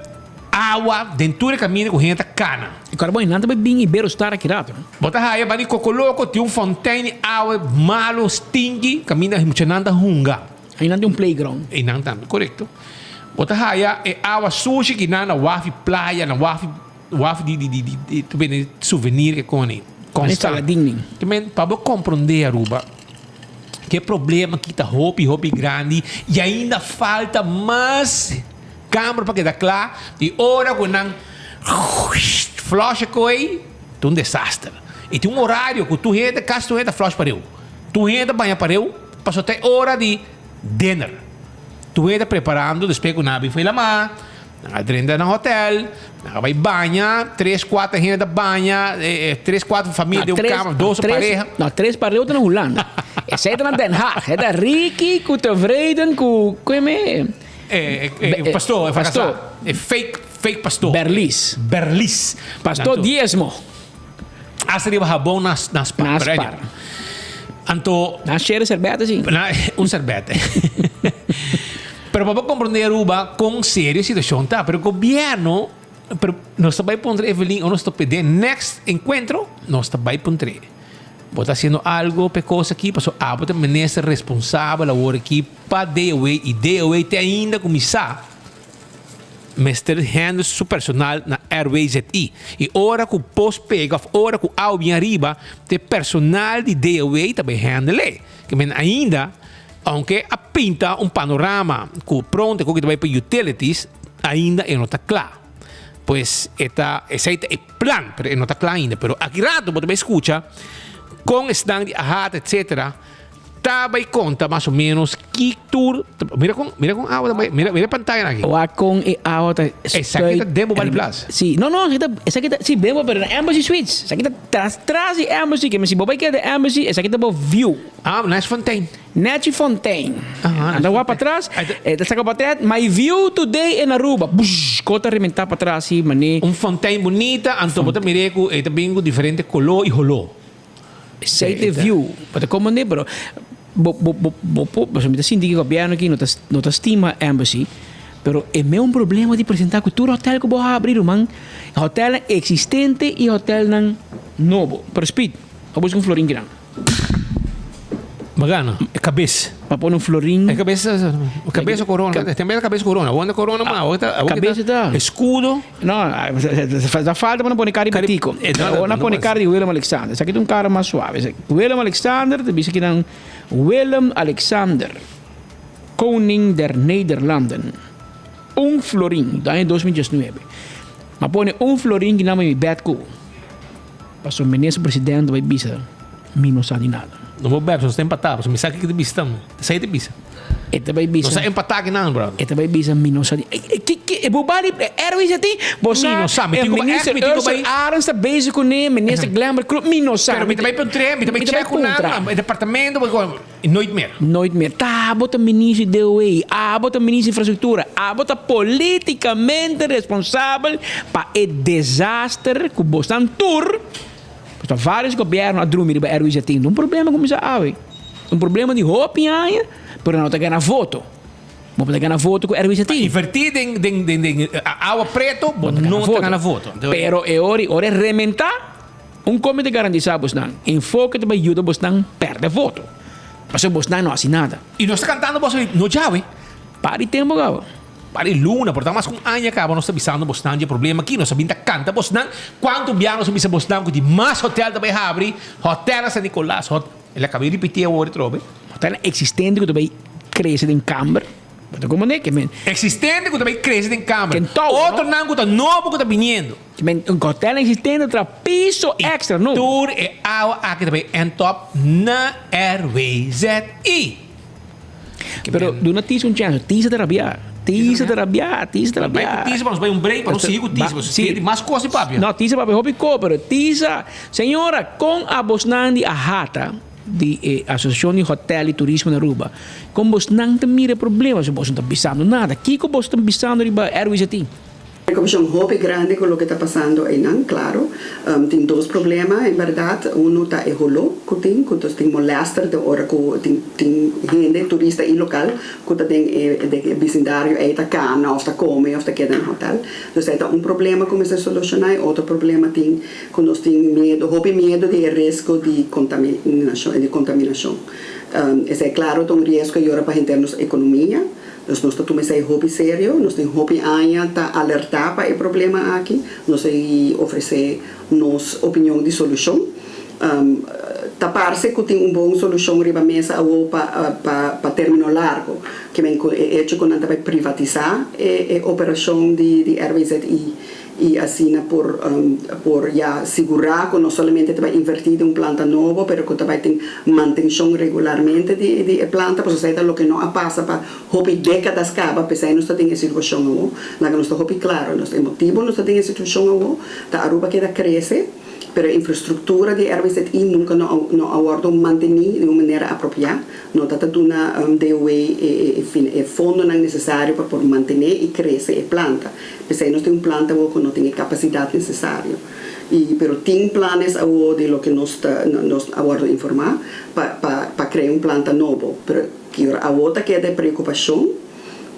awa den tur e caminda cu hende ta cana. E carbon einan ta bay bin Iberostar aki rato. Bo ta haya bani Cocoloco tin un fontein di awa malo stinky caminda muchanan ta hunga. Einan tin un playground. Einan tambe, corecto. Bo ta haya e awa sushi ki nan na wafi playa, na wafi wafi di di di di tu bende souvenir ke koni. Constant. Saladin nin. Ke men pa bo comprende Aruba ke problema ki ta hopi hopi grandi y ainda falta mas. Kamer pa keda kla i ora ku nan flush e koi ta un desaster. I tin un orario ku tur hende, kasi tur hende ta flush pareu. Tur hende ta baña pareu pasobra ta e ora di dinner. Tur hende ta preparando despues ku nan a bin for e lamá, nan a drenta nan hotel, nan a bai baña, tres kuater hende ta baña, tres kuater famia den un kamer, dos pareha. No, tres pareu ta na Hulanda. Esei ta na Den Haag. E ta Ricky ku tevreden ku, ku e me? Eh, eh, pastor, eh, pastor. Eh, fake, fake pastor. Berlis. Berlis. Pastor Diezmo. Hasta riba jabón na, na spa. Na spa. Anto... Na share serbete, sí. Na, un serbete. Pero pa comprender Aruba con serio situacion ta. Pero gobierno, pero nos ta bay puntra Evelyn o nos ta pede next encuentro, nos ta bay puntre. Bo ta haciendo algo pe cos aki, paso abo ta minister responsabel awor aki pa DOW y DOW te ainda cuminsa mester handle su personal na RWZI. Y ora cu pos pega of ora cu awa bin ariba, te personal di DOW ta bay handle e. Ke men ainda, aunke a pinta un panorama cu pronto e koki ta bay pa utilities, ainda e no ta cla. Pues e ta, esey ta e plan, pero e no ta cla ainda. Pero aki rato bo ta bay scucha con esnan di AHATA etcetera ta bay conta mas o menos ki tur, mira con, mira con awa ta bay, mira, mira e pantaya aki. Wak con e awa ta Esaki ta den bo Bali Plaza. Si, no, no, esaki ta, esaki ta, si, den bo, pero na Embassy Suites. Esaki ta tras, tras di Embassy, ke men si bo bay keda Embassy, esaki ta bo view. Ah, nice fontein. Netchi Fontein. Anda wak patras, e ta saka patret, My view today in Aruba. Bush, ko ta rementa patras si mane. Un fontein bunita, anto bo ta mir'é ku e ta bin ku diferente koló i holó. Esei ta e view. Bo ta komprendé, pero bo bo bo bo por, pasobra mi ta sinti ku gobièrnu aki no ta no ta stima embassy, pero e mes un problema di presentá ku tur hòtèl ku bo habri ruman, hòtèlnan eksistente i hòtèlnan nobo. Pero Speed, bo buska un florin kinan. Magana, e cabes. Pa pone un florin. E cabes, cabes o corona. Tem bem cabes corona. Awor corona ma, awor ta, awor Cabes ta. Escudo. No, da falta pa no pone cara di Betico. Awor na pone cara di Willem Alexander. Esaki ta un cara mas suave. Willem Alexander, ta bisa kinan Willem Alexander, koning der Nederlanden. Un florin, di aña 2019. Ma pone un florin kinan mi bed ku. Pasobra minister presidente bai bisa mi no sa di nada. No bo bèp, nos ta empatá, pasobra mi sa kiko ta bisa tambe. Esei ta bisa. E ta bai bisa. Nos a empatá akinan, brother. E ta bai bisa mi no sa di. Ki ki e bo bali RWZI a tin? Bo sa. Mi no sa, mi tin ku minister mi tin ku bai. Ursel Arends ta bezig kuné, minister Glenbert Croes, mi no sa. Pero mi ta bai puntr'é, mi ta bai chèk ku nan, e departamento, Nooit meer. Nooit meer. Ta abo ta minister di DOE, abo ta minister di infrastructura, abo ta politicamente responsabel pa e desaster cu bosnan tur, pasobra varios gobierno a drumi riba RWZT. Un problema cuminsa awe. Un problema di hopi aña, pero nan no ta gana voto. Bo por ta gana voto cu RWZT. Pa inverti den den den den awa preto, bo no ta gana voto. Pero e ora ora e rementa. Un kon mi ta garantisa bosnan, enfoke ta bai yuda bosnan perde voto, pasobra bosnan no hasi nada. I nos ta kantando boso di no djawe. Par di tempu kaba. Par di luna, por ta mas ku un aña kaba nos ta bisando bosnan dje problema aki. Nos a bin ta kanta bosnan. Kuantu bia nos a bisa bosnan ku di mas hotel ta bai habri, hotel na San Nicolas, hot. El a kaba di ripiti awor atrobe. Hotelnan eksistente ku ta bai krese den kamber. Bo ta komprende ke men. Eksistente ku ta bai krese den kamber. Ken tou, no? Otronan ku ta nobo ku ta biniendo. Men un hotel existente tra piso extra no. Tur e awa aki ta bay end up na RWZI. Pero duna Tisa un chance. Tisa ta rabia. Tisa ta rabia. Tisa ta rabia. Bay cu Tisa pa nos bay un break pa nos sigui cu Tisa. Pasobra Si. tin mas cos di papia. No, Tisa papia hopi co, pero Tisa, señora, con abosnan di AHATA, di e Asociacion di Hotel y Turismo na Aruba, con bosnan ta mira e problema? Pasobra bos no ta bisando nada. Kico bos ta bisando riba RWZI? Preocupacion hopi grandi cu loke ta pasando eynan, claro. Tin dos problema en berdad. Uno ta e holo cu tin, cu nos tin molester den ora cu tin tin hende, turista y local, cu ta den e den e bisindario ey ta cana of ta come of ta keda na hotel. Dus ey ta un problema cu mester soluciona. E otro problema tin cu nos tin miedo, hopi miedo di e riesgo di contaminacion, di contaminacion. Esey claro ta un riesgo y ora pa henter nos economia. Dus nos ta tuma esei hopi serio, nos tin hopi aña ta alertá pa e problema aki, nos a ofresé nos opinion di solushon. Ta parse ku tin un bon solushon riba mesa awo pa pa término largo, ke men ku e echo ku nan ta bai privatisá e operashon di RWZI. I asina por por ya sigurá ku no solamente ta bai invertí den un planta nobo, pero ku ta bai tin mantenshon regularmente di di e planta, pasobra esei ta loke no a pasa pa hopi dékadas kaba, p'esei nos ta den e situashon awor. Laga nos ta hopi klaro, nos e motibu nos ta den e situashon awor ta Aruba keda krese, pero e infrastruktura di RWZI nunka no a no a wòrdu mantení di un manera apropiá, no ta ta duna DOW e e e fondonan nesesario pa por mantené i krese e planta. P'esei nos tin un planta awor ku no tin e kapasidat nesesario. I pero tin planes awor di loke nos ta nos a wòrdu informá pa pa pa krea un planta nobo. Pero ki ora awor ta keda e preokupashon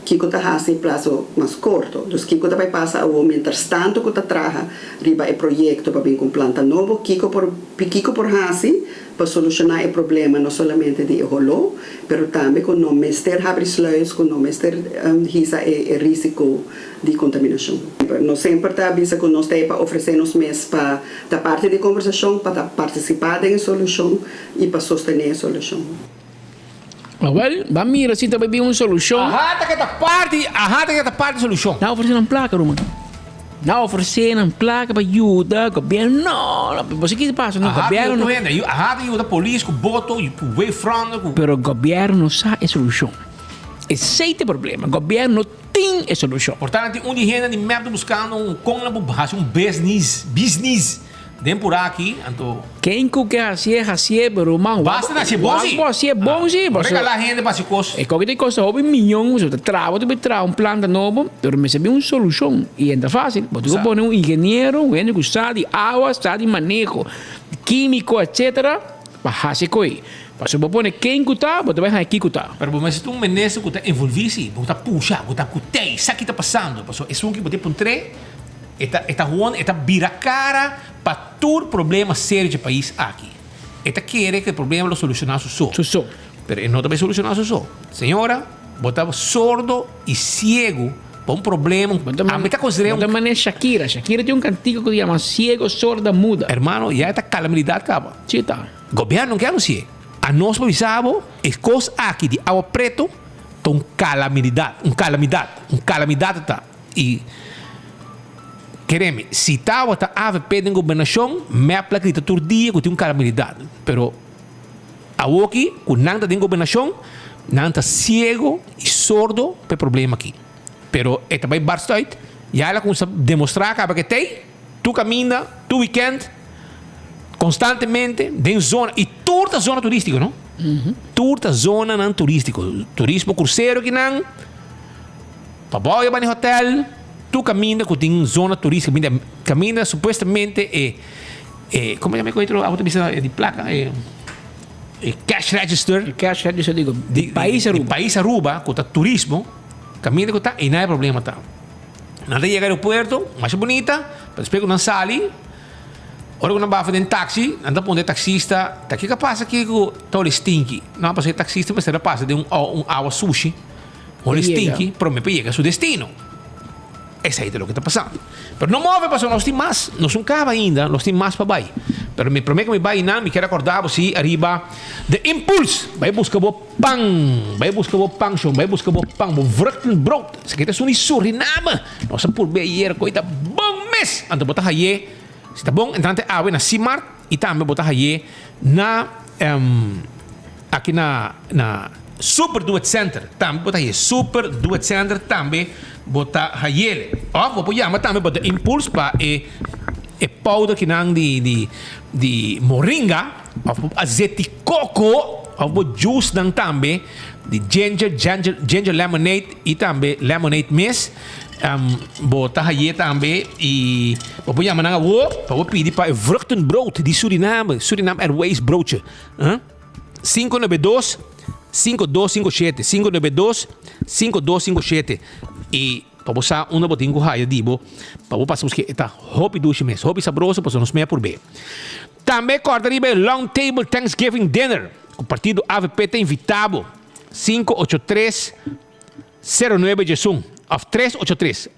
kiko ta hasi e plaso mas korto. Dus kiko ta bai pasa awor mientrastanto ku ta traha riba e proyekto pa bin ku un planta nobo, kiko por kiko por hasi pa solushoná e problema no solamente di e holó, pero tambe ku no mester habri sluis, ku no mester hisa e risiko di kontaminashon. Nos semper ta bisa ku nos ta ei pa ofresé nos mes pa ta parti di e kombersashon, pa ta partisipá den e solushon i pa sostené e solushon. Awel, ban mira si ta bai bin un solushon. Aha ta ke ta parti, aha ta ke ta parti solushon. Nan ofresé nan plaka, ruman. Nan ofresé nan plaka pa yuda gobièrnu. No, no, bo sa ki ta pasa no? Aha ta Gobièrnu yuda no. tur hende. Aha ta yuda polis ku boto, ku wavefront, ku. Pero gobièrnu no sa e solushon. Esei ta e problema. Gobièrnu no tin e solushon. Por tanto tin un di hende di mep ta buskando un kon nan por hasi un business, business. Den pura aki, anto. Ken ku ke hasié, hasié, pero ruman, wak Basta na hasié bon si. Wak bo hasié bon si, No pasobra. regalá hende pa hasi kos. E koki ta kosta hopi miyon, pasobra ta traha, bo ta bai traha un planta nobo, pero mester bin un solushon, i e no ta fásil. Bo tin ku pone un ingeniero, un hende ku sa di awa, sa di maneho kímiko, etcétera, pa hasi e ko'i. Pasobra bo pone ken ku ta, bo ta bai haña kiko ta. Pero bo mester ta un minister ku ta envolví si, bo ta pusha, ku ta ku tei, sa ki ta pasando, pasobra esun ki bo tin puntr'é. E ta e ta hoon e ta bira cara pa tur problema serio dje pais aki. E ta kere cu e problema lo soluciona su so. Su so. Pero e no ta bay soluciona su so. Señora, bo ta sordo y ciego pa un problema, ami ta considera un. Bo ta manera Shakira. Shakira tin un cantica cu ta yama Ciego, Sorda, Muda. Hermano, ya e ta calamidad caba. Si ta. Gobierno no ke anuncia. Anos pa bisa bo, e cos aki di awa preto ta un calamidad, un calamidad, un calamidad ta. I kere mi, si tabata avp den gobernashon, mep la grita tur dia ku tin un kalamilidat. Pero awoki ku nan ta den gobernashon, nan ta siego i sordo pa e problema aki. Pero e ta bai barst uit, ya el a kuminsá demostrá kaba ke tei, tur kaminda, tur wikènt, konstantemente den zona, i tur ta zona turístiko, no? Tur ta zonanan turístiko. Turismo krusero kinan. Pa bo a bani hotel, tur caminda cu tin zona turística, caminda, caminda supuestamente e, e, como yama e otro, abo ta bisa di placa, e, e cash register. E cash register digo, di pais Aruba. Di pais Aruba, cu ta turismo, caminda cu ta, eynan e problema ta. Nan ta yega aeropuerto, masha bunita, pero despues cu nan sali, ora cu nan bafa den taxi, nan ta pone e taxista, ta kico a pasa aki cu ta ora e stinky? No, pasobra e taxista mester a pasa den un awa sushi. Holy stinky prome pa yega su destino. Esei ta loke ta pasando. Pero no move pasobra nos tin mas. Nos un caba ainda, nos tin mas pa bai. Pero mi prome cu mi bai nan, mi kier acorda bo si ariba The Impuls. Bai busca bo pan. Bai busca bo pan, shon. Bai busca bo pan, bo vruchtenbrood. Esaki ta esun di Suriname. Nos a purbe ayer, koe ta bon mes. mes! Anto bo ta haye, si ta bon, entrante awe na Simart y tambe bo ta haye na aki na na Super Do It Center. Tambe bo ta haye Super Do It Center tambe bo ta hayele. Of bo por yama tambe pa The Impulse pa e e powder kinan di di di moringa of bo azeti coco of bo juice nan tambe di ginger ginger ginger lemonade y tambe lemonade mes. Bo ta haye tambe y bo por yama nan awo pa bo pidi pa e vruchtenbrood di Suriname, Suriname Airways broodje. 592 5257, 592 5257 y pa bo sa unda bo tin cu haya di bo pa bo pasa busca e ta hopi dushi mes, hopi sabroso pasobra nos mea purbe. Tambe corda riba e Long Table Thanksgiving Dinner cu partido avp ta invita bo, 583 09 diesun of tres ocho tres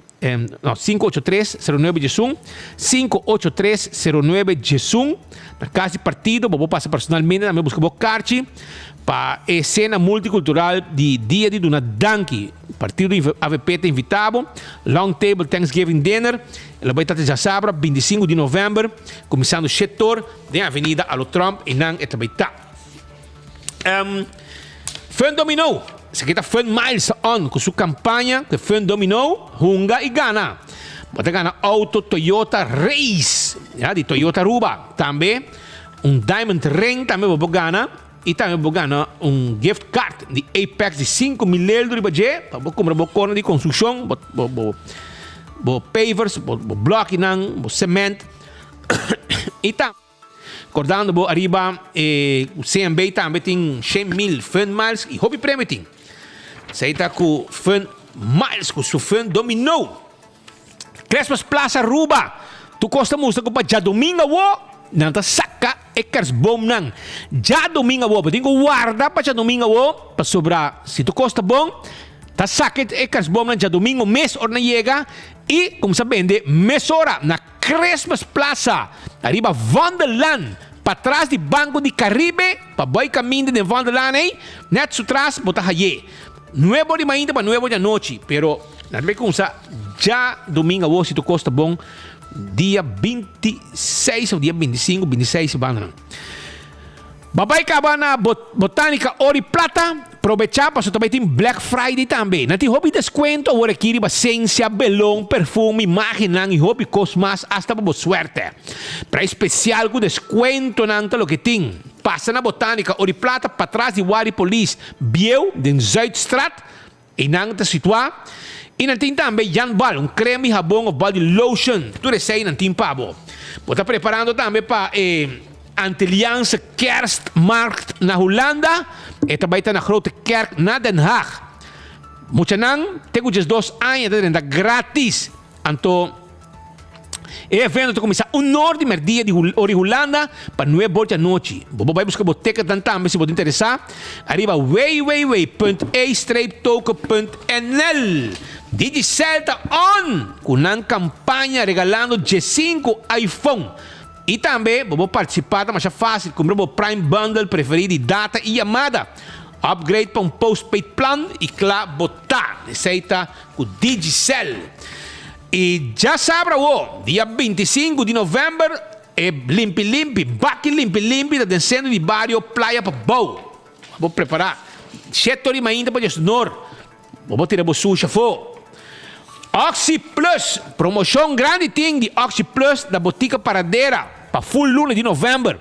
no sinku ocho tres 09 diesun sinku ocho tres 09 diesun na kas di partido bo por pasa personalmente tambe buska bo karchi pa e sena multikultural di dia di duna danki partido avp ta invita bo long table thanksgiving dinner lo bai ta te djasabra 25 di november kuminsando shetor den avenida Alo Trump einan e ta bai ta. Fun Domino, Esaki ta Fun Miles on ku su kampaña ku Fun Domino, hunga i gana. Bo ta gana outo Toyota Race, ya, di Toyota Aruba. Tambe un diamond ring tambe bo por gana i tambe bo por gana un gift card di Apex di 5000 leldo riba dje pa bo kumpra bo kona di konstrukshon, bo bo bo bo pavers, bo bo blòkinan, bo sement i tambe. Kordando bo ariba e CMB tambe tin shen mil Fun Miles y hopi premio tin. Esey ta cu Fun Miles cu su Fun Domino. Christmas Plaza Aruba. Tur cos ta mustra cu pa djadomingo awo nan ta saca e kerstboomnan. Djadomingo awo. Bo tin cu warda pa djadomingo awo pasobra si tur cos ta bon ta saca e kerstboomnan djadomingo mes ora nan yega y cuminsa bende mesora na Christmas Plaza, ariba Vondellaan, patras di Banco di Caribe, pa boy caminda den Vondellaan ey, net su tras bo ta haye. Nuebo di mainta pa nuebo di anochi, pero nan ta bay cumsa djadomingo awor si tur cos ta bon, dia 26 of dia 25, 26 e bandanan. Babay caba na Botanica Oro y Plata, probecha paso ta bay tin Black Friday tambe. Nan tin hopi descuento awor aki riba sensia, belon, perfume, imagennan y hopi cos mas hasta pa bo suerte. Prijs special cu descuentonan ta loke tin. Pasa na Botanica Oro y Plata patras di Wari Police bieu den Zuidstraat. Einan ta situá i nan tin tambe Jan Bal, un krema i habon of body lotion. Tur esei nan tin pa bo. Bo ta preparando tambe pa e Antilliaanse Kerstmarkt na Hulanda? E ta bai ta na Grote Kerk na Den Haag. Muchanan te ku 12 aña ta drenta gratis. Anto e evento ta kuminsá un or di merdia di ora di Hulanda pa nuebe or di anochi. Bo por bai buska bo ticketnan tambe si bo ta interesá ariba www.e-token.nl. Digicel ta on ku nan kampaña regalando 15 iPhone. I tambe bo por partisipá ta masha fásil, kumpra bo Prime Bundle preferí di data i yamada. Upgrade pa un postpaid plan i kla bo ta. Esei ta ku Digicel. I djasabra awo, dia 25 di novèmber, e Limpi Limpi, Baki Limpi Limpi ta den sentro di bario Playa Pabou. Bo prepará. Shete ora i mainta pa djesnor. Bo por tira bo sushi afó. Oxi Plus, Promoshon grandi tin di Oxi Plus na Botica Paradera pa full luna di novèmber.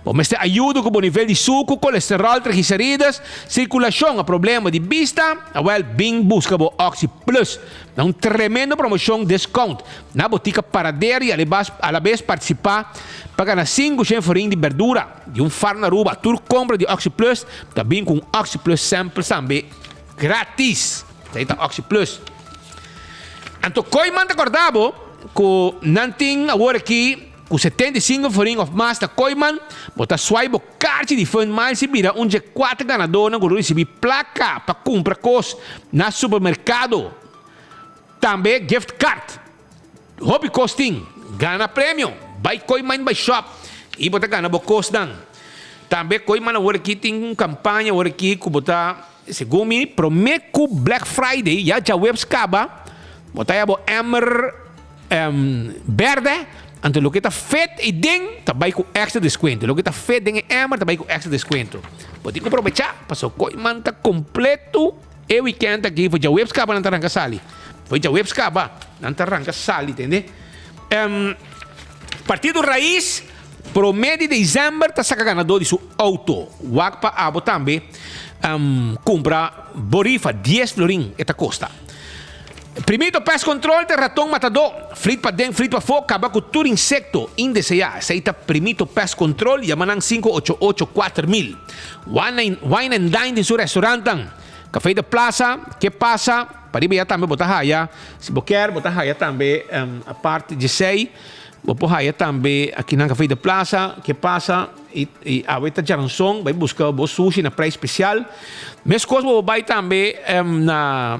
Bo mester ayudo ku bo nivel di suku, kolesteròl, triglicerides, sirkulashon o problema di bista? Awèl bin buska bo Oxi Plus na un tremendo promoshon deskount na Botica Paradera i alabes partisipá pa gana 500 forin di berdura di un farm na Aruba. Tur kompra di Oxi Plus ta bin ku un Oxi Plus sample tambe gratis. Esei ta Oxi Plus. Anto Kooiman ta korda bo ku nan tin awor aki ku 75 florin of mas na Kooiman, bo ta swipe bo karchi di Fun Miles i bira un dje kuater ganadornan ku lo risibí plaka pa kumpra kos na supermerkado. Tambe gift card. Hopi kos tin. Gana premio. Bai Kooiman bai shop i bo ta gana bo kosnan. Tambe Kooiman awor aki tin un kampaña awor aki ku bo ta Segun mi, promé ku Black Friday, ya djaweps kaba, bo ta haya bo emmer Berde, anto loke ta fet ei den ta bai ku extra deskuento. Loke ta fet den e emmer ta bai ku extra deskuento. Bo tin ku probechá pasobra koi man ta kompleto e wikènt aki. For djaweps kaba nan ta ranka sali. For djaweps kaba nan ta ranka sali, tende. Partido Raiz promé di desèmber ta saka ganadó di su outo. Wak pa abo tambe kumpra bo rifa, dies florin e ta kosta. Primito pest control ta raton matadó. Frit paden, frit pafó, kaba ku tur insekto indeseá. Esei ta Primito Pest Control, yama nan 588 4000. Wine Wine and Dine den su restaurantnan. Café de Plaza, Ke Pasa, pariba ya tambe bo ta haya. Si bo kier bo ta haya tambe apart djesei, bo por haya tambe akinan Café de Plaza, Ke Pasa i i awe ta djaranson bai buska bo sushi na prijs spesial. Meskos bo por bai tambe na.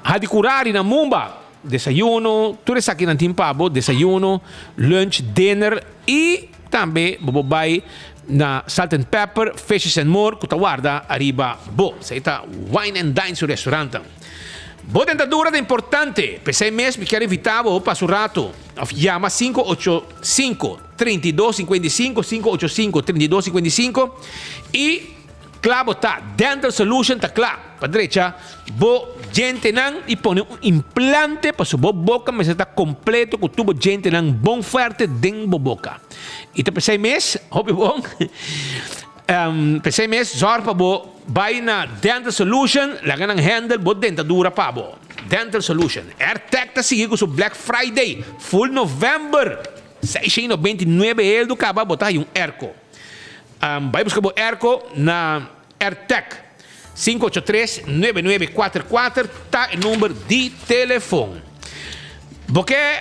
Hadi Curari na Mumba, desayuno, tur esaki nan tin pa bo, desayuno, lunch, dinner y tambe bo por bay na Salt and Pepper, Fishes and More cu ta warda ariba bo. Esey ta Wine and Dine su restaurantan. Bo dentadura ta importante, p'esey mes mi kier invita bo pa su rato of yama 585 32 55, 585 32 55 y Kla bo ta, Dental Solution ta kla pa drecha bo djentenan i pone un implante paso bo boka mester ta kompleto ku tur bo djentenan bon fuerte den bo boka. I ta p'esei mes, hopi bon, p'esei mes zòrg pa bo bai na Dental Solution laga nan handle bo dentadura pa bo. Dental Solution. Airtag ta sigui ku su Black Friday full November 699 heldu kaba bo ta haña un airco. Bai buska bo airco na Airtec. 583-9944 ta e number di telefon. Bo ke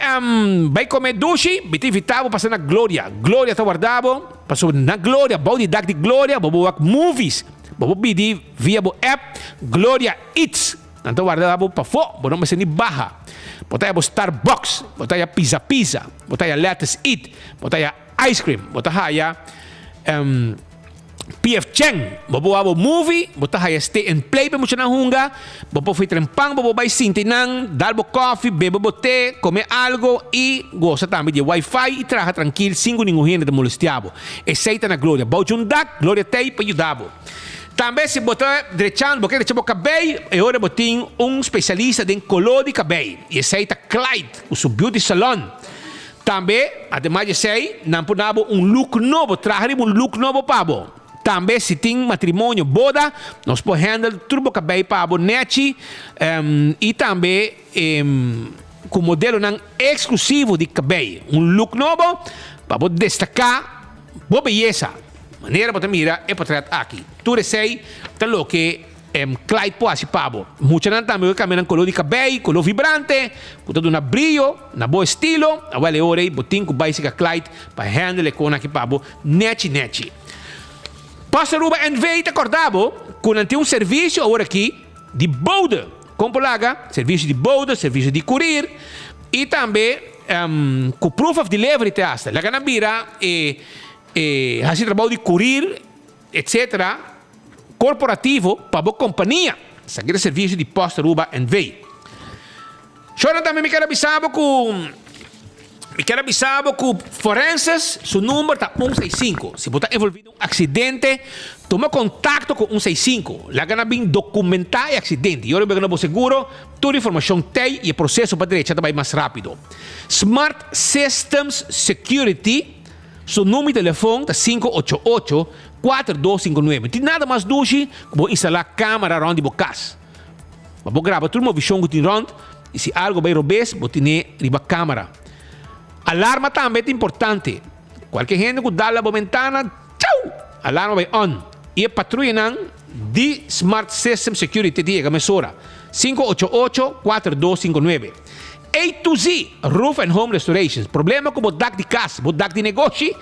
bai kome dushi? Mi ta invita bo pasa na Gloria. Gloria ta warda bo pasobra na Gloria, bou di dak di Gloria, bo por wak movies. Bo por pidi via bo app Gloria Eats. Nan ta warda bo pafó, bo no mester ni baha. Bo ta haya bo Starbucks, bo ta haya Pizza Pizza, bo ta haya Lettuce Eat, bo ta haya Ice cream bo ta haya PF Chang bo por wak bo movie bo ta haya stay and play pa e muchanan hunga bo por fitren pan bo por bai sinti nan dal bo koffie bebe bo te come algo y gosa tambe di e wifi y traha trankil sin ku ningun hende ta molestia bo esey ta na Gloria bou djun dak Gloria tey pa yuda bo tambe si bo ta drechando bo ke drecha bo kabey e ora bo tin un specialista den color di kabey y esey ta Clyde ku su beauty salon. Tambe, ademas di esei, nan por duna bo un look nobo, traha riba un look nobo pa bo. Tambe si tin matrimonio, boda, nos por handle tur bo kabei pa bo nechi i tambe ku modelonan eksklusivo di kabei. Un look nobo pa bo destaká bo beyesa, manera bo ta mira e portret aki. Tur esei ta loke. Clyde por hasi pa bo. Muchanan tambe por cambia nan color di cabey, color vibrante, cu ta duna brillo na bo estilo. Awel e ora ey bo tin cu bay sica Clyde pa handle e con aki pa bo nechi nechi. Post Aruba NV ta corda bo cu nan tin un servicio awor aki di bode. Con por laga? Servicio di bode, servicio di courier y tambe cu proof of delivery te hasta. Laga nan bira e haci trabao di courier etc. Korporativo pa bo kompania. Esaki ta servisio di Post Aruba NV. Shornan tambe mi ker a bisa bo ku mi ker a bisa bo ku Forenses su number ta un seis sinku. Si bo ta envolvi den un aksidente tuma kontakto ku un seis sinku. Laga nan bin dokumentá e aksidente i ora bo yega na bo seguro tur informashon tei i e proseso pa drecha ta bai mas rápido. Smart Systems Security su number di telefon ta 588 4259. Tin nada mas dushi ku bo instalá kamera rònt di bo kas. Pa bo graba tur movishon ku tin rònt i si algu bai robes bo tine riba kamera. Alarma tambe ta importante. Kualke hende ku dal na bo bentana, tchau! Alarma bai on i e patruyanan di Smart System Security ta yega mesora. 588 4259. A to Z Roof and Home Restorations. Problema ku bo dak di kas, bo dak di negoshi?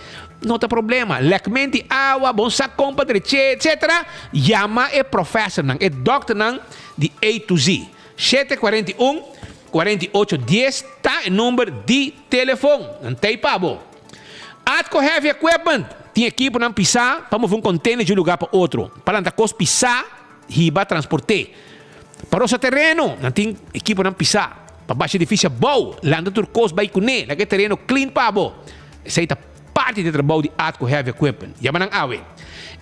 No ta problema. Lèkment di awa, bon sa kon pa drech'é, etc. Yama e profesornan, e dòkternan di A to Z. 741 48 dies ta e number di telefon. Nan ta ei pa bo. Atco Heavy Equipment tin ekiponan pisá pa move un container di un lugá pa otro, pa lanta kos pisá, hiba, transport'é. Pa rosa tereno, nan tin ekiponan pisá. Pa basha edifisio abou, lanta tur kos bai kuné, laga e tereno clean pa bo. Esei ta parti di e trabou di Atco Heavy Equipment. Yama nan awe.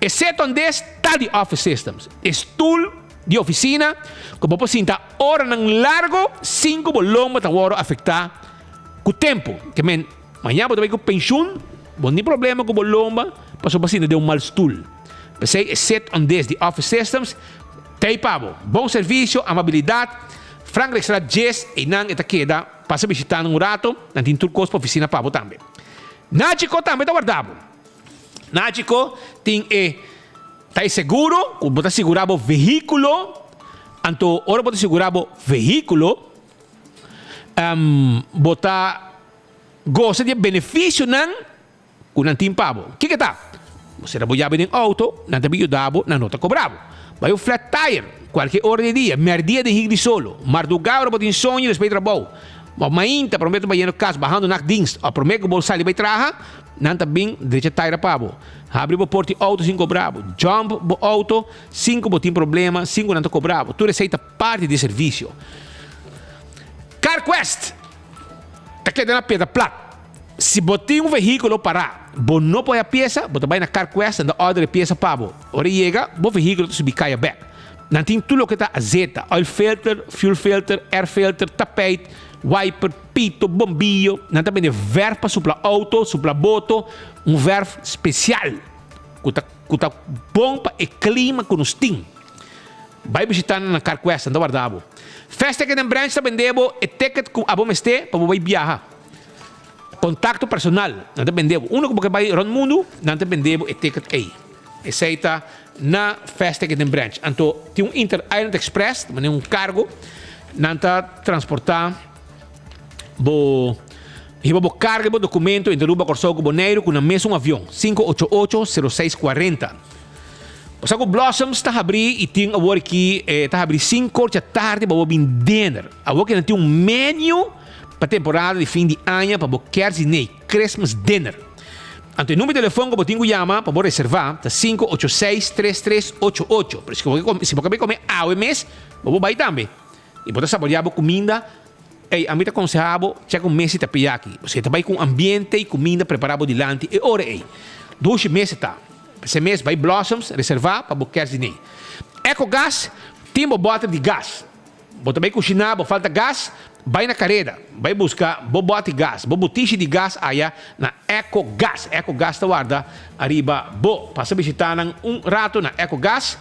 E set on des ta di Office Systems. E stul di oficina ku bo por sinta oranan largo sin ku bo lomba ta wòrdu afektá ku tempu. Ke men, maña bo ta bai ku penshun, bo no tin problema ku bo lomba pasobra bo a sinta den un mal stul. P'esei e set on des di Office Systems ta ei pa bo. Bon servisio, amabilidat. Frankrijkstraat djes, einan e ta keda. Pasa bishita nan un rato, nan tin tur kos pa ofisina pa bo tambe. Nachico tambe ta warda bo. Nachico tin e ta e seguro ku bo ta sigura bo vehíkulo, anto ora bo ta sigura bo vehíkulo bo ta gosa di e benefisionan ku nan tin pa bo. Kiko ta? Bo sera bo yabi den outo, nan ta bin yuda bo, nan no ta kobra bo. Bai un flat tire, kualke ora di dia, merdia den hik di solo, mardugá ora bo tin soño despues di trabou, òf mainta promé ta bayendo kas bahando nachtdienst òf promé ku bo sali bai traha, nan ta bin drecha tire pa bo. Habri bo porta di outo sin kobra bo. Jump bo outo sin ku bo tin problema, sin ku nan ta kobra bo. Tur esei ta parti di e servisio. CarQuest ta keda na Piedra Plat. Si bo tin un vehíkulo pará, bo no por haya piesa, bo ta bai na CarQuest, nan ta order e piesa pa bo. Ora e yega, bo vehíkulo ta subi kaya bèk. Nan tin tur loke ta azeta, oil filter, fuel filter, air filter, tapijt, wiper, pito, bombillo. Nan ta bende verf pa supla outo, supla boto, un verf spesial ku ta ku ta bon pa e klima ku nos tin. Bai bishita nan na CarQuest, nan ta warda bo. Fast Ticket den branch ta bende bo e ticket ku abo mester pa bo bai biaha. Kontakto personal, nan ta bende bo. Unda ku bo ke bai rònt mundu, nan ta bende bo e ticket ei. Esei ta na Fast Ticket den branch. Anto tin un Inter Island Express, ta manera un kargo, nan ta transportá bo, hiba bo karga i bo dokumento entre Aruba, Kòrsou ku Boneiru ku nan mesun avion, 588 06 40. Bo sa ku Blossoms ta habrí i tin awor aki, ta habrí sinku or djatardi pa bo bin dinner. Awor ki nan tin un menu. Pa temporada di fin di aña pa bo kerstdiner, Christmas dinner. Anto e number di telefon ku bo tin ku yama pa bo reserva ta 586 3388. Pero si bo ke si bo ke bai kome awe mes, bo por bai tambe. I bo ta saboreá bo kuminda. Ey, ami ta konsehá bo chèk un mesa di tapiyaki. Pasobra e ta bai ku un ambiente i kuminda prepará bo dilanti e ora ey. Dushi mesa ta. P'esei mes bai Blossoms reserva pa bo kerstdiner. Ecogas tin bo bòter di gas. Bo ta bai kushiná, bo falta gas? Bai na kareda, bai buska bo bòti gas, bo butishi di gas aya na Eco Gas. Eco Gas ta warda ariba bo. Pasa bishitá nan un rato na Eco Gas,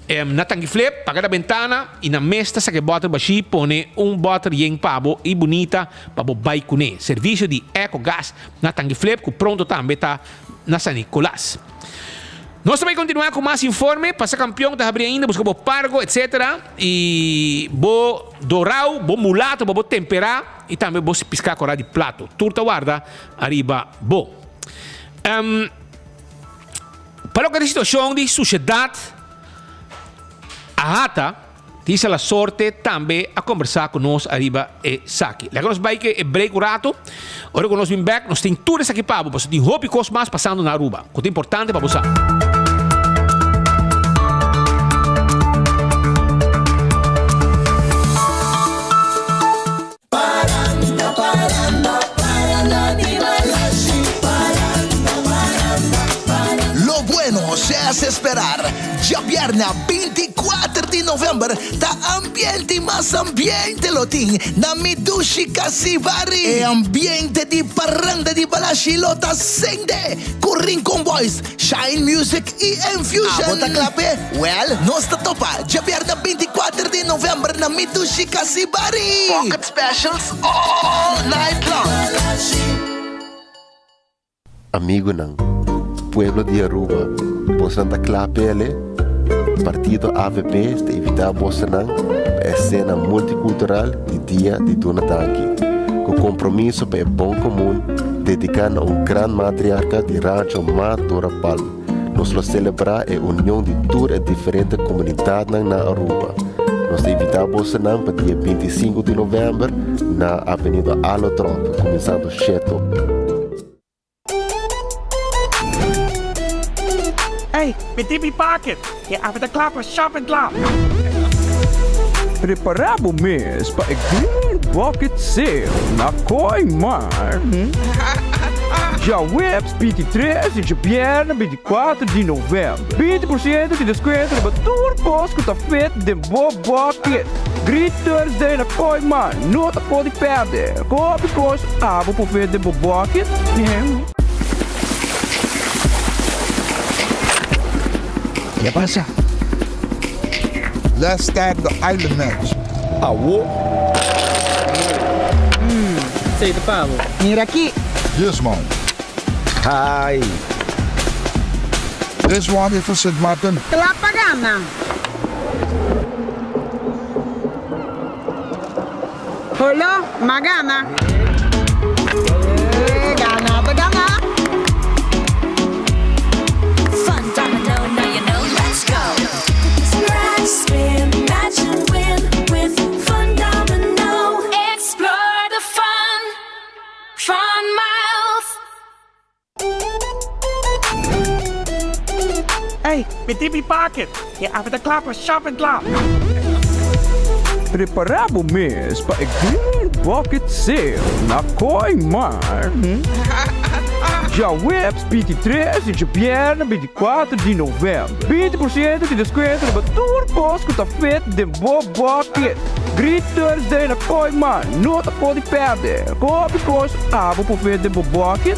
na Tanki Flip, paga na bentana i nan mes ta saka e bòter bashí, pone un bòter yen pa bo i bunita pa bo bai kuné. Servisio di Eco Gas na Tanki Flip ku pronto tambe ta na San Nicolas. Nos ta bai kontinuá ku mas informe. Pasa kampion ta habri ainda, buska bo pargo etc. I bo dorau, bo mulato pa bo temperá i tambe bo piská korá di plato. Tur ta warda ariba bo. Pa loke ta e situashon di sushedat Ahata, Tisa La Sorte tambe a kombersá ku nos ariba esaki. Laga nos bai ke e break un rato. Ora ku nos bin bèk, nos tin tur esaki pa bo, pasobra tin hopi kos mas pasando na Aruba ku ta importante pa bo sa. Lo bueno se hace esperar. Djabièrnè 24 di novèmber ta ambiente i mas ambiente lo tin na mi dushi Casibari. E ambiente di parranda di Balashi lo ta sende ku Rincon Boys, Shine Music i Enfusion. Abo ta kla p'e? Wèl, nos ta topa djabièrnè 24 di novèmber na mi dushi Casibari. Pocket specials all night long. Amigunan, pueblo di Aruba, bosnan ta kla pele? Partido avp ta invita bosonan pa e sena multicultural di Dia di Duna Danki, cu compromiso pa e bon comun dedica na un gran matriarca di Rancho Ma Dora Palm. Nos lo celebra e union di tur e diferente comunidadnan na Aruba. Nos ta invita bosonan pa dia 25 di november na Avenida Alo Tromp, cuminsando sheto. Ey, mi tin mi paket! E awe ta kla pa shopping kla! Prepará bo mes pa e gran. Bucket Sale na Kooiman. Djaweps 23 i djabièrnè 24 di novèmber. 20% di deskuento riba tur kos ku ta fit den bo bucket. Great Thursday na Kooiman, no ta por di pèrdè. Kopi kos abo por fit den bo bucket. Ke pasa? Let's start the island match. Awo. Mm, esei ta pa bo. Mira aki. This one. Hi. This one is for Sint Maarten. Kla pa gana. Holo, m'a gana. Eh, gana ta gana. Fun domino, now you know, let's go. Scratch, spin, match and win with Fun Domino. Explore the fun, fun miles. Ey, mi tin mi paket. E awe ta kla pa shop en kla. Prepará bo mes pa e Green Bucket Sale na Kooiman. Djaweps 23 i djabièrnè 24 di novèmber. 20% di deskuento riba tur kos ku ta fit den bo bucket. Great Thursday na Kooiman, no ta por di pèrdè. Kopi kos abo por fit den bo bucket.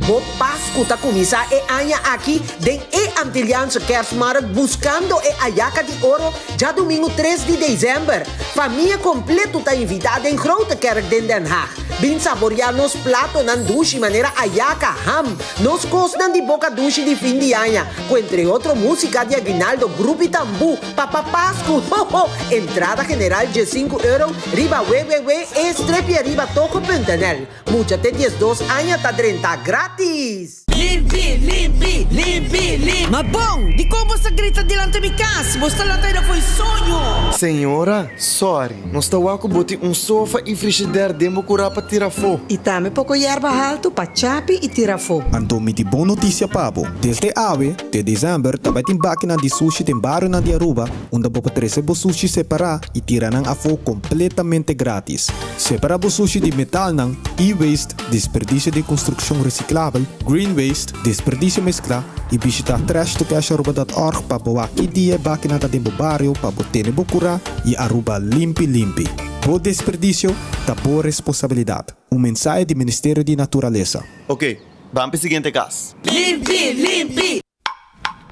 Bo Pasku ta kuminsá e aña aki den e Antilliaanse Kerstmarkt buskando e Ayaka di Oro djadumingu tres di desèmber. Famia kompletu ta invitá den Grote Kerk den Den Haag. Bin saboriá nos platonan dushi manera ayaka, ham, nos kosnan di boka dushi di fin di aña, ku entre otro músika di aguinaldo, grup i tambú, Papa Pasku, ho ho! Entrada general diesinku euro riba www.e-streepje-riba-togo.nl. Mucha te 12 aña ta drenta gratis! Limpi, limpi, limpi, limpi. Ma bon, dikon bo sa grita dilanti mi kas? Bo sta lanta ida fo'i soño! Señora, sorry, nos ta wak ku bo tin un sofa i frishider den bo kurá pa tira afó. I tambe poko yerba haltu pa chapi i tira afó. Anto mi tin bon notisia pa bo, desde awe te desèmber ta bai tin bakinan di sushi den barionan di Aruba unda bo por trese bo sushi separá i tira nan afó kompletamente grátis. Separá bo sushi di metalnan, e-waste, desperdisio di konstrukshon resiklabel, green waste, desperdisio mesklá i bishitá trashtocasharuba.org pa bo wak ki dia e bakinan ta den bo bario pa bo tene bo kurá i Aruba limpi limpi. Bo desperdisio ta bo responsabilidat. Un mensahe di Ministerio di Naturalesa. Ok, ban p'e siguiente kas. Limpi, limpi!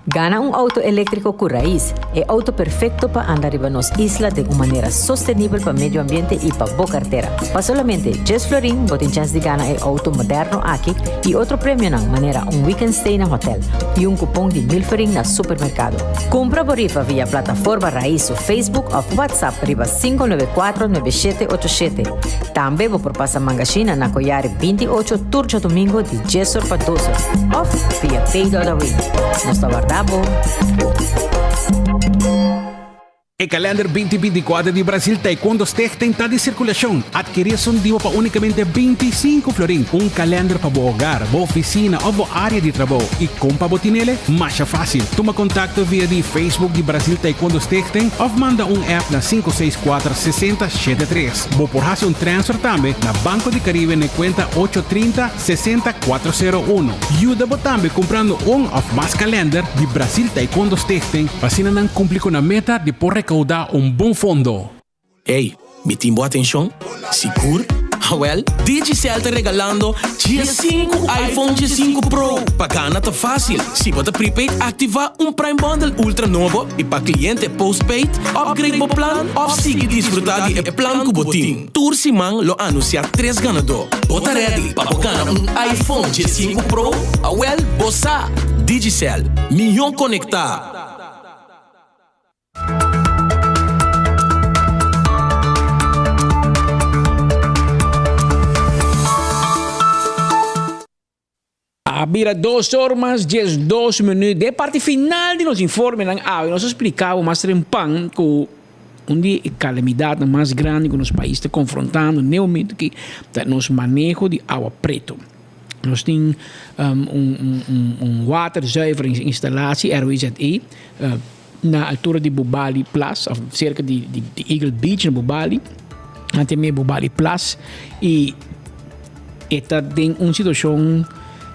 Gana un auto eléktriko ku Raiz, e auto perfekto pa anda riba nos isla den un manera sostenibel pa medio ambiente i pa bo kartera. Pa solamente djes florin bo tin chèns di gana e auto moderno aki i otro premionan manera un weekend stay na hotel i un kupon di mil florin na supermerkado. Kumpra bo rifa via plataforma Raiz su Facebook òf WhatsApp riba 594 9787. Tambe bo por pasa mangashina na Koyari 28 tur djadumingo di djes or pa dos or òf via pay.awe. Nos ta warda bo! E kalender binti binti kuater di Brasil Taekwondo Stichting ta di sirkulashon. Adkirí esun dibo pa únikamente 25 florin. Un kalender pa bo hogar, bo ofisina òf bo área di trabou. I kon pa bo tinele? Masha fásil. Tuma kontakto via di Facebook di Brasil Taekwondo Stichting òf manda un app na sinku seis kuater sesenta shete tres. Bo por hasi un transfer tambe na Banco di Caribe n'e cuenta ocho trinta, sesenta, cuatro sero uno. Yuda bo tambe cumprando un of mas kalender di Brasil Taekwondo Stichting pa asina nan cumpli cu nan meta di por recauda un bon fondo. Ey, mi tin bo atencion? Sigur? Awel, Digicel ta regalando diesinku iPhone diesinku Pro! Pa gana ta facil, si bo ta prepaid activa un Prime Bundle Ultra nobo y pa cliente postpaid, upgrade bo plan of sigui disfruta di e plan cu bo tin. Tur siman lo anuncia tres ganador. Bo ta ready pa bo gana un iPhone diesinku Pro? Awel, bo sa! Digicel, mihó conecta! A bira dos or mas 12 minuut. Den parti final di nos informenan awe nos a splica bo mas trempan cu un di e calamidadnan mas grandi cu nos pais ta confrontando n'e momento aki ta nos maneho di awa preto. Nos tin un waterzuiveringsinstallatie, RWZE, na altura di Bubali Plas, of cerca di Eagle Beach na Bubali. Nan tin mei Bubali Plas y e ta den un situacion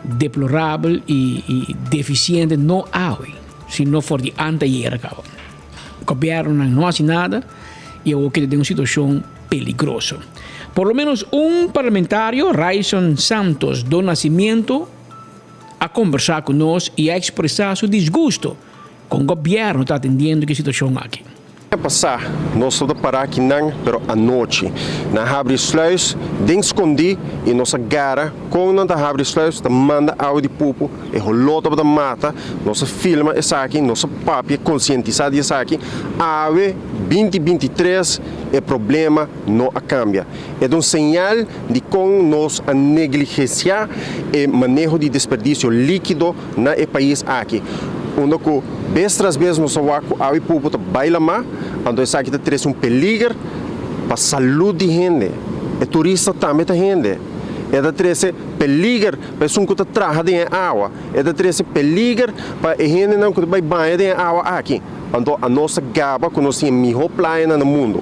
deplorabel y y deficiente no awe sino for di anteayer caba. Gobiernonan no haci nada y awor keda den un situacion peligroso. Por lo menos un parlamentario, Ryson Santos do Nascimento, a conversa cu nos y a expresa su disgusto con gobierno ta atendiendo cu e situacion aki. Aña pasá nos tabata pará akinan, pero anochi. Nan habri sluis den skondí i nos a gara kon nan ta habri sluis ta manda awa di pupu, e holó tabata mata. Nos a filma esaki, nos a papia konsientisá di esaki. Awe binti 23 e problema no a kambia. E ta un señal di kon nos a negligensiá e maneho di desperdisio líkido na e pais aki, unda ku bes tras bes nos a wak ku awa i pupu ta bai lamá, anto esaki ta trese un peliger pa salud di hende. E turista tambe ta hende. E ta trese peliger pa esun ku ta traha den e awa. E ta trese peliger pa e hendenan ku ta bai baña den e awa aki. Anto anos ta gaba ku nos tin e mihó playanan na mundu.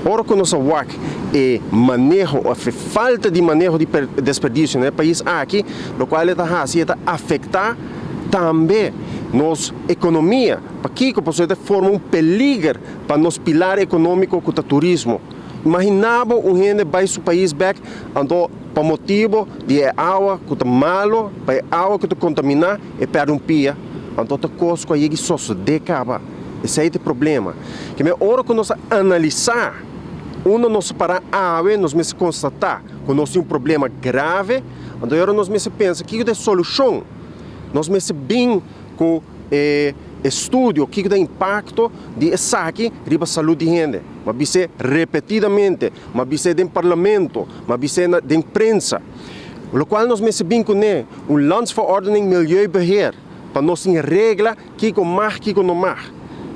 Ora ku nos a wak e maneho òf e falta di maneho di desperdisio na e pais aki, lokual e ta hasi e ta afektá tambe nos ekonomia. Pakiko? Pasobra e ta forma un peliger pa nos pilar ekonómiko ku ta turismo. Imaginá bo un hende bai su pais bèk anto pa motibu di e awa ku ta malu, pa e awa ku ta kontaminá, e pèrdè un pia. Anto ta kos ku a yega i sosodé kaba. Esei ta e problema. Ke men ora ku nos a analisá unda nos a pará awe, nos mester konstatá ku nos tin un problema grave. Anto e ora nos mester pensa kiko ta e solushon. Nos mester bin ku e estudio kiko ta e impakto di esaki riba salud di hende. Mi a bis'é repetidamente, mi a bis'é den parlamento, mi a bis'é den prensa. Lokual nos mester bin kuné, un Landsverordening Milieubeheer, pa nos tin regla kiko mag, kiko no mag.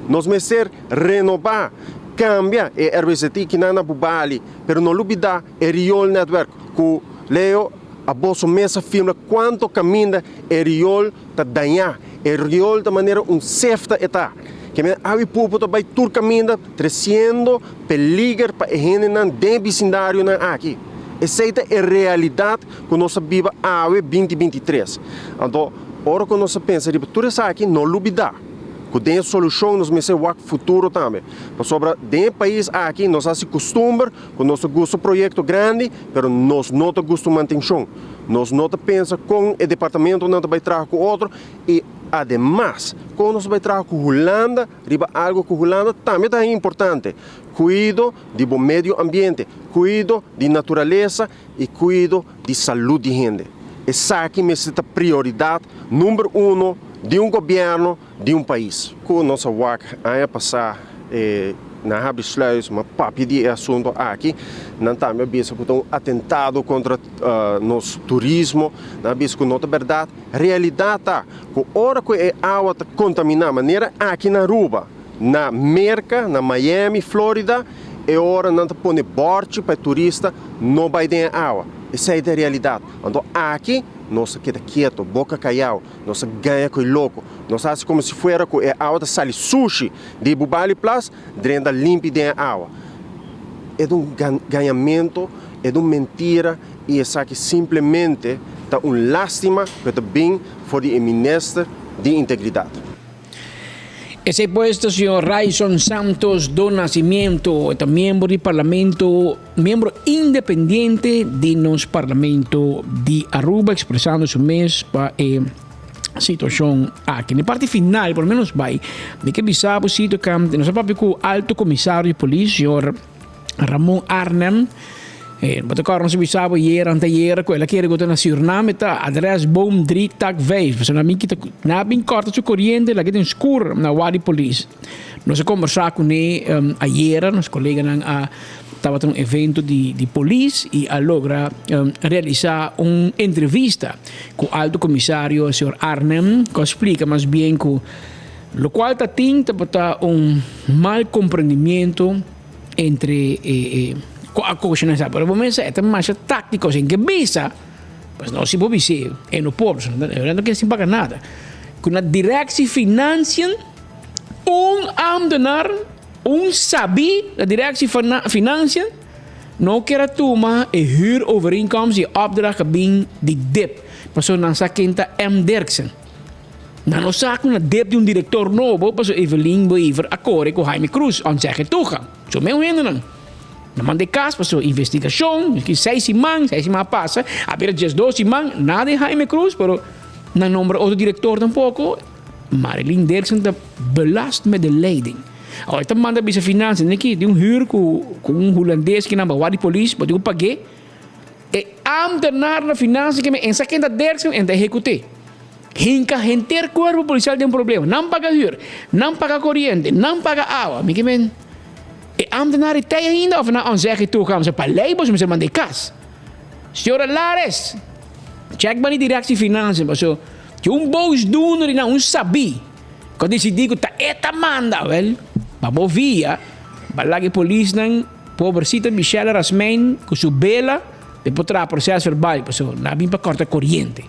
Nos mester renobá, kambia e RWZI kinan na Bubali, pero no lubidá e rioolnetwerk ku Leo a boso mes a firma kuanto kaminda e riool ta dañá. E riool ta manera un sefta e ta. Ke men awi pupu ta bai tur kaminda tresiendo peliger pa e hendenan den e bisindarionan aki. Esei ta e realidat ku nos a biba awe binti 23. Anto ora ku nos a pensa riba tur esaki no lubidá ku den e solushon nos mester wak futuro tambe. Pasobra den e pais aki nos hasi kustumber ku nos ta gusta proyekto grandi pero nos no ta gusta mantenshon. Nos no ta pensa kon e departamentonan ta bai traha ku otro i ademas kon nos ta bai traha ku Hulanda riba algu ku Hulanda tambe ta importante, kuido di bo medio ambiente, kuido di naturalesa i kuido di salud di hende. Esaki mester ta prioridat number uno di un gobièrnu di un pais. Ku nos a wak aña pasá e nan habri sluis ma papia di e asunto aki, nan tambe a bisa ku ta un atentado kontra nos turismo, nan a bisa ku no ta bèrdat. Realidat ta ku ora ku e awa ta kontaminá manera aki na Aruba, na Merka, na Miami, Florida, e ora nan ta pone bòrchi pa e turista no bai den e awa. Esei ta e realidat. Anto aki nos ta keda kieto, boka kayau. Nos a gaña ku e loko. Nos a hasi komo si fuera ku e awa ta sali sushi di Bubali Plas drenta limpi den e awa. E ta un gañamentu, e ta un mentira i esaki simplemente ta un lastima ku e ta bin for di e minister di integridat. Esei pues ta señor Ryson Santos do Nascimento, e ta miembro di Parlamento, miembro independiente di nos Parlamento di Aruba, expresando su mes pa e situacion aki. Na e parti final, por lo menos bai, mi ke bisa bo si tocante, nos a papia cu Alto Comisario di Polis, señor Ramon Arnhem, eh, bo ta kòrda nos a bisa bo ayera, anteayera, ku el a kere ku ta na Suriname ta adres boom 3 tak 5. Pasobra mi kita na bin kòrta su koriente, el a keda den skur na wak di polis. Nos a kombersá kuné um, ayera, nos koleganan a tabata un evento di di polis i a logra um, realisá un entrevista ku alto komisario señor Arnhem, ku a splika mas bien ku lokual ta tin tabata un mal komprendimiento entre e e ku a kosha nan sa pero bo mester e ta masha táktiko sin ke bisa pues no si bo bis'é e no por pasobra nan no kier sin paga nada ku na directie financiën un ambtenaar un sabí na directie financiën. No kier a tuma e huurovereenkomst di e opdracht a bin di dip, pasobra nan sa ken ta M. Derksen. Nan no sa ku na dip di un direktor nobo, pasobra Evelyn Wever a kore ku Jaime Croes, ontzegge toegang. So meun hendenan. Nan manda e kas pasobra investigashon, ki seis siman, seis siman a pasa, a bira diesdos siman, nada di Jaime Croes, pero nan nombra otro direktor tampoko. Marilyn Derksen ta belast met de leiding. Awor e ta manda bisa finansa, Niki, tin un huur ku ku un hulandes ki nan bawa di polis, bo tin ku pag'é. E ambtenaar na finansa ke men ensa ken ta Derksen en ta ehekut'é. Hinka henter kuerpo polisial den problema. Nan paga huur, nan paga koriente, nan paga awa. Mi ke men, e ambtenaar e tei ainda of nan onzeg toegang? Pa lei boso mester manda e kas. Señora Lares, check ban di directie finansa paso tin un boosdoener y nan un sabi cu a dicidi cu ta e ta manda. Wel, pa bo via, ba laga e polisnan, pobrecita Michelle Rasmijn cu su bela, den por traha proces verbal paso nan a bin pa corta coriente.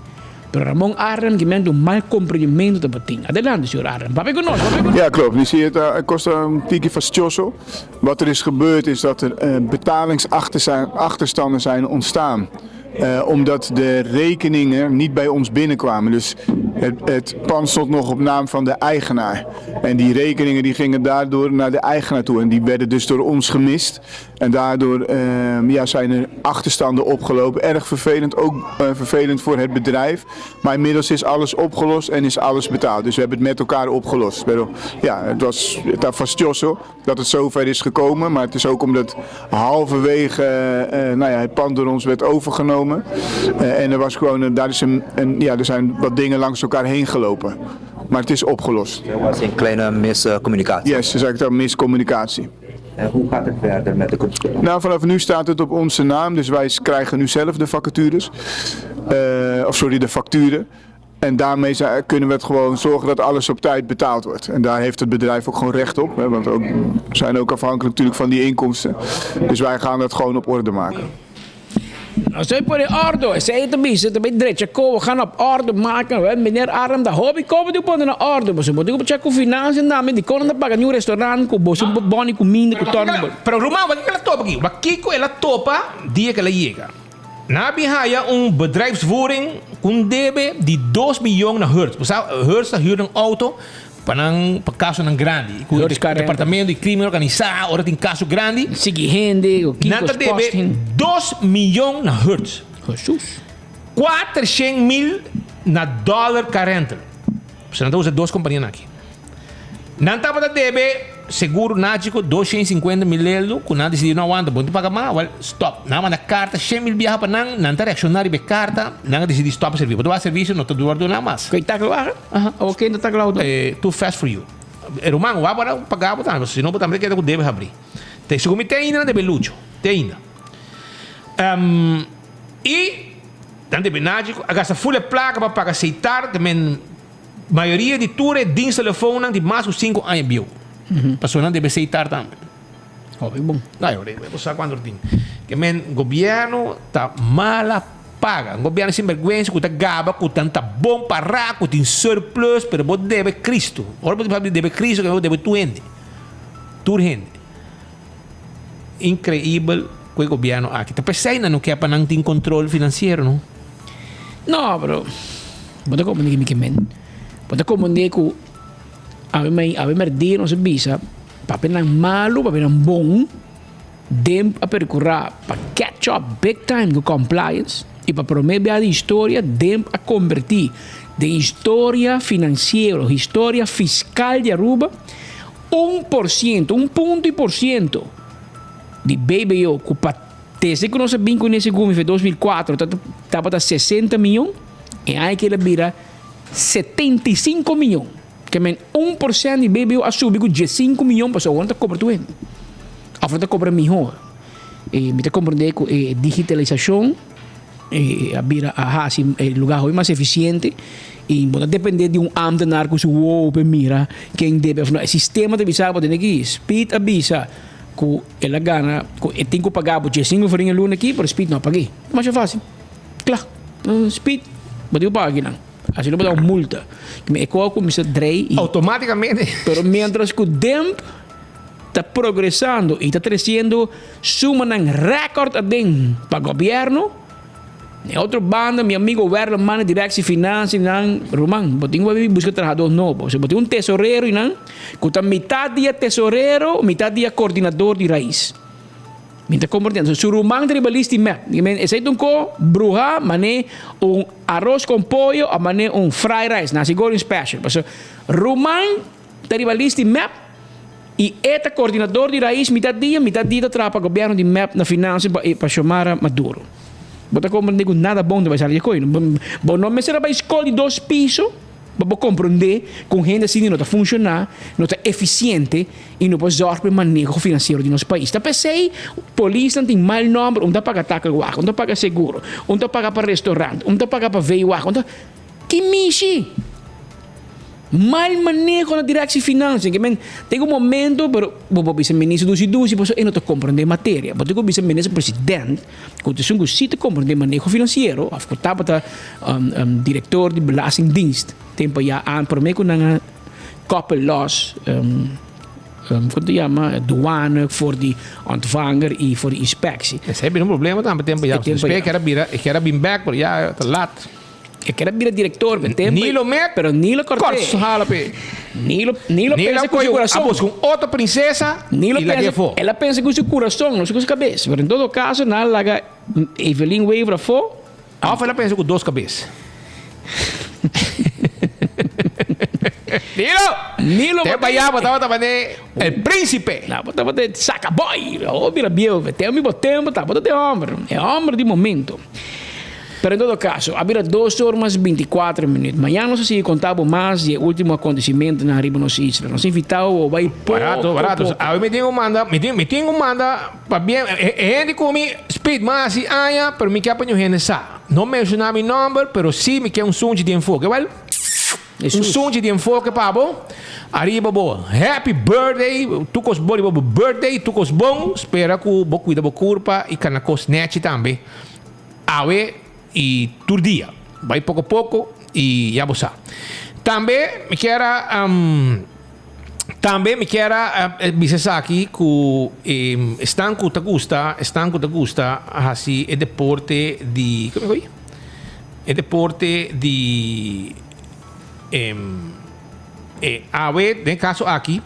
Pero Ramon Arnhem ki mente un mal comprendimento tabatin. Adelante señor Arnhem, papia cu nos, papia cu nos. Ja, klopt. Nu zie je het kost een tikje fastioso. Wat er is gebeurd is dat er betalingsachterstanden zijn ontstaan. Omdat de rekeningen niet bij ons binnenkwamen. Dus het, het pand stond nog op naam van de eigenaar. En die rekeningen die gingen daardoor naar de eigenaar toe. En die werden dus door ons gemist. En daardoor ja, zijn er achterstanden opgelopen. Erg vervelend, ook vervelend voor het bedrijf. Maar inmiddels is alles opgelost en is alles betaald. Dus we hebben het met elkaar opgelost. Pero, ja, het was het fastioso dat het zover is gekomen. Maar het is ook omdat halverwege nou ja, het pand door ons werd overgenomen. En er was gewoon, daar is een, een, ja, er zijn wat dingen langs elkaar heen gelopen. Maar het is opgelost. Er was een kleine miscommunicatie. Yes, is eigenlijk een miscommunicatie. En hoe gaat het verder met de computer? Nou, vanaf nu staat het op onze naam, dus wij krijgen nu zelf de vacatures. Of sorry, de facturen. En daarmee kunnen we het gewoon zorgen dat alles op tijd betaald wordt. En daar heeft het bedrijf ook gewoon recht op. Hè, want ook, we zijn ook afhankelijk natuurlijk van die inkomsten. Dus wij gaan dat gewoon op orde maken. Nos ta pone ordo, esei ta bisa, ta bay drecha ko, we gaan op orde maken. Wel, meneer Arm, ta hopi ko bo pone na orde. Boso bo tin ku check ku financiën tambe, dikon nan ta paga niun restaurant ku boso por boni kuminda ku tòrna bo. Pero ruman, wak el a topa aki? Wak kiko el a topa dia ku el a yega? Nan a bin haya un bedrijfsvoering ku un debe di dos miyon na Hertz. Bo sa, Hertz ta hür nan auto Pa nan, pa kasonan grandi. Ku departamento di krimen organisá, ora tin kaso grandi. Sigui hende, ku kiko Nan ta debe dos miyon na Hertz. Hesus. Kuatershen mil na Dollar Car Rental. Pasobra nan ta usa dos kompanianan aki. Nan tabata debe seguro Nagico doshen i sinkuenta mil leldo ku nan a disidí no awanta, bo no ta paga mas, wèl stòp. Nan a manda karta shen mil biaha pa nan, nan ta reakshoná riba e karta, nan a disidí stòp e servisio. Bo ta wak servisio no ta dura duna mas. Ku e taklawagen? Aha. Oké, no ta kla auto. Too fast for you. E ruman, wak bo paga bo tambe, si no bo tambe ta keda ku debe habrí. Te segun mi te ainda nan debe lucho, te ainda. I nan debe Nagico a gasta ful e plaka pa paga Seitar, te men Mayoria di tur e dienstelefoonnan tin mas ku sinku aña bieu. Pasobra nan debe seitar tambe. Hopi bon. Ay, ora bo sa kuantu tin. Ke men gobièrnu ta mala paga. Un gobièrnu sinbergwensa ku ta gaba ku tan ta bon pará, ku tin surplus, pero bo debe Kristu. Ora bo papia di debe Kristu, ke men bo debe tur hende. Tur hende. Inkreibel ku e gobièrnu aki. Ta p'esei nan no ke pa nan tin kontrol finansiero, no? No, pero bo ta comprende ki mi ke men. Bo ta comprende ku awe mai awe merdia nos a bisa papianan malu, papianan bon den a percura pa catch up big time ku compliance i pa prome bia di historia den a converti den historia financiero, historia fiscal di Aruba un por ciento, un punto i por ciento di BBO ku pa Desde ku nos a bin ku nese gumi fe 2004 tabata 60 miyon, e aña kila bira 75 miyon. Ke men un por sènt di BBO a subi ku 15 miyon pasobra awor nan ta kobra tur hende. Òf nan ta kobra mihó. E mi ta komprendé ku e digitalisashon a bira a hasi e lugá hopi mas efisiente i bo ta dependé di un ámtenar ku su wowo pa e mira ken debe òf no. E sistema ta bisa bo tene ki Speed a bisa. Ku el a gana, ku e tin ku paga bo djesinku florin e luna aki, pero Speed no a pag'é. Ta masha fásil. Kla. Speed, bo tin ku paga akinan. Asina bo ta un multa. Mi e koa kuminsá drei i. Outomátikamente. Pero miéntras ku Demp. ta progresando y ta treciendo sumanan record aden pa gobierno, Na e otro banda mi amigo Werle manda directie financiën nan, Ruman, bo tin ku bai buska trahadó nobo. Si bo tin un tesorero i nan ku ta mitad dia tesorero, mitad dia coordinador di rais. Mi ta komprende. Su ruman ta riba list di mep. I men esei ta un ko bruha mané un aros con pollo of mané un fried rice, nasi goreng special. Pasobra ruman ta riba list di mep i e ta coordinador di rais mitad dia, mitad dia ta traha pa gobierno di mep na financiën pa pa Xiomara Maduro. Bo ta comprende cu nada bon ta bay sali di e coy. Bo no mester a bay scol di dos piso pa bo comprende cu un hende asina no ta funciona, no ta eficiente y no por zorg pa e maneho financiero di nos pais. Ta p'esey polisnan tin mal nomber, un ta paga takelwagen, un ta paga seguro, un ta paga pa restaurant, un ta paga pa veewagen, un ta. Ki mishi! Mal maneho na directie financiën. Ke men tin un momento pero bo por bisa minister dushi dushi pasobra e no ta comprende materia. Bo tin ku bisa minister president ku ta esun ku si ta comprende maneho financiero of ku tabata director di belastingdienst tempo ya an prome ku nan a koppel los kon ta yama douane for di ontvanger y for di inspectie. Esei bira un problema tambe tempo ya. Despues e kier a bira e kier a bin bek pero ya ta lat. E keda bira director pe tempo. Nilo met. Pero Nilo corte. Corte su hala pe. Nilo, Nilo pensa cu su curason. A busca un otro princesa Nilo y la pensa, gefo. El a pensa cu su curason, no cu su cabes. Pero en todo caso, nan a laga Evelyn Wever afo. Of el a pensa cu dos cabes. Nilo! Nilo Te baya bo tabata mane el principe. Na, bo tabata saca boy. Awor bira bieu. Te mi bo tempo tabata te homber. E homber di momento. Pero en todo caso, a bira dos or mas binticuatro minuut. Mañan nos a sigui conta bo mas di e ultimo acontecimentonan riba nos isla. Nos invita bo bay poco Barato, barato. poco. Awe mi tin cu manda, mi tin, mi tin cu manda pa bien, e hende cu mi speed mas hasi aña, pero mi kier pa ñu hende sa. No menciona mi nomber, pero si mi kier un sunchi di enfoke. Wel, un sunchi di enfoke pa bo. Ariba bo happy birthday, tur cos bon riba bo birthday, tur cos bon. Spera cu bo cuida bo curpa y cana cos nechi tambe. Awe y tur dia. Bay poco poco y ya bo sa. Tambe mi kier a tambe mi kier a bisa esaki cu esnan cu ta gusta esnan cu ta gusta haci e deporte di como e e deporte di e awe den e caso aki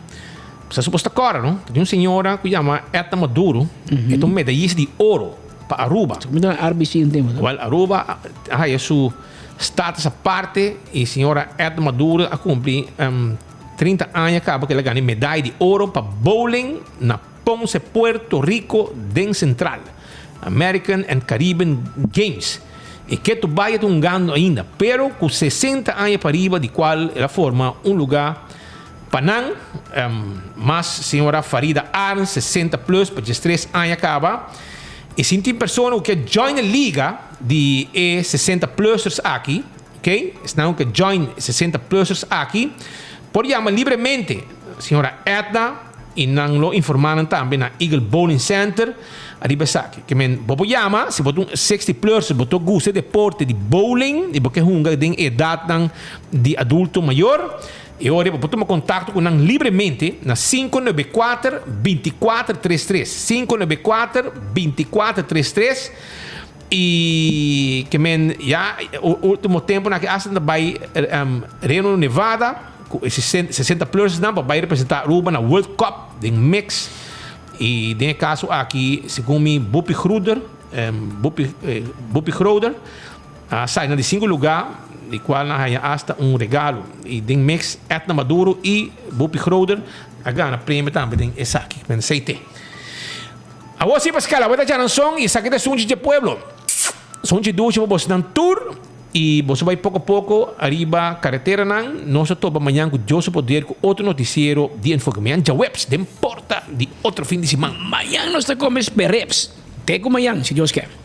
sa supuesto ta cora no ta tin un señora cu yama Edna Maduro e ta un medallista di oro. pa Aruba. Wel Aruba a haya su status aparte y señora Edna Maduro a cumpli 30 aña caba cu el a gana e medaya di oro pa bowling na Ponce, Puerto Rico den Central American and Caribbean Games. E keto baya ta hungando ainda pero cu 60 aña pariba di cual el a forma un lugar pa nan. Mas señora Farida Arns, 60 plus, pa diestres aña caba. Y si tin persona cu kier join e liga di e 60 plusers aki, ok, esnan cu kier join e 60 plusers aki, por yama libremente señora Edna y nan lo informa nan tambe na Eagle Bowling Center ariba esaki. Ke men bo por yama si bo ta un 60 pluser, bo ta gusta e deporte di bowling y bo ke hunga den edadnan di adulto mayor. E ora bo por tuma kontakto ku nan libremente na 594 2433, 594 2433, i ke men ya ultimo temponan aki asta nan ta bai Reno Nevada ku e 60 plusnan pa bai representa Aruba na World Cup den mix i den e kaso aki segun mi Buppy Groeder Buppy Groeder A sai na di sinku lugá, di kual nan a haña asta un regalo. I den mix Edna Maduro i Buppy Groder a gana premio tambe den esaki. Men CT. Awor si Pascal, awor ta djanan son i esaki ta sunchi dje pueblo. Sunchi dushi pa bosnan tur i boso bai poko poko ariba kareteranan. Nos ta topa mañan ku Dios su poder ku otro notisiero di Enfoke. Mañan djaweps den porta di otro fin di siman. Mañan nos ta kome sperreps. Te ku mañan si Dios ke.